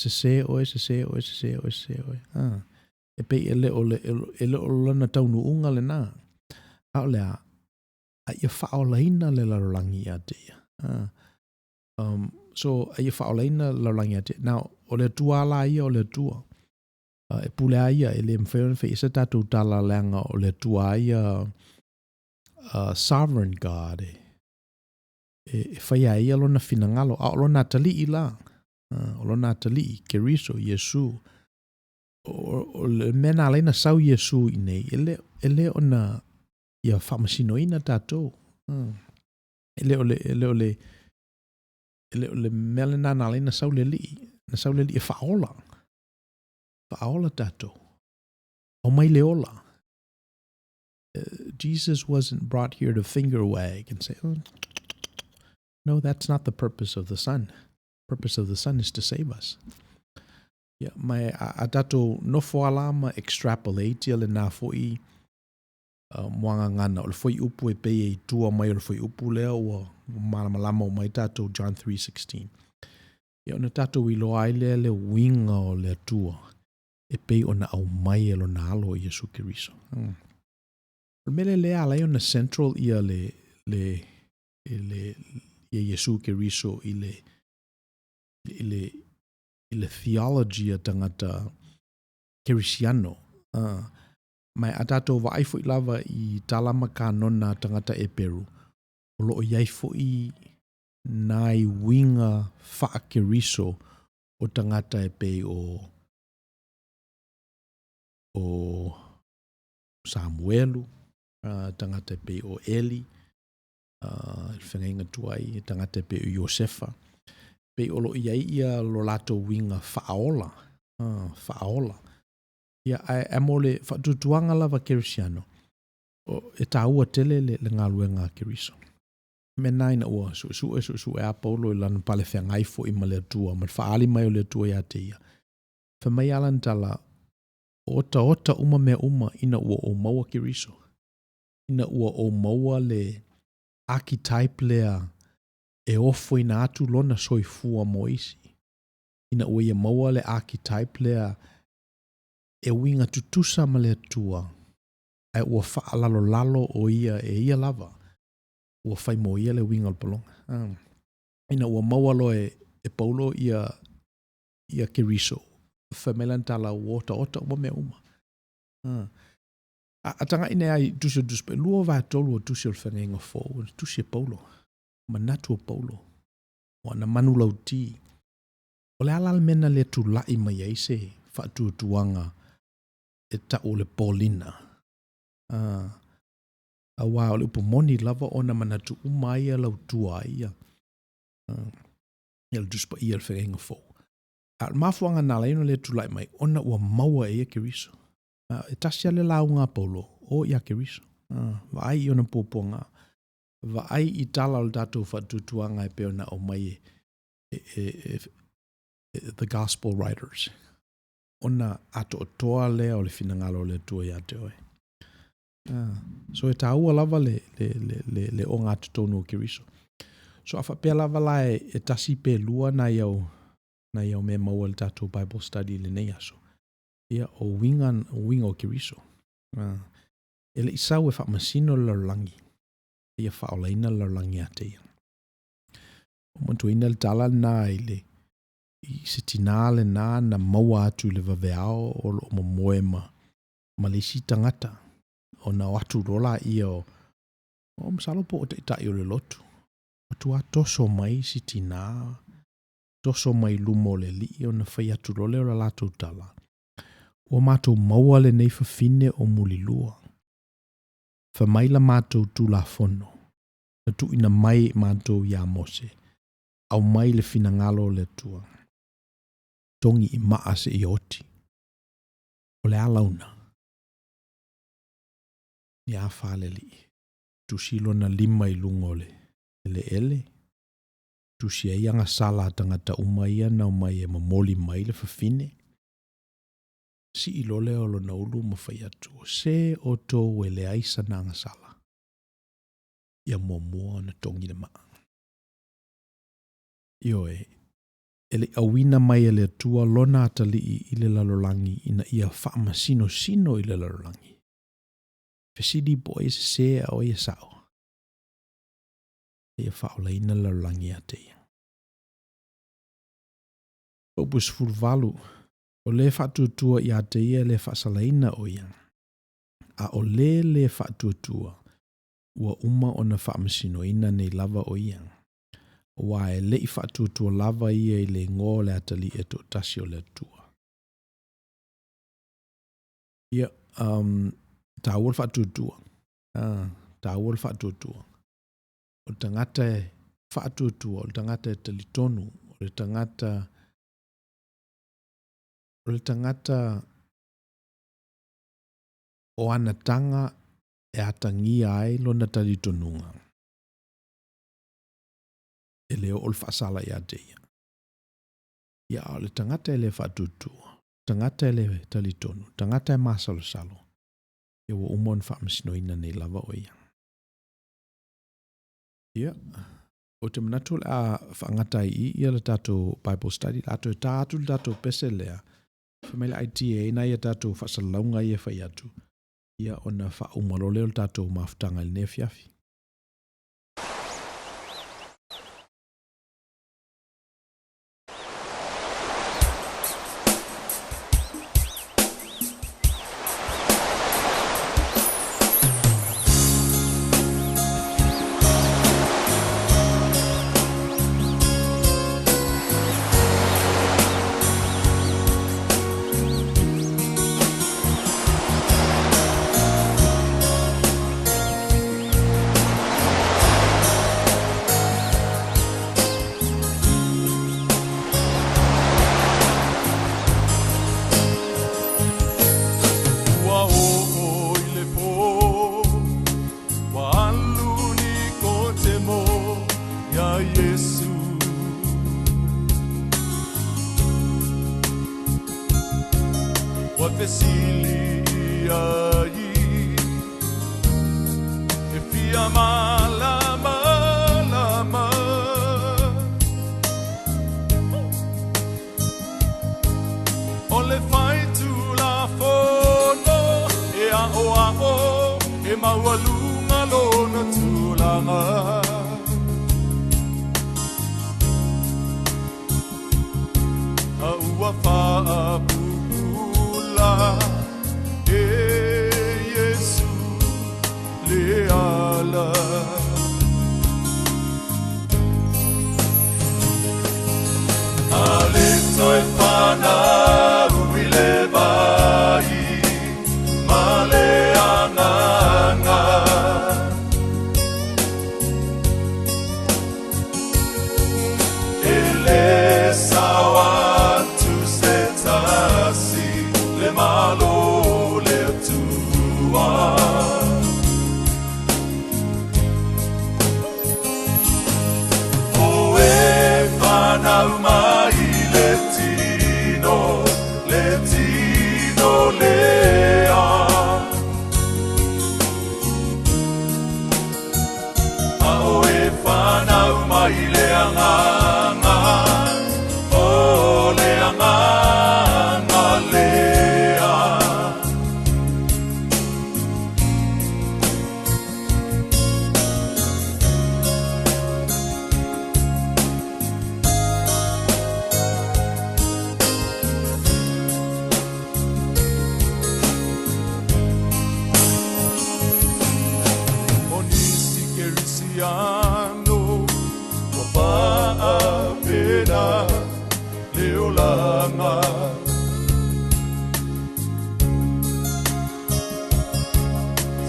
sesē oe, sesē oe, sesē oe, sesē oe. Ah. E pei e le o, le, e le o lona taunuuga lena. A o le a, a ia faaolaina le lalolagi ia te ia. Ah. So, a ia faaolaina le lalolagi ia te ia. Now, o le Atua la ia o le Atua. E pule a ia, e le mafai ona fai se tatou tala leaga o le Atua a ia sovereign God e, e, e fai a ia lona finagalo, a o lona atalii la, o lona atalii, Keriso, Iesu, o, o le mea na ala ai ona sau Iesu i nei, e le, e le ona ia faamasinoina tatou. E le o le, e le o le, e le o le mea lena na ala ai ona sau le Alii, na sau le Alii e faaola. Faaola tatou. Aumai le ola. Jesus wasn't brought here to finger wag and say, oh, no, that's not the purpose of the Son. The purpose of the Son is to save us. Ia, ma a, a tatou nofo ala ma extrapolate ia lena foi muagagana o le fuaiupu e pei e i tua mai o le fuaiupu lea ua malamalama uma ai tatou John 3:16. Ia ona tatou iloa ai lea le uiga o le Atua e pei ona aumai e lona alo o Iesu Keriso. O le mea lea lea ala ai ona central ia le, le, le, ia Iesu Keriso i le, i le, i le theology a tagata Kerisiano. Ma a tatou vaai foi lava i tala ma kanona a tagata Eperu, o lo o i ai foi nai uiga faa-Keriso o tagata e pei o o Samuelu, tagata e pei o Eli, i le feagaiga tuai, tagata e pei o Iosefa. Pei o lo o i ai ia lo latou uiga faaola, faaola. Ia, ae, ae mo le faatuatuaga lava Kerisiano, e taua tele le, le galuega a Keriso. Mea na ina ua suesue, suesue a Paulo i lana pale feagai foi ma le Atua, ma le faaali mai o le Atua ia te ia. Fai mai a lana tala, otaota uma mea uma ina ua ou maua Keriso. Ina ua ou maua le archetype lea e ofoina atu lona soifua mo isi. Ina ua ia maua le archetype lea e uiga tutusa ma le Atua, ae ua faalalolalo o ia e ia lava, ua fai mo ia le uiga o le pologa. Ina ua maua loa e, e Paulo ia, ia Keriso, fai mai lana tala ua otaota uma mea uma. A, a taga'i nei a i tusi o Tusi Paia, 2/3 o tusi o le Feagaiga Fou, o le tusi e Paulo, manatu o Paulo, o ana manulauti. O le a la le mea na le tula'i mai ai se faatuatuaga e ta'u o le Paulina? Auā o le upu moni lava ona manatu uma ai ia lautua ai ia, ia le Tusi Paia o le Feagaiga Fou. A o le mafuaaga na ala ai ona le tula'i mai, ona ua maua e ia Keriso. E tasi lava le lauga a Paulo, o iā Keriso. Vaai i ona puapuaga, vaai i tala o le tatou faatuatuaga e pei ona aumai e, e, e, e, the gospel writers. Ona atoatoa lea o le finagalo o le Atua ia te oe. So e tāua lava le, le, le, le, le ogatotonu o Keriso. So a faapea lava la e, e tasi pe lua nai au, nai au mea maua i le tatou Bible study i lenei aso. Ia, o uiga, o uiga o Keriso. E le i sau e faamasino le lalolagi, a ia faaolaina le lalolagi ia te ia. Ua manatuaina le tala lena i le i se tinā lena na maua atu i le vaveao o lo o momoe ma ma le isi tagata ona o atu loa laia o o masalo po o taitai o le lotu. Matuā toso mai si tinā, toso mai i luma o le alii ona fai atu loa lea o le latou tala, Ua matou maua lenei fafine o mulilua. Fai mai la matou Tulafono, na tuuina mai e matou iā Mose, aumai le finagalo o le Atua, togi i maa seia oti. O le a launa? Ni a fa le alii. Tusi lona lima i luga o le eleele, tusi ai agasala a tagata uma ia na omai e momoli mai le fafine. Sii loa lea o lona ulu ma fai atu, O se outou e leai sana agasala, ia muamua ona togi le maa. Ioe, e le i auina mai e le Atua lona atalii i le lalolagi ina ia faamasinosino i le lalolagi. Fesili po o ai e sesē a o ai e sao, seia faaolaina le lalolagi ia te ia. Upu 18, O le faatuatua ia te ia e le faasalaina o ia, a o le lē faatuatua, ua uma ona faamasinoina nei lava o ia, aua e le i faatuatua lava ia i le igoa o le Atalii e toatasi o le Atua. Ia, um, taua le faatuatua. Ah, taua le faatuatua. O le tagata e faatuatua, o le tagata e talitonu, o le tagata o le tagata o ana taga e atagia ai lona talitonuga, e le oo le faasala ia te ia. Ia, a o le tagata e le faatuatua, tagata e le talitonu, tagata e masalosalo, ia ua uma ona faamasinoina nei lava o ia. Ia, ou te manatu o le a faagata ai i i ia le tatou Bible study, o le a toe ta atu le tatou pese lea, fai mai le ITA nai a tatou faasalalauga ia e fai atu, ia ona faauma loa lea o le tatou mafutaga i lenei afiafi. Ua oo i le pō, ua alu Nikotemo iā Iesu. Ua fesili i ai, E fia malamalama. O le fai Tulafono e aʻoaʻo e maualuga lona tulaga. A ua faapupula e Iesu le ala. A le toe fanau i le vai ma le Agaga. E le sao atu se tala.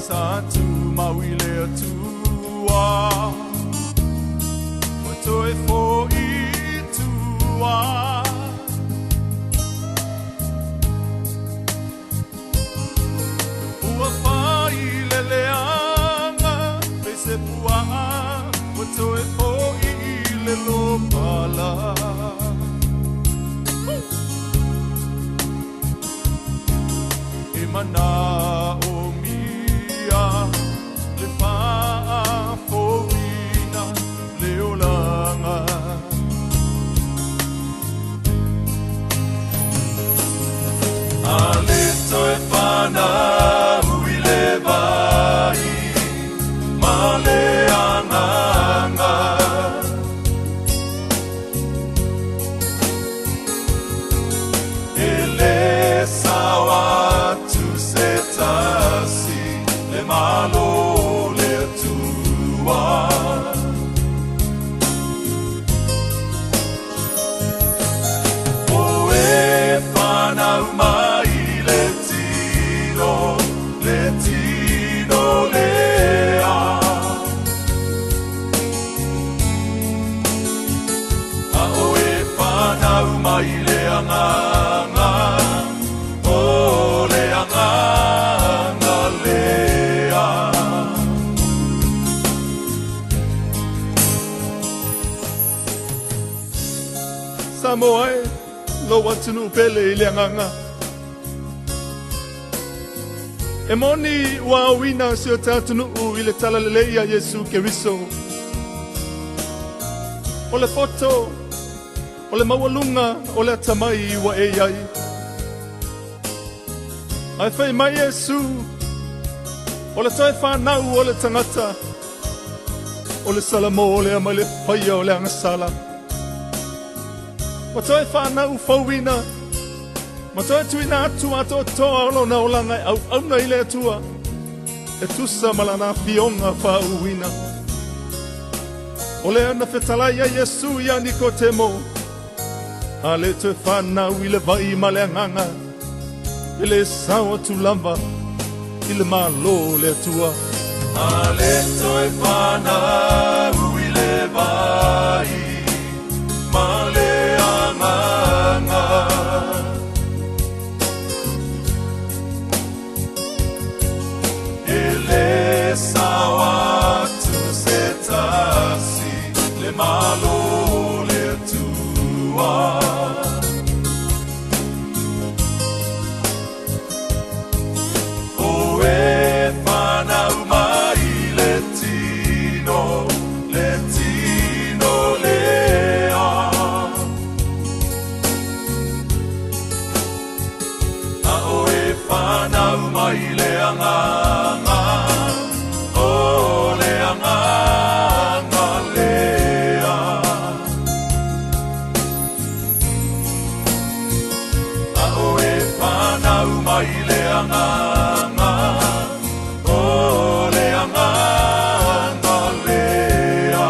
Sa tumau i le Atua, Ua toe fo'i i tua. Ua fai le leaga pei se puaa, Ua toe fo'i i le lopala. E manaomia le faafouina le olaga. A le toe fanau i le vai ma le agaga. E le sao atu se tasi le malo o le Atua. O e fanau mai le tino, le tino lea. A o e fanau mai le agaga, o le agaga lea. Samoa e, lou atunuu pele i le agaga. E moni ua aoina si o ta atunuu i le talalelei a Iesu Keriso. O le poto, o le maualuga o le atamai ua e i ai. Ae fai mai Iesu, o le toe fanau o le tagata, o le salamo lea mai le faia o le agasala. Ua toe fanau fouina, ma toe tuuina atu atoatoa o lona olaga e auauna i le Atua, e tusa ma lana afioga faauuina. O lea na fetalai ai Iesu ia Nikotemo, a le toe fanau i le vai ma le agaga, e le sao atu lava i le Malo o le Atua. A le toe fanau i le vai ma le agaga. E le sao atu se tasi le malo o le Atua. O e fanau mai le tino, le tino lea. A o e fanau mai le agaga, o le agaga lea. A o e fanau mai le agaga, o le agaga lea.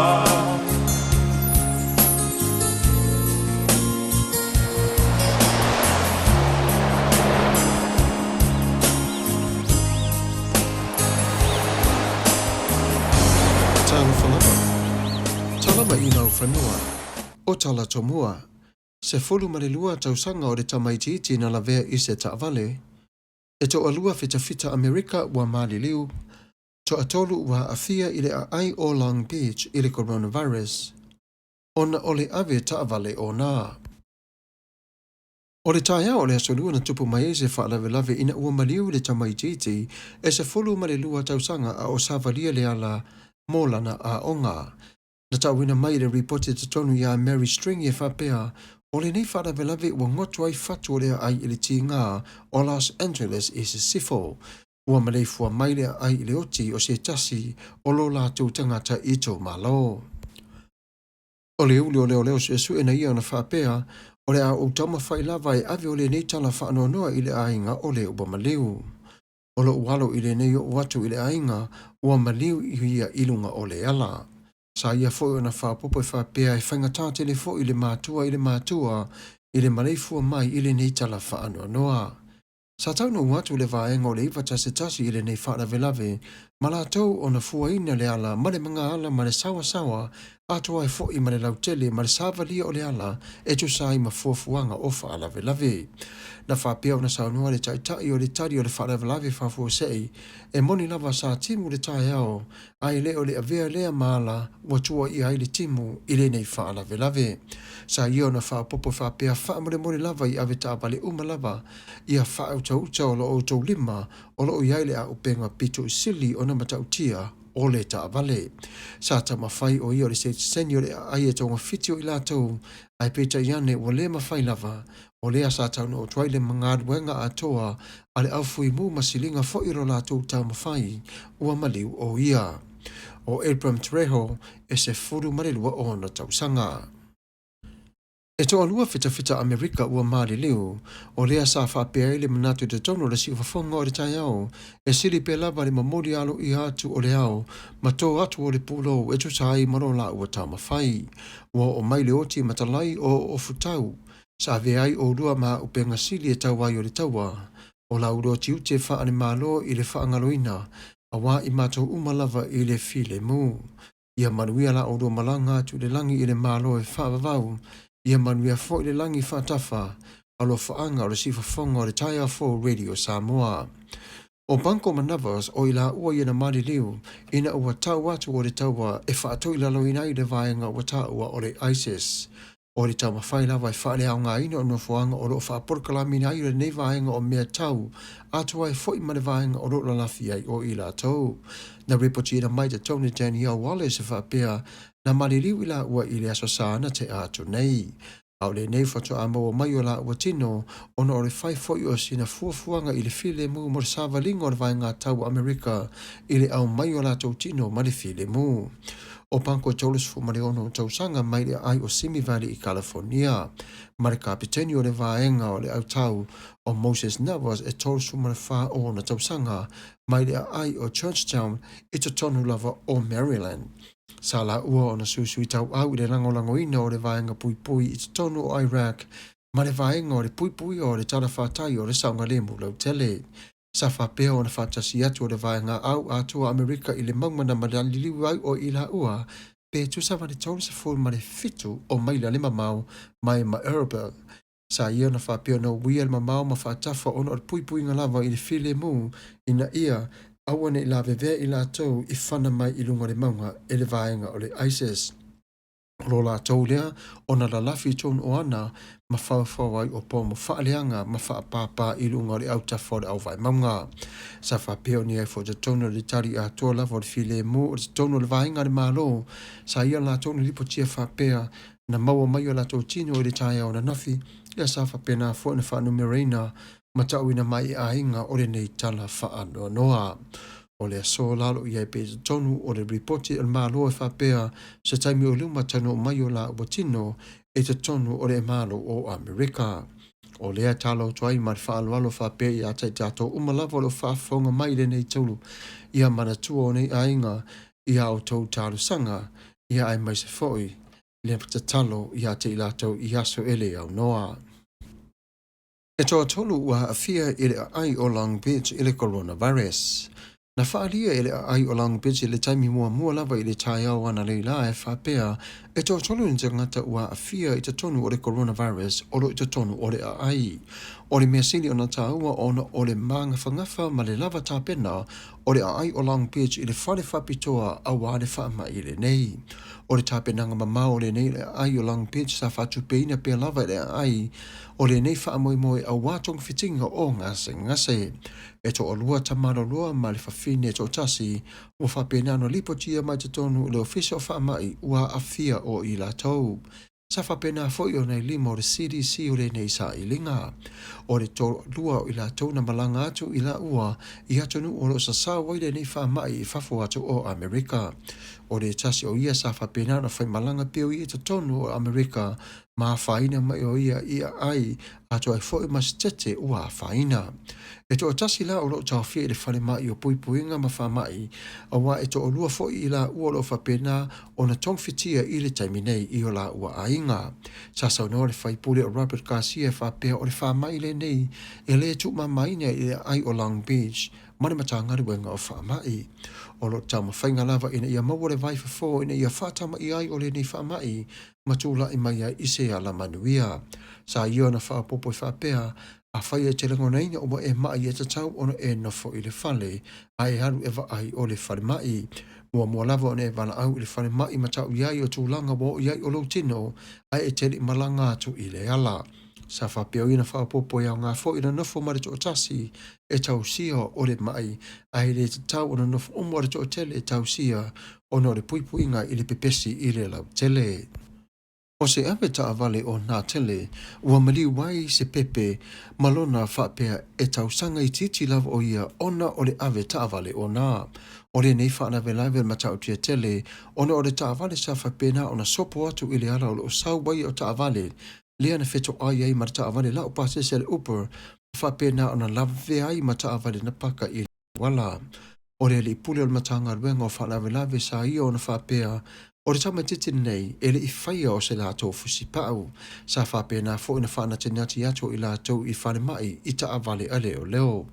Talofa lava. Tala mai i Laufanua. O tala tomua. 12 tausaga o le tamaitiiti na lavea i se taavale. E toalua fitafita Amerika ua maliliu. Toatolu ua aafia i le aai o Long Beach i le coronavirus. Ona o le ave taavale ona. O le taeao o le aso Lua na tupu mai ai se faalavelave ina ua maliu le tamaitiiti e 12 tausaga a o savalia le ala mo lana aoga. Na tauina mai le ripoti totonu iā Mary String e faapea, o lenei faalavelave ua goto ai fatu o le aai i le tiga o Los Angeles i sisifo. Ua maleifua mai le aai i le oti o se tasi o lo latou tagata itumalo. O le uli o leoleo suesue na ia ona faapea, o le a ou taumafai lava e ave o lenei tala faanoanoa i le aiga o le ua maliu. O lou alo i lenei oo atu i le aiga ua maliu ia i luga o le ala. Sa ia foi ona faaopoopo e faapea e faigata tele foi le matua i le matua i le maleifua mai i lenei tala faanoanoa. Sa taunuu atu le vaega o le 911 i lenei faalavelave ma latou ona fuaina le ala ma le magaala ma le saoasaoa atoa ai foi ma le lautele ma le savalia o le ala e tusa ai ma fuafuaga o faalavelave. Na faapea ona saunoa le taitai o le tali o le faalavelave faafuasei, e moni lava sa timu le taeao, ae le o le avea lea ma ala ua tuuaia ai le timu i lenei faalavelave. Sa ia ona faaopoopo faapea, Faamolemole lava i avetaavale uma lava ia faautauta o lo outou lima o lo o i ai le auupega pito sili ona matautia o le taavale. Sa taumafai o ia o le seiteseni o le aai e togafiti o i latou, ae peitai ane ua le mafai lava, o lea sa taunuu atu ai le galuega atoa a le aufuimu ma siliga foi o lo latou taumafai, ua maliu o ia. O Abram Trejo e 12 ona tausaga. E toalua fitafita Amerika ua maliliu, o lea sa faapea ai le manatu i totonu o le siufofoga o le taeao, e sili pea lava le momoli aloaia atu o le ao ma to atu o le pulou e tusa ai ma lo laua taumafai. Ua oo mai le oti matalai o Ofutau, sa avea ai oulua ma auupega sili e tau ai o le taua, o la ulua tiute faale-Malo i le faagaloina, auā i matou uma lava i le filemu. Ia manuia la oulua malaga atu i le lagi i le Malo e faavavau, ia manuia foi le lagi faatafa, alofaaga o le siufofoga o le Taeao Fou Radio Samoa. O Banco ma Navas o i laua ia na maliliu ina ua tau atu o le taua e faatoilaloina ai le vaega ua taua o le ISIS. O le taumafai lava e faaleaogaina o nofoaga o lo o faapolokalameina ai lenei vaega o mea tau atoa ai foi ma le vaega o lo o lalafi ai o i latou. Na ripotiina mai te Tony Danielle Wallace e faapea, na maliliu i laua i le Aso Sa na tea atu nei. A o lenei faatoa maua mai o laua tino ona o le fai foi o sina fuafuaga i le filemu mo le savaliga o le vaega tau Amerika i le aumai o latou tino ma le filemu. O Panko e 36 tausaga mai le aai o Simi Valley i Kalifornia, ma le kapiteni o le vaega o le autau o Moses Navas e 34 ona tausaga mai le aai o Churchtown i totonu lava o Maryland. Sa laua ona suisui tauau i le lagolagoina o le vaega puipui i totonu o Iraq ma le vaega o le puipuia o le talafatai o le saogalemu lautele. Sa faapea ona faatasi atu o le vaega au atoa Amerika i le mauga na maliliu ai o i laua pe tusa ma le 37 o maila le mamao mai ma Erbil. Sa ia ona faapea ona uia le mamao ma faatafa ona o le puipuiga lava i le filemu ina ia aua ne i lavevea i latou i fana mai i luga o le mauga e le vaega o le ISIS. O lo latou lea ona lalafi i tonu o ana ma faufau ai o pomo faaleaga ma faapāpā i luga o le autafa o le auvae mauga. Sa faapea ona i ai foi totonu o le tali atoa lava o le filemu o totonu o le vaega a le Malo, sa ia latou na lipotia faapea na maua mai o latou tino i le taeao ananafi, ia sa faapena foi ona faanumeraina ma tauina mai i aiga o lenei tala faanoanoa. O le aso lalo i ai pea i totonu o le ripoti a le Malo e faapea se taimi o luma taunuu mai o laua tino i totonu o le Malo o Amerika. O lea talo atu ai ma le faaaloalo faapea ia te i tatou uma lava o lo o faafofoga mai i lenei taulu, ia manatua o nei aiga i a outou talosaga, ia aemaise foi le tatalo ia te i latou i aso e le aunoa. E toatolu ua aafia i le aai o Long Beach i le coronavirus. Na faaalia e le aai o Long Beach i le taimi muamua lava i le taeao analeila e faapea e toatolu ni tagata ua aafia i totonu o le coronavirus o lo o i totonu o le aai. O le mea sili ona taua ona o le māgafagafa ma le lava tapena o le aai o Long Beach i le fale faapitoa auā le faamai lenei. O le tapenaga mamao o lenei le aai o Long Beach sa faatupeina pea lava e le aai o lenei faamoemoe auā togafitiga o gasegase. E toalua tamaloloa ma le fafine e toatasi ua faapena ona lipotia mai totonu o le Ofisa o Faamai ua aafia o i latou. Sa faapena foi ona i lima o le CDC o lenei sailiga. O le toalua o i latou na malaga atu i laua i atunuu o lo o sasao ai lenei faamai i fafo atu o Amerika. O le tasi o ia sa faapena ona faimalaga pea o ia i totonu o Amerika. ma afaina mai o ia i aai atoa ai foi ma se tete ua afaina. E toatasi la o lo o taofia i le falemai o puipuiga ma faamai, auā e toalua foi i laua o lo o faapena ona togafitia i le taimi nei i o laua aiga. Sa saunoa le faipule o Robert Garcia e faapea o le faamai lenei e le tuumamaina i le aai o Long Beach ma le Matagaluega o Faamai. O lo o taumafaiga lava ina ia maua le vaifofo ina ia faatamaia ai o lenei faamai ma tulai mai ai i se ala manuia. Sa ia ona faaopoopo e faapea, Afai e te lagonaina ua e maʻi e tatau ona e nofo i le fale a e alu e vaai o le falemai. Muamua lava ona e valaau i le falemai ma tau i ai o tulaga ua oo i ai o lou tino ae e te le i malaga atu i le ala. Sa faapea o ia na faaopoopo e aoga foi ona nofo ma le toatasi e tausia o le maʻi ae le tatau ona nofo uma le toatele e tausia ona o le puipuiga i le pepesi i le lautele. O se ave taavale o Natele ua maliu ai se pepe ma lona faapea e tausaga itiiti lava o ia ona o le ave taavale ona. O lenei faalavelave o le matautia tele ona o le taavale sa faapena ona sopo atu i le ala o lo o sau ai o taavale lea na fetoai ai ma le taavale laupasese a le Uber ma faapena ona lavea ai ma taavale na paka i le auala. O le alii pule o le Matagaluega o Faalavelave sa ia ona faapea, o le tamaitiiti lenei e le i faia o se latou fusipau. Sa faapena foi ona faanatinati atu o i latou i falemai i taavale a leoleo.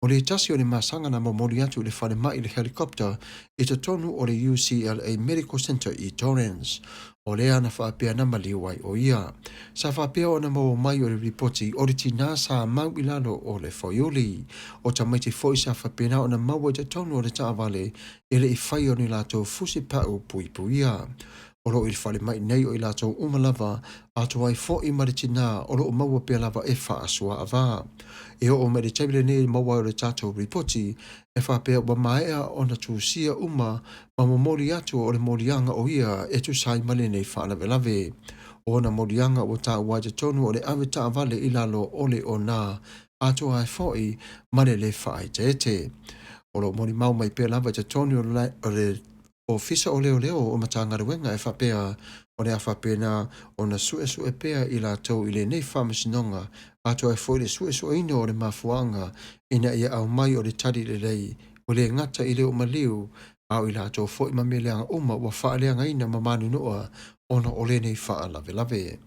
O le tasi o le masaga na momoli atu i le falemai i le helicopter i totonu o le UCLA Medical Center i Torrance. O lea na faapea na maliu ai o ia. Sa faapea ona maua mai o le ripoti o le tinā sa mau i lalo o le foiuli. O tamaiti foi sa faapena ona maua i totonu o le taavale e le i faia o ni latou fusi pau puipuia. O lo o i le falemai nei o i latou uma lava, atoa ai foi ma le tinā o lo o maua pea lava e faasuaava. E oo mai i le taimi lenei i le maua ai o le tatou ripoti, e faapea ua maea ona tusia uma ma momoli atu o le moliaga o ia e tusa ai ma lenei faalavelave. O ona moliaga ua taua ai totonu o le ave taavale i lalo o le ona atoa ai foi ma le lē faaeteete. O lo o molimau mai pea lava i totonu o le Ofisa o Leoleo o Matagaluega e faapea o le a faapena ona suesue pea i latou i lenei faamasinoga atoa ai foi le suesueina o le mafuaaga ina ia aumai o le tali lelei ua le gata i le o maliu a o i latou foi ma mea leaga uma ua faaleagaina ma manunua ona o lenei faalavelave.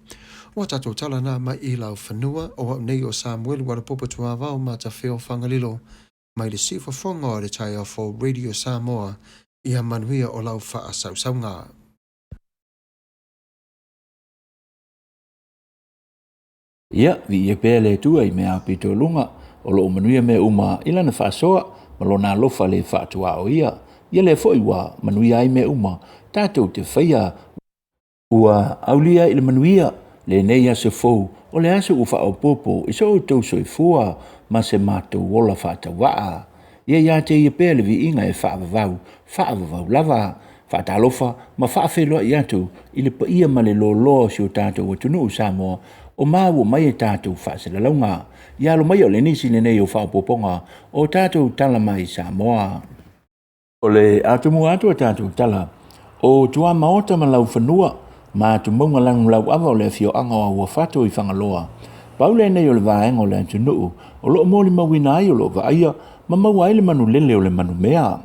Ua tatou tala na mai i laufanua, o au nei o Samuelu Alapopo Tuavao Matafeo Fagalilo, mai le siufofoga o le taeao fou Radio Samoa, ia manuia o lau faasausauga. Ia, viia pea le Atua i mea aupito i luga, o lo o manuia mea uma i lana faasoa ma lona alofa le faatuaoia. Ia lea foi ua manuia ai mea uma tatou te faia. Ua aulia i le manuia lenei aso fou, o le aso ua faaopoopo i so outou soifua ma se matou ola faatauvaa. Ia ia te ia pea le viiga e faavavau, faavavau lava. Faatalofa ma faafeiloai atu i le paia ma le loaloa o si o tatou atunuu Samoa o maua mai e tatou faasalalauga. Ia alo mai o le nisi lenei o faaopoopoga o tatou tala mai Samoa. O le atomua atu a tatou tala o tuamaota ma laufanua ma atumauga lanulauava o le afioaga o Uafato i Fagaloa. Pau lenei o le vaega o le atunuu o lo o molimauina ai o lo o vaaia ma maua ai le manulele o le manumea.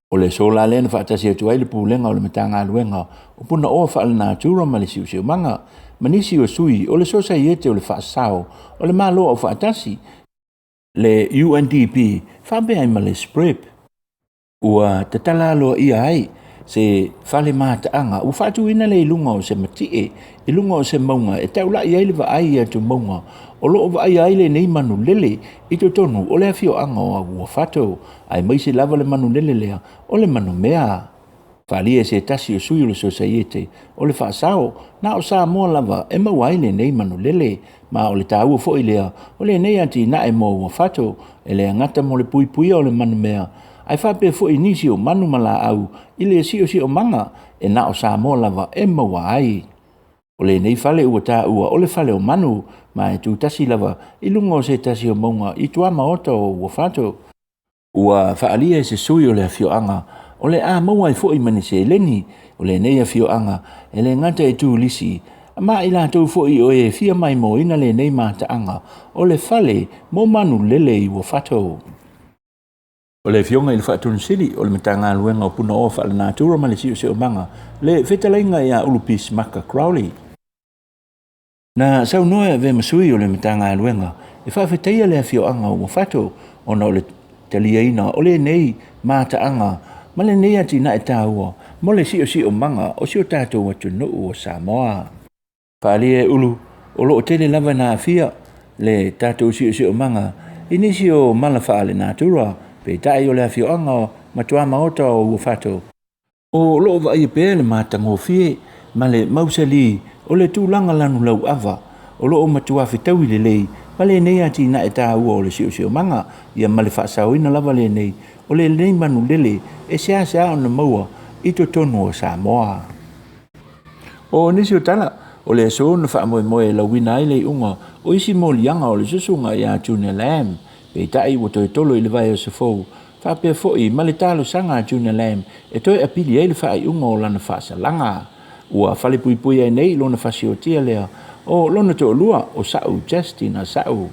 O le aso la lea na faatasi atu ai le Pulega o le Matagaluega o Punaoa Faalenatura ma le Siosiomaga ma nisi o sui o le Sosaiete o le Faasao o le Malo Aufaatasi, le UNDP, faapea ai ma le SPREP. Ua tatala aloaia ai se fale mataaga ua faatuina lea i luga o se matie, i luga o se mauga e taulai ai le vaai i atumauga o lo o vaaia ai lenei manulele i totonu o le afioaga o Uafato, aemaise lava le manulele lea o le manumea. Faaalia e se tasi o sui o le Sosaiete o le Faasao, na o Samoa lava e maua ai lenei manulele, ma o le taua foi lea o lenei atinae mo Uafato, e le gata mo le puipuia o le manumea, ae faapea foi nisi o manu ma laau i le siosiomaga e na o Samoa lava e maua ai. O lenei fale ua taua o le fale o manu, ma e tutasi lava i luga o se tasi o mauga i tuamaota o Uafato. Ua faaalia e se sui o le afioaga o le a maua ai foi ma ni seleni o lenei afioaga e le gata i turisi Ma i latou foi o e fia maimoaina lenei mataaga o le fale mo manu lele i Uafato. O le Afioga i le Faatonusili o le Matagaluega o Punaoa Faalenatura ma le Siosiomaga, le Fetalaiga ia Ulu Pisimaka Crowley. Na saunoa e avea ma sui o le Matagaluega e faafetaia le afioaga o Uafato ona o le taliaina o lenei mataaga ma lenei atinae taua mo le siosiomaga o si o tatou atunuu o Samoa. Faaalia e Ulu, o lo o tele lava ina aafia le tatou siosiomaga i nisi o mala faalenatura, peitai o le afioaga o Matuamaota o Uafato, o lo o vaaia pea le matagofie ma le mausali o le tulaga lanu lauava o lo o matua fetaui lelei ma lenei atinae taua o le siosiomaga, ia ma le faasaoina lava lenei o lenei manulele e seasea ona maua i totonu o Samoa. O nisi o tala, o le aso na faamoemoe e lauina ai le iuga o isi moliaga o le susuga ia Junior Lam, peitai ua toe tolo i le vaiaso fou, faapea foi ma le talosaga a Junior Lam e toe apili ai le faaiuga o lana faasalaga. Ua falepuipui ai nei lona fasiotia lea o lona toalua o Sa'u Justin a Sa'u.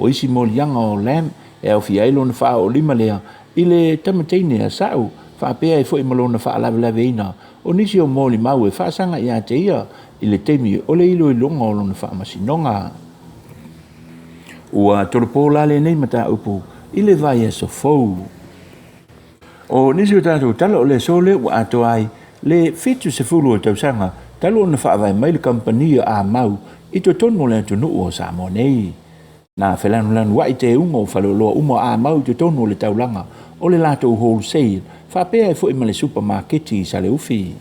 O isi moliaga o Lam e aofia ai lona faaoolima lea i le tamateine a Sa'u, faapea ai foi ma lona faalavelaveina o nisi o molimau e faasaga ia te ia i le taimi o le iloiloga o lona faamasinoga. Ua tolopo la lenei mataupu i le vaiaso fou. O nisi o tatou tala o le aso lea ua atoa ai le 70 o tausaga talu ona faavae mai le kamupani a Amau i totonu o le atunuu o Samoa nei. Na felanulanuai teuga o faleoloa uma o Amau i totonu o le taulaga o le latou wholesale faapea ai foi ma le supamaketi i Saleufi.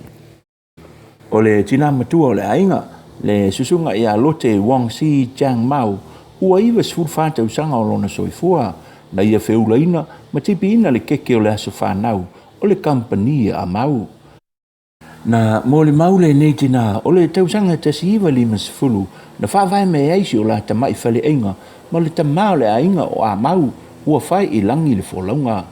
O le tina matua o le aiga, le susuga ia Lote Wong Si Chang Mau, ua 94 tausaga o lona soifua, na ia feulaina ma tipiina le keke o le aso fanau o le kamupani a Amau. Na molimau lenei tina o le tausaga 1950 na faavae mai ai si o la tamai faleaiga ma le tama o le aiga o Amau ua fai i lagi le folauga.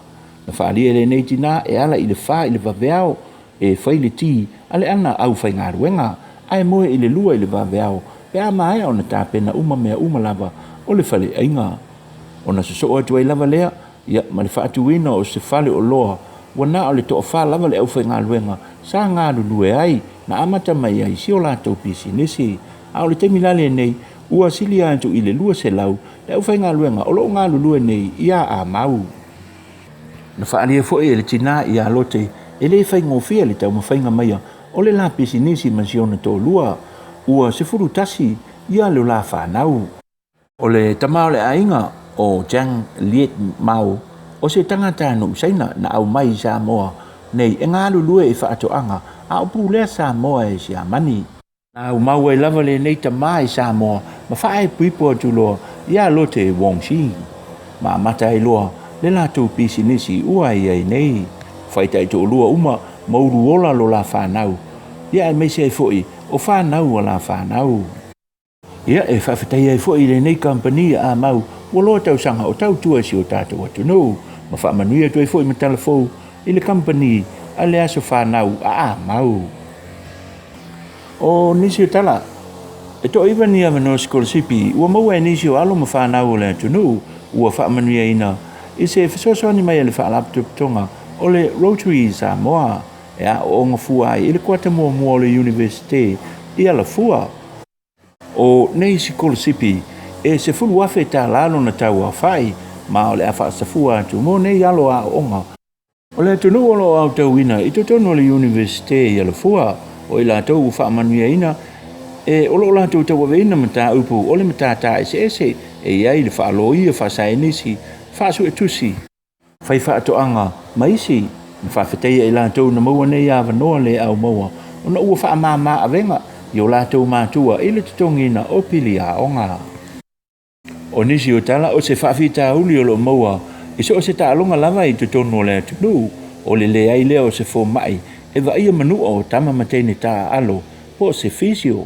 Na faaalia e lenei tina e ala i le fa i le vaveao e fai le ti a le ana aufaigaluega ae moe i le lua i le vaveao pe a maea ona tapena uma mea uma lava o le faleaiga. Ona sosoo atu ai lava lea ia ma le faatuina o se fale oloa ua na o le toafa lava le aufaigaluega sa galulue ai na amata mai ai si o latou pisinisi. A o le taimi la lenei ua silia atu i le 200 le aufaigaluega o lo o galulue nei ia Amau. Na faaalia foi e le tina ia Lote e le faigofie le taumafaiga maia o le la pisinisi ma si ona toalua ua 11 ia le la fanau. O le tama o le aiga o Jiang Liet Mao, o se tagatanuu Saina na aumai i Samoa nei e galulue i faatoaga a o pulea Samoa e Siamani. Na aumau ai lava lenei tama i Samoa ma faaepuipu atu loa ia Lote Wong Shi. Ma amata ai loa le latou pisinisi ua i ai nei. Fai taitoalua uma ma uluola lo la fanau, ia aemaise ai foi o fanau a la fanau. Ia, e faafetai ai foi i lenei kamupani a Amau ua loa tausaga o tautua i si o tatou atunuu, ma faamanuia atu ai foi ma tala fou i le kamupani a le aso fanau a Amau. O nisi o tala, e toaiva ni avanoa sikolasipi ua maua e nisi o alo ma fanau o le atunuu ua faamanuiaina i se fesoasoani mai a le Faalapotopotoga o le Rotary Samoa e aooga fua ai i le kuata muamua o le Iunivesite i Alafua. O nei sikolasipi e $10,000 lona tau aofai ma o le a faasafua atu mo nei alo aooga o le atunuu o lo o aotauina i totonu o le Iunivesite i Alafua, o i latou ua faamanuiaina e o lo o latou tauaveina mataupu o le matata eseese e i ai le faaloia faasaenisi, faasuetusi, faifaatoaga ma isi, na faafetaia i latou na maua nei avanoa le aumaua ona ua faamama avega i o latou matua i le totogiina o pili aoga. O nisi o tala o se faafitauli o lo o maua i so o se taaloga lava i totonu o le atunuu, o le leai lea o se fomai e vaaia manua o tama ma teine taaalo po o se physio.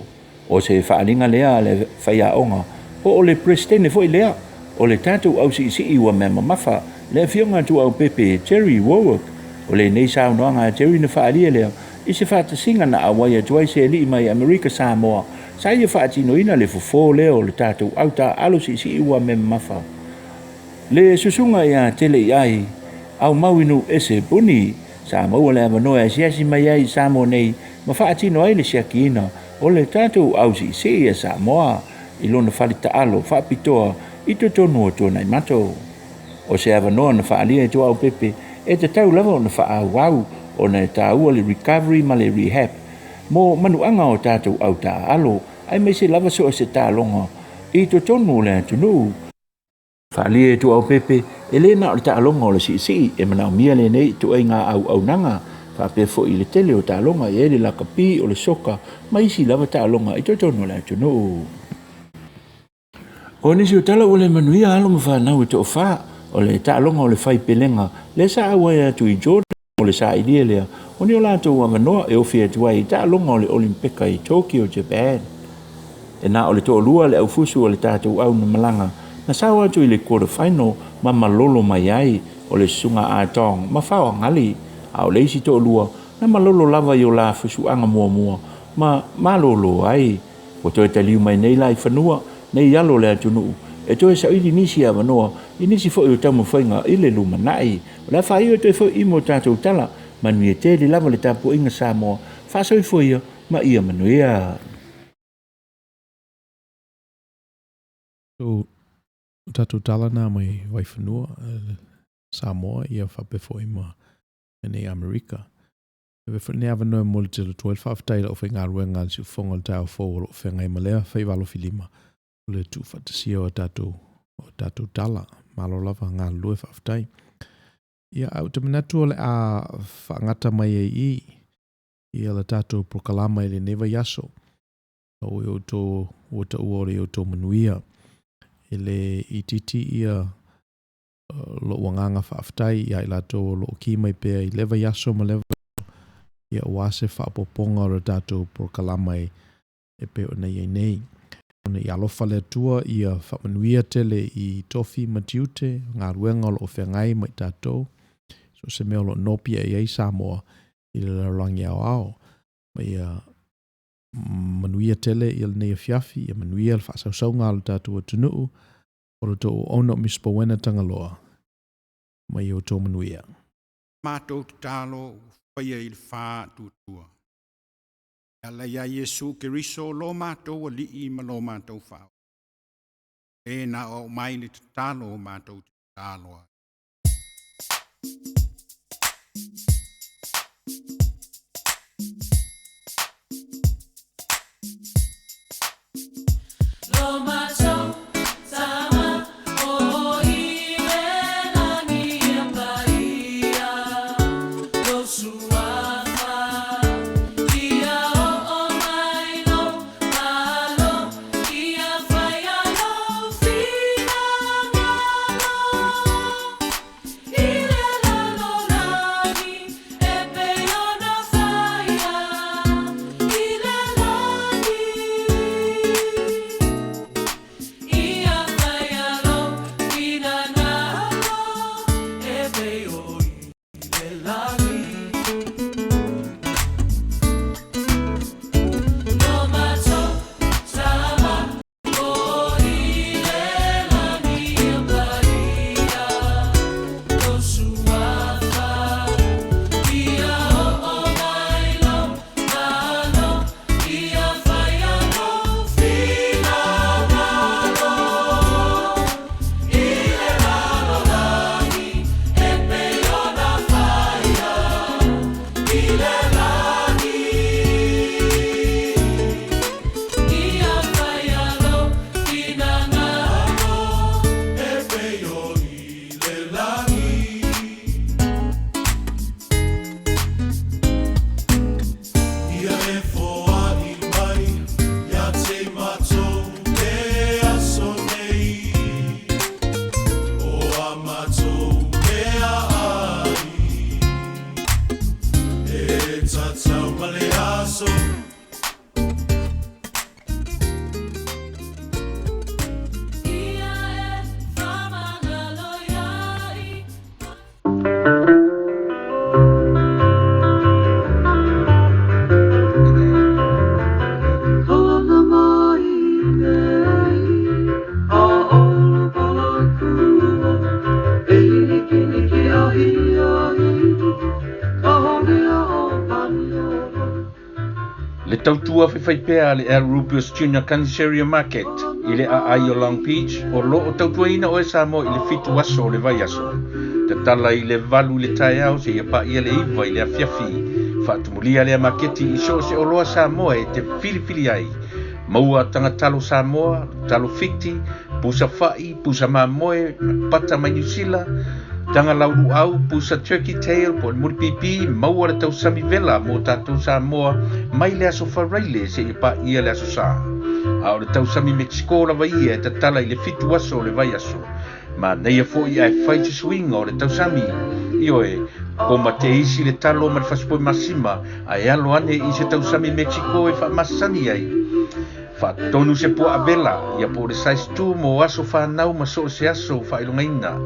O se faaaliga lea a le faiaoga po o le Peresetene foi lea o le tatou ausiisii ua mea mamafa, le Afioga Tuaupepe Jerry Warwick. O lenei saunoaga a Jerry na faaalia lea i se faatasiga na auai atu ai se alii mai Amerika Samoa Sa ia faatinoina le fofo lea o le tatou au taaalo siisii ua mea mamafa. Le susuga ia Teleiai Aumauinu Ese Buni sa maua le avanoa e asiasi mai ai i Samoa nei ma faatino ai le siakiina o le tatou au siisii a Samoa i lona fale taalo faapitoa i totonu o Tuanaimato. O se avanoa na faaalia e Tuaopepe e tatau lava ona faaauau ona e taua le recovery ma le rehab mo manuaga o tatou au taaalo aemaise lava so o se taaloga i totonu o le atunuu. Faaalia e Tuaopepe e le na o le taaloga o le siisii e manaomia lenei ituaiga auaunaga faapea foi i le tele o taaloga e i ai le lakapi, o le soka ma isi lava taaloga i totonu o le atunuu. O nisi o tala ua le manuia alo ma fanau e toafa o le taaloga o le fai pelega lea sa auai atu i Jordan mo le sailia lea o ni o latou avanoa e ofi atu ai i taaloga o le Olimpeka i Tokyo, Japan. E na o le toalua le aufusu o le tatou au na malaga na sao atu i le quarter final ma malolo mai ai o le susuga a Tong ma Faoagali, a o le isi toalua na malolo lava i o la fusuaga muamua ma malolo ai. Ua toe taliu mai nei la i fanua nei alo o le atunuu e toe saili nisi avanoa i nisi foi o taumafaiga i le lumanai. O le a faaiu atu ai foi i mo tatou tala, manuia tele lava le tapuaiga Samoa, faasoifua ia ma ia manuia. So, tatou tala nā mai Vaifanua, Samoa, ia faapea foi ma nei Amerika. E avea foi lenei avanoa e momoli tele atu ai le faafetai i le aufaigaluega a le Siufofoga o le Taeao Fou o lo o feagai ma lea faivalofilima o le tuufaatasia o tatou, o tatou tala. Malo lava galulue faafetai. Ia, ae ou te manatu o le a faagata mai ai i i la tatou polokalama i lenei vaiaso. O i outou ua taua o le i outou manuia. E le itiiti ia lou agaga faafetai ia i latou o lo o ki mai pea i lea vaiaso ma lea vaiaso, ia aua se faaopoopoga o le tatou polokalama e pei ona i ai nei. Ona ia alofa le Atua ia faamanuia tele i tofi ma tiute, galuega o lo o feagai ma i tatou, so o se mea o lo o nopiai ai Samoa i le lalolagi aoao. Ma ia manuia tele ia lenei afiafi, ia manuia le faasausauga a lo tatou atunuu, O lo outou auauna o Miss Powena Tagaloa, ma ia outou manuia. Matou tatalo ua faia i le faatuatua. E ala iā Iesu Keriso lo matou Alii ma lo matou Faaola, e na o aumai le tatalo matou te tatalo ai. tautua faifaipea a le Al Rubius Junior Caniceria Market i le aai o Long Beach o lo o tautuaina oe Samoa i le 7 aso o le vaiaso. Tatala i le 8 i le taeao seia paia le 9 i le afiafi. Faatumulia lea maketi i so o se oloa Samoa e te filifili ai. Maua taga talo Samoa, talo Fiti, pusa fa'i, pusa mamoe, pata mai Niu Sila, taga lauluau, pusa turkey tail po o le mulipipi, maua le tausami vela mo tatou Samoa mai le aso Faraile seia paia le aso Sa. A o le tausami Mexico lava ia e tatala i le 7 aso o le vaiaso. Manaia foi ae fai se suiga o le tausami. Ioe, koma teisi le talo ma le fasipoe masima ae alo ane i se tausami Mexico e faamasani ai. Faatonu se puaa vela, ia po o le size 2 mo aso whanau ma so o se aso faailogaina.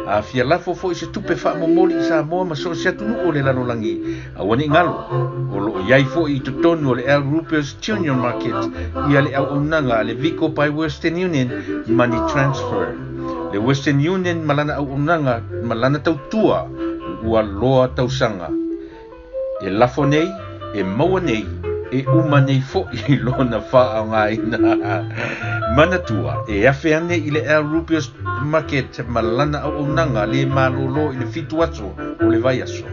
A fia lafo foi se tupe faamomoli i Samoa ma so o se atunuu o le lalolagi, aua ne i galo, o loo iai foi i totonu o le Al Ruper's Junior Market ia le auaunaga a le Vico by Western Union Money Transfer. Le Western Union ma lana auaunaga ma lana tautua ua loa tausaga. E lafo nei, e maua nei, e uma nei fo'i lona faaaogaina. Manatua, e afe ane i le Al Rubius Market ma lana auaunaga le malōlō i le 7 aso o le vaiaso.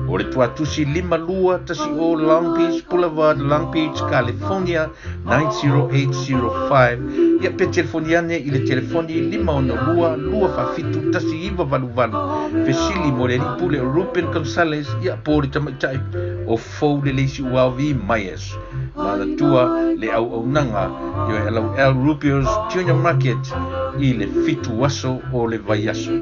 O le tuatusi 5210 Long Beach Boulevard, Long Beach, California 90805. Ia pe telefoni ane i le telefoni 562 247 1988. Fesili mo le alii pule o Ruben Gonzalez, ia po o le tamaitai o fou le leisi uaovi Myers. Manatua le auaunaga ioe alau Al Rubio's Junior Market i le 7 aso o le vaiaso.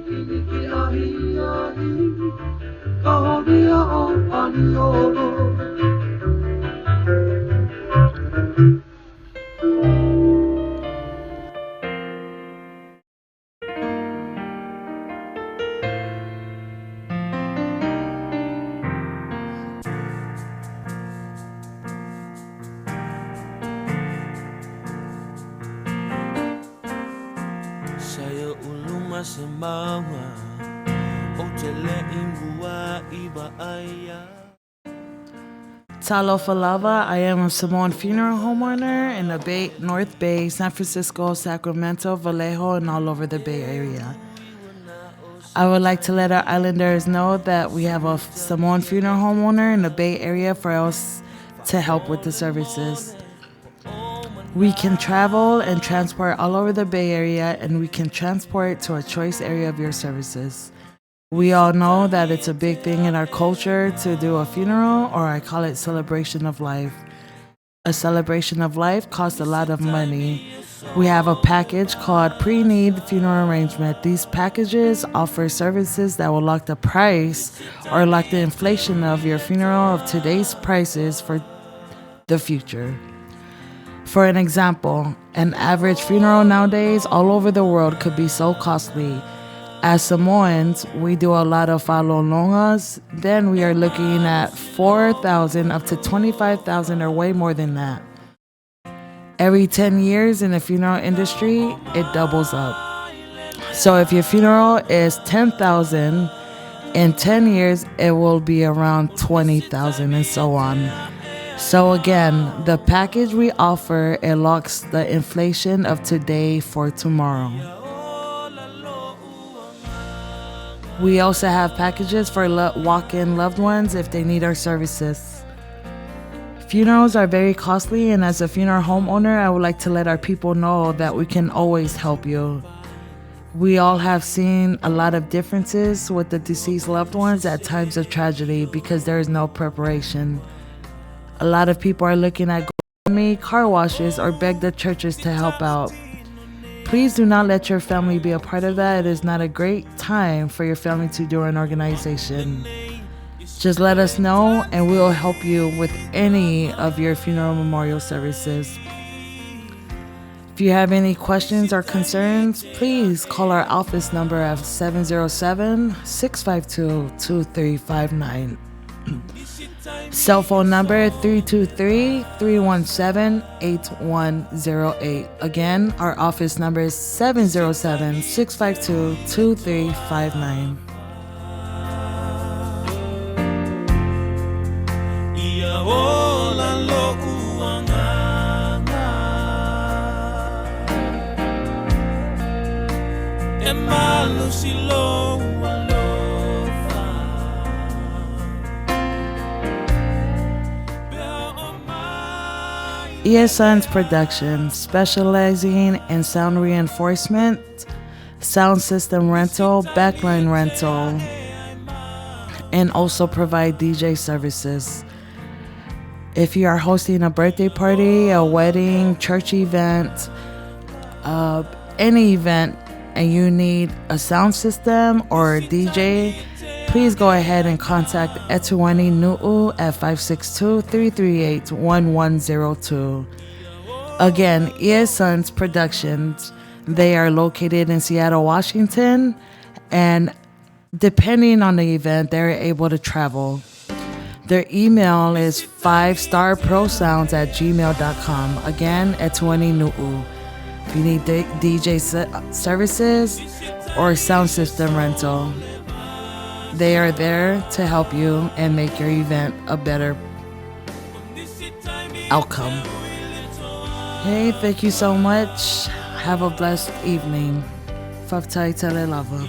Talofa lava, I am a Samoan funeral homeowner in the Bay, North Bay, San Francisco, Sacramento, Vallejo, and all over the Bay Area. I would like to let our islanders know that we have a Samoan funeral homeowner in the Bay Area for us to help with the services. We can travel and transport all over the Bay Area, and we can transport to a choice area of your services. We all know that it's a big thing in our culture to do a funeral, or I call it celebration of life. A celebration of life costs a lot of money. We have a package called Preneed Funeral Arrangement. These packages offer services that will lock the price or lock the inflation of your funeral of today's prices for the future. For an example, an average funeral nowadays all over the world could be so costly. As Samoans, we do a lot of fa'alologas. Then we are looking at 4,000 up to 25,000 or way more than that. Every 10 years in the funeral industry, it doubles up. So if your funeral is 10,000, in 10 years it will be around 20,000 and so on. So again, the package we offer, it locks the inflation of today for tomorrow. We also have packages for walk-in loved ones if they need our services. Funerals are very costly, and as a funeral homeowner, I would like to let our people know that we can always help you. We all have seen a lot of differences with the deceased loved ones at times of tragedy because there is no preparation. A lot of people are looking at GoFundMe, car washes, or beg the churches to help out. Please do not let your family be a part of that. It is not a great time for your family to do an organization. Just let us know and we will help you with any of your funeral memorial services. If you have any questions or concerns, please call our office number at 707-652-2359. Cell phone number 323-317-8108. Again, our office number is 707-652-2359. Ia ola lo'u ESN's Production, specializing in sound reinforcement, sound system rental, backline rental, and also provide DJ services. If you are hosting a birthday party, a wedding, church event, any event, and you need a sound system or a DJ, please go ahead and contact Etuani Nu'u at 562-338-1102. Again, ES Sons Productions, they are located in Seattle, Washington, and depending on the event, they're able to travel. Their email is 5starprosounds@gmail.com. Again, Etuani Nu'u. If you need DJ services or sound system rental, they are there to help you and make your event a better outcome. Hey, thank you so much. Have a blessed evening. Faftai tele lava.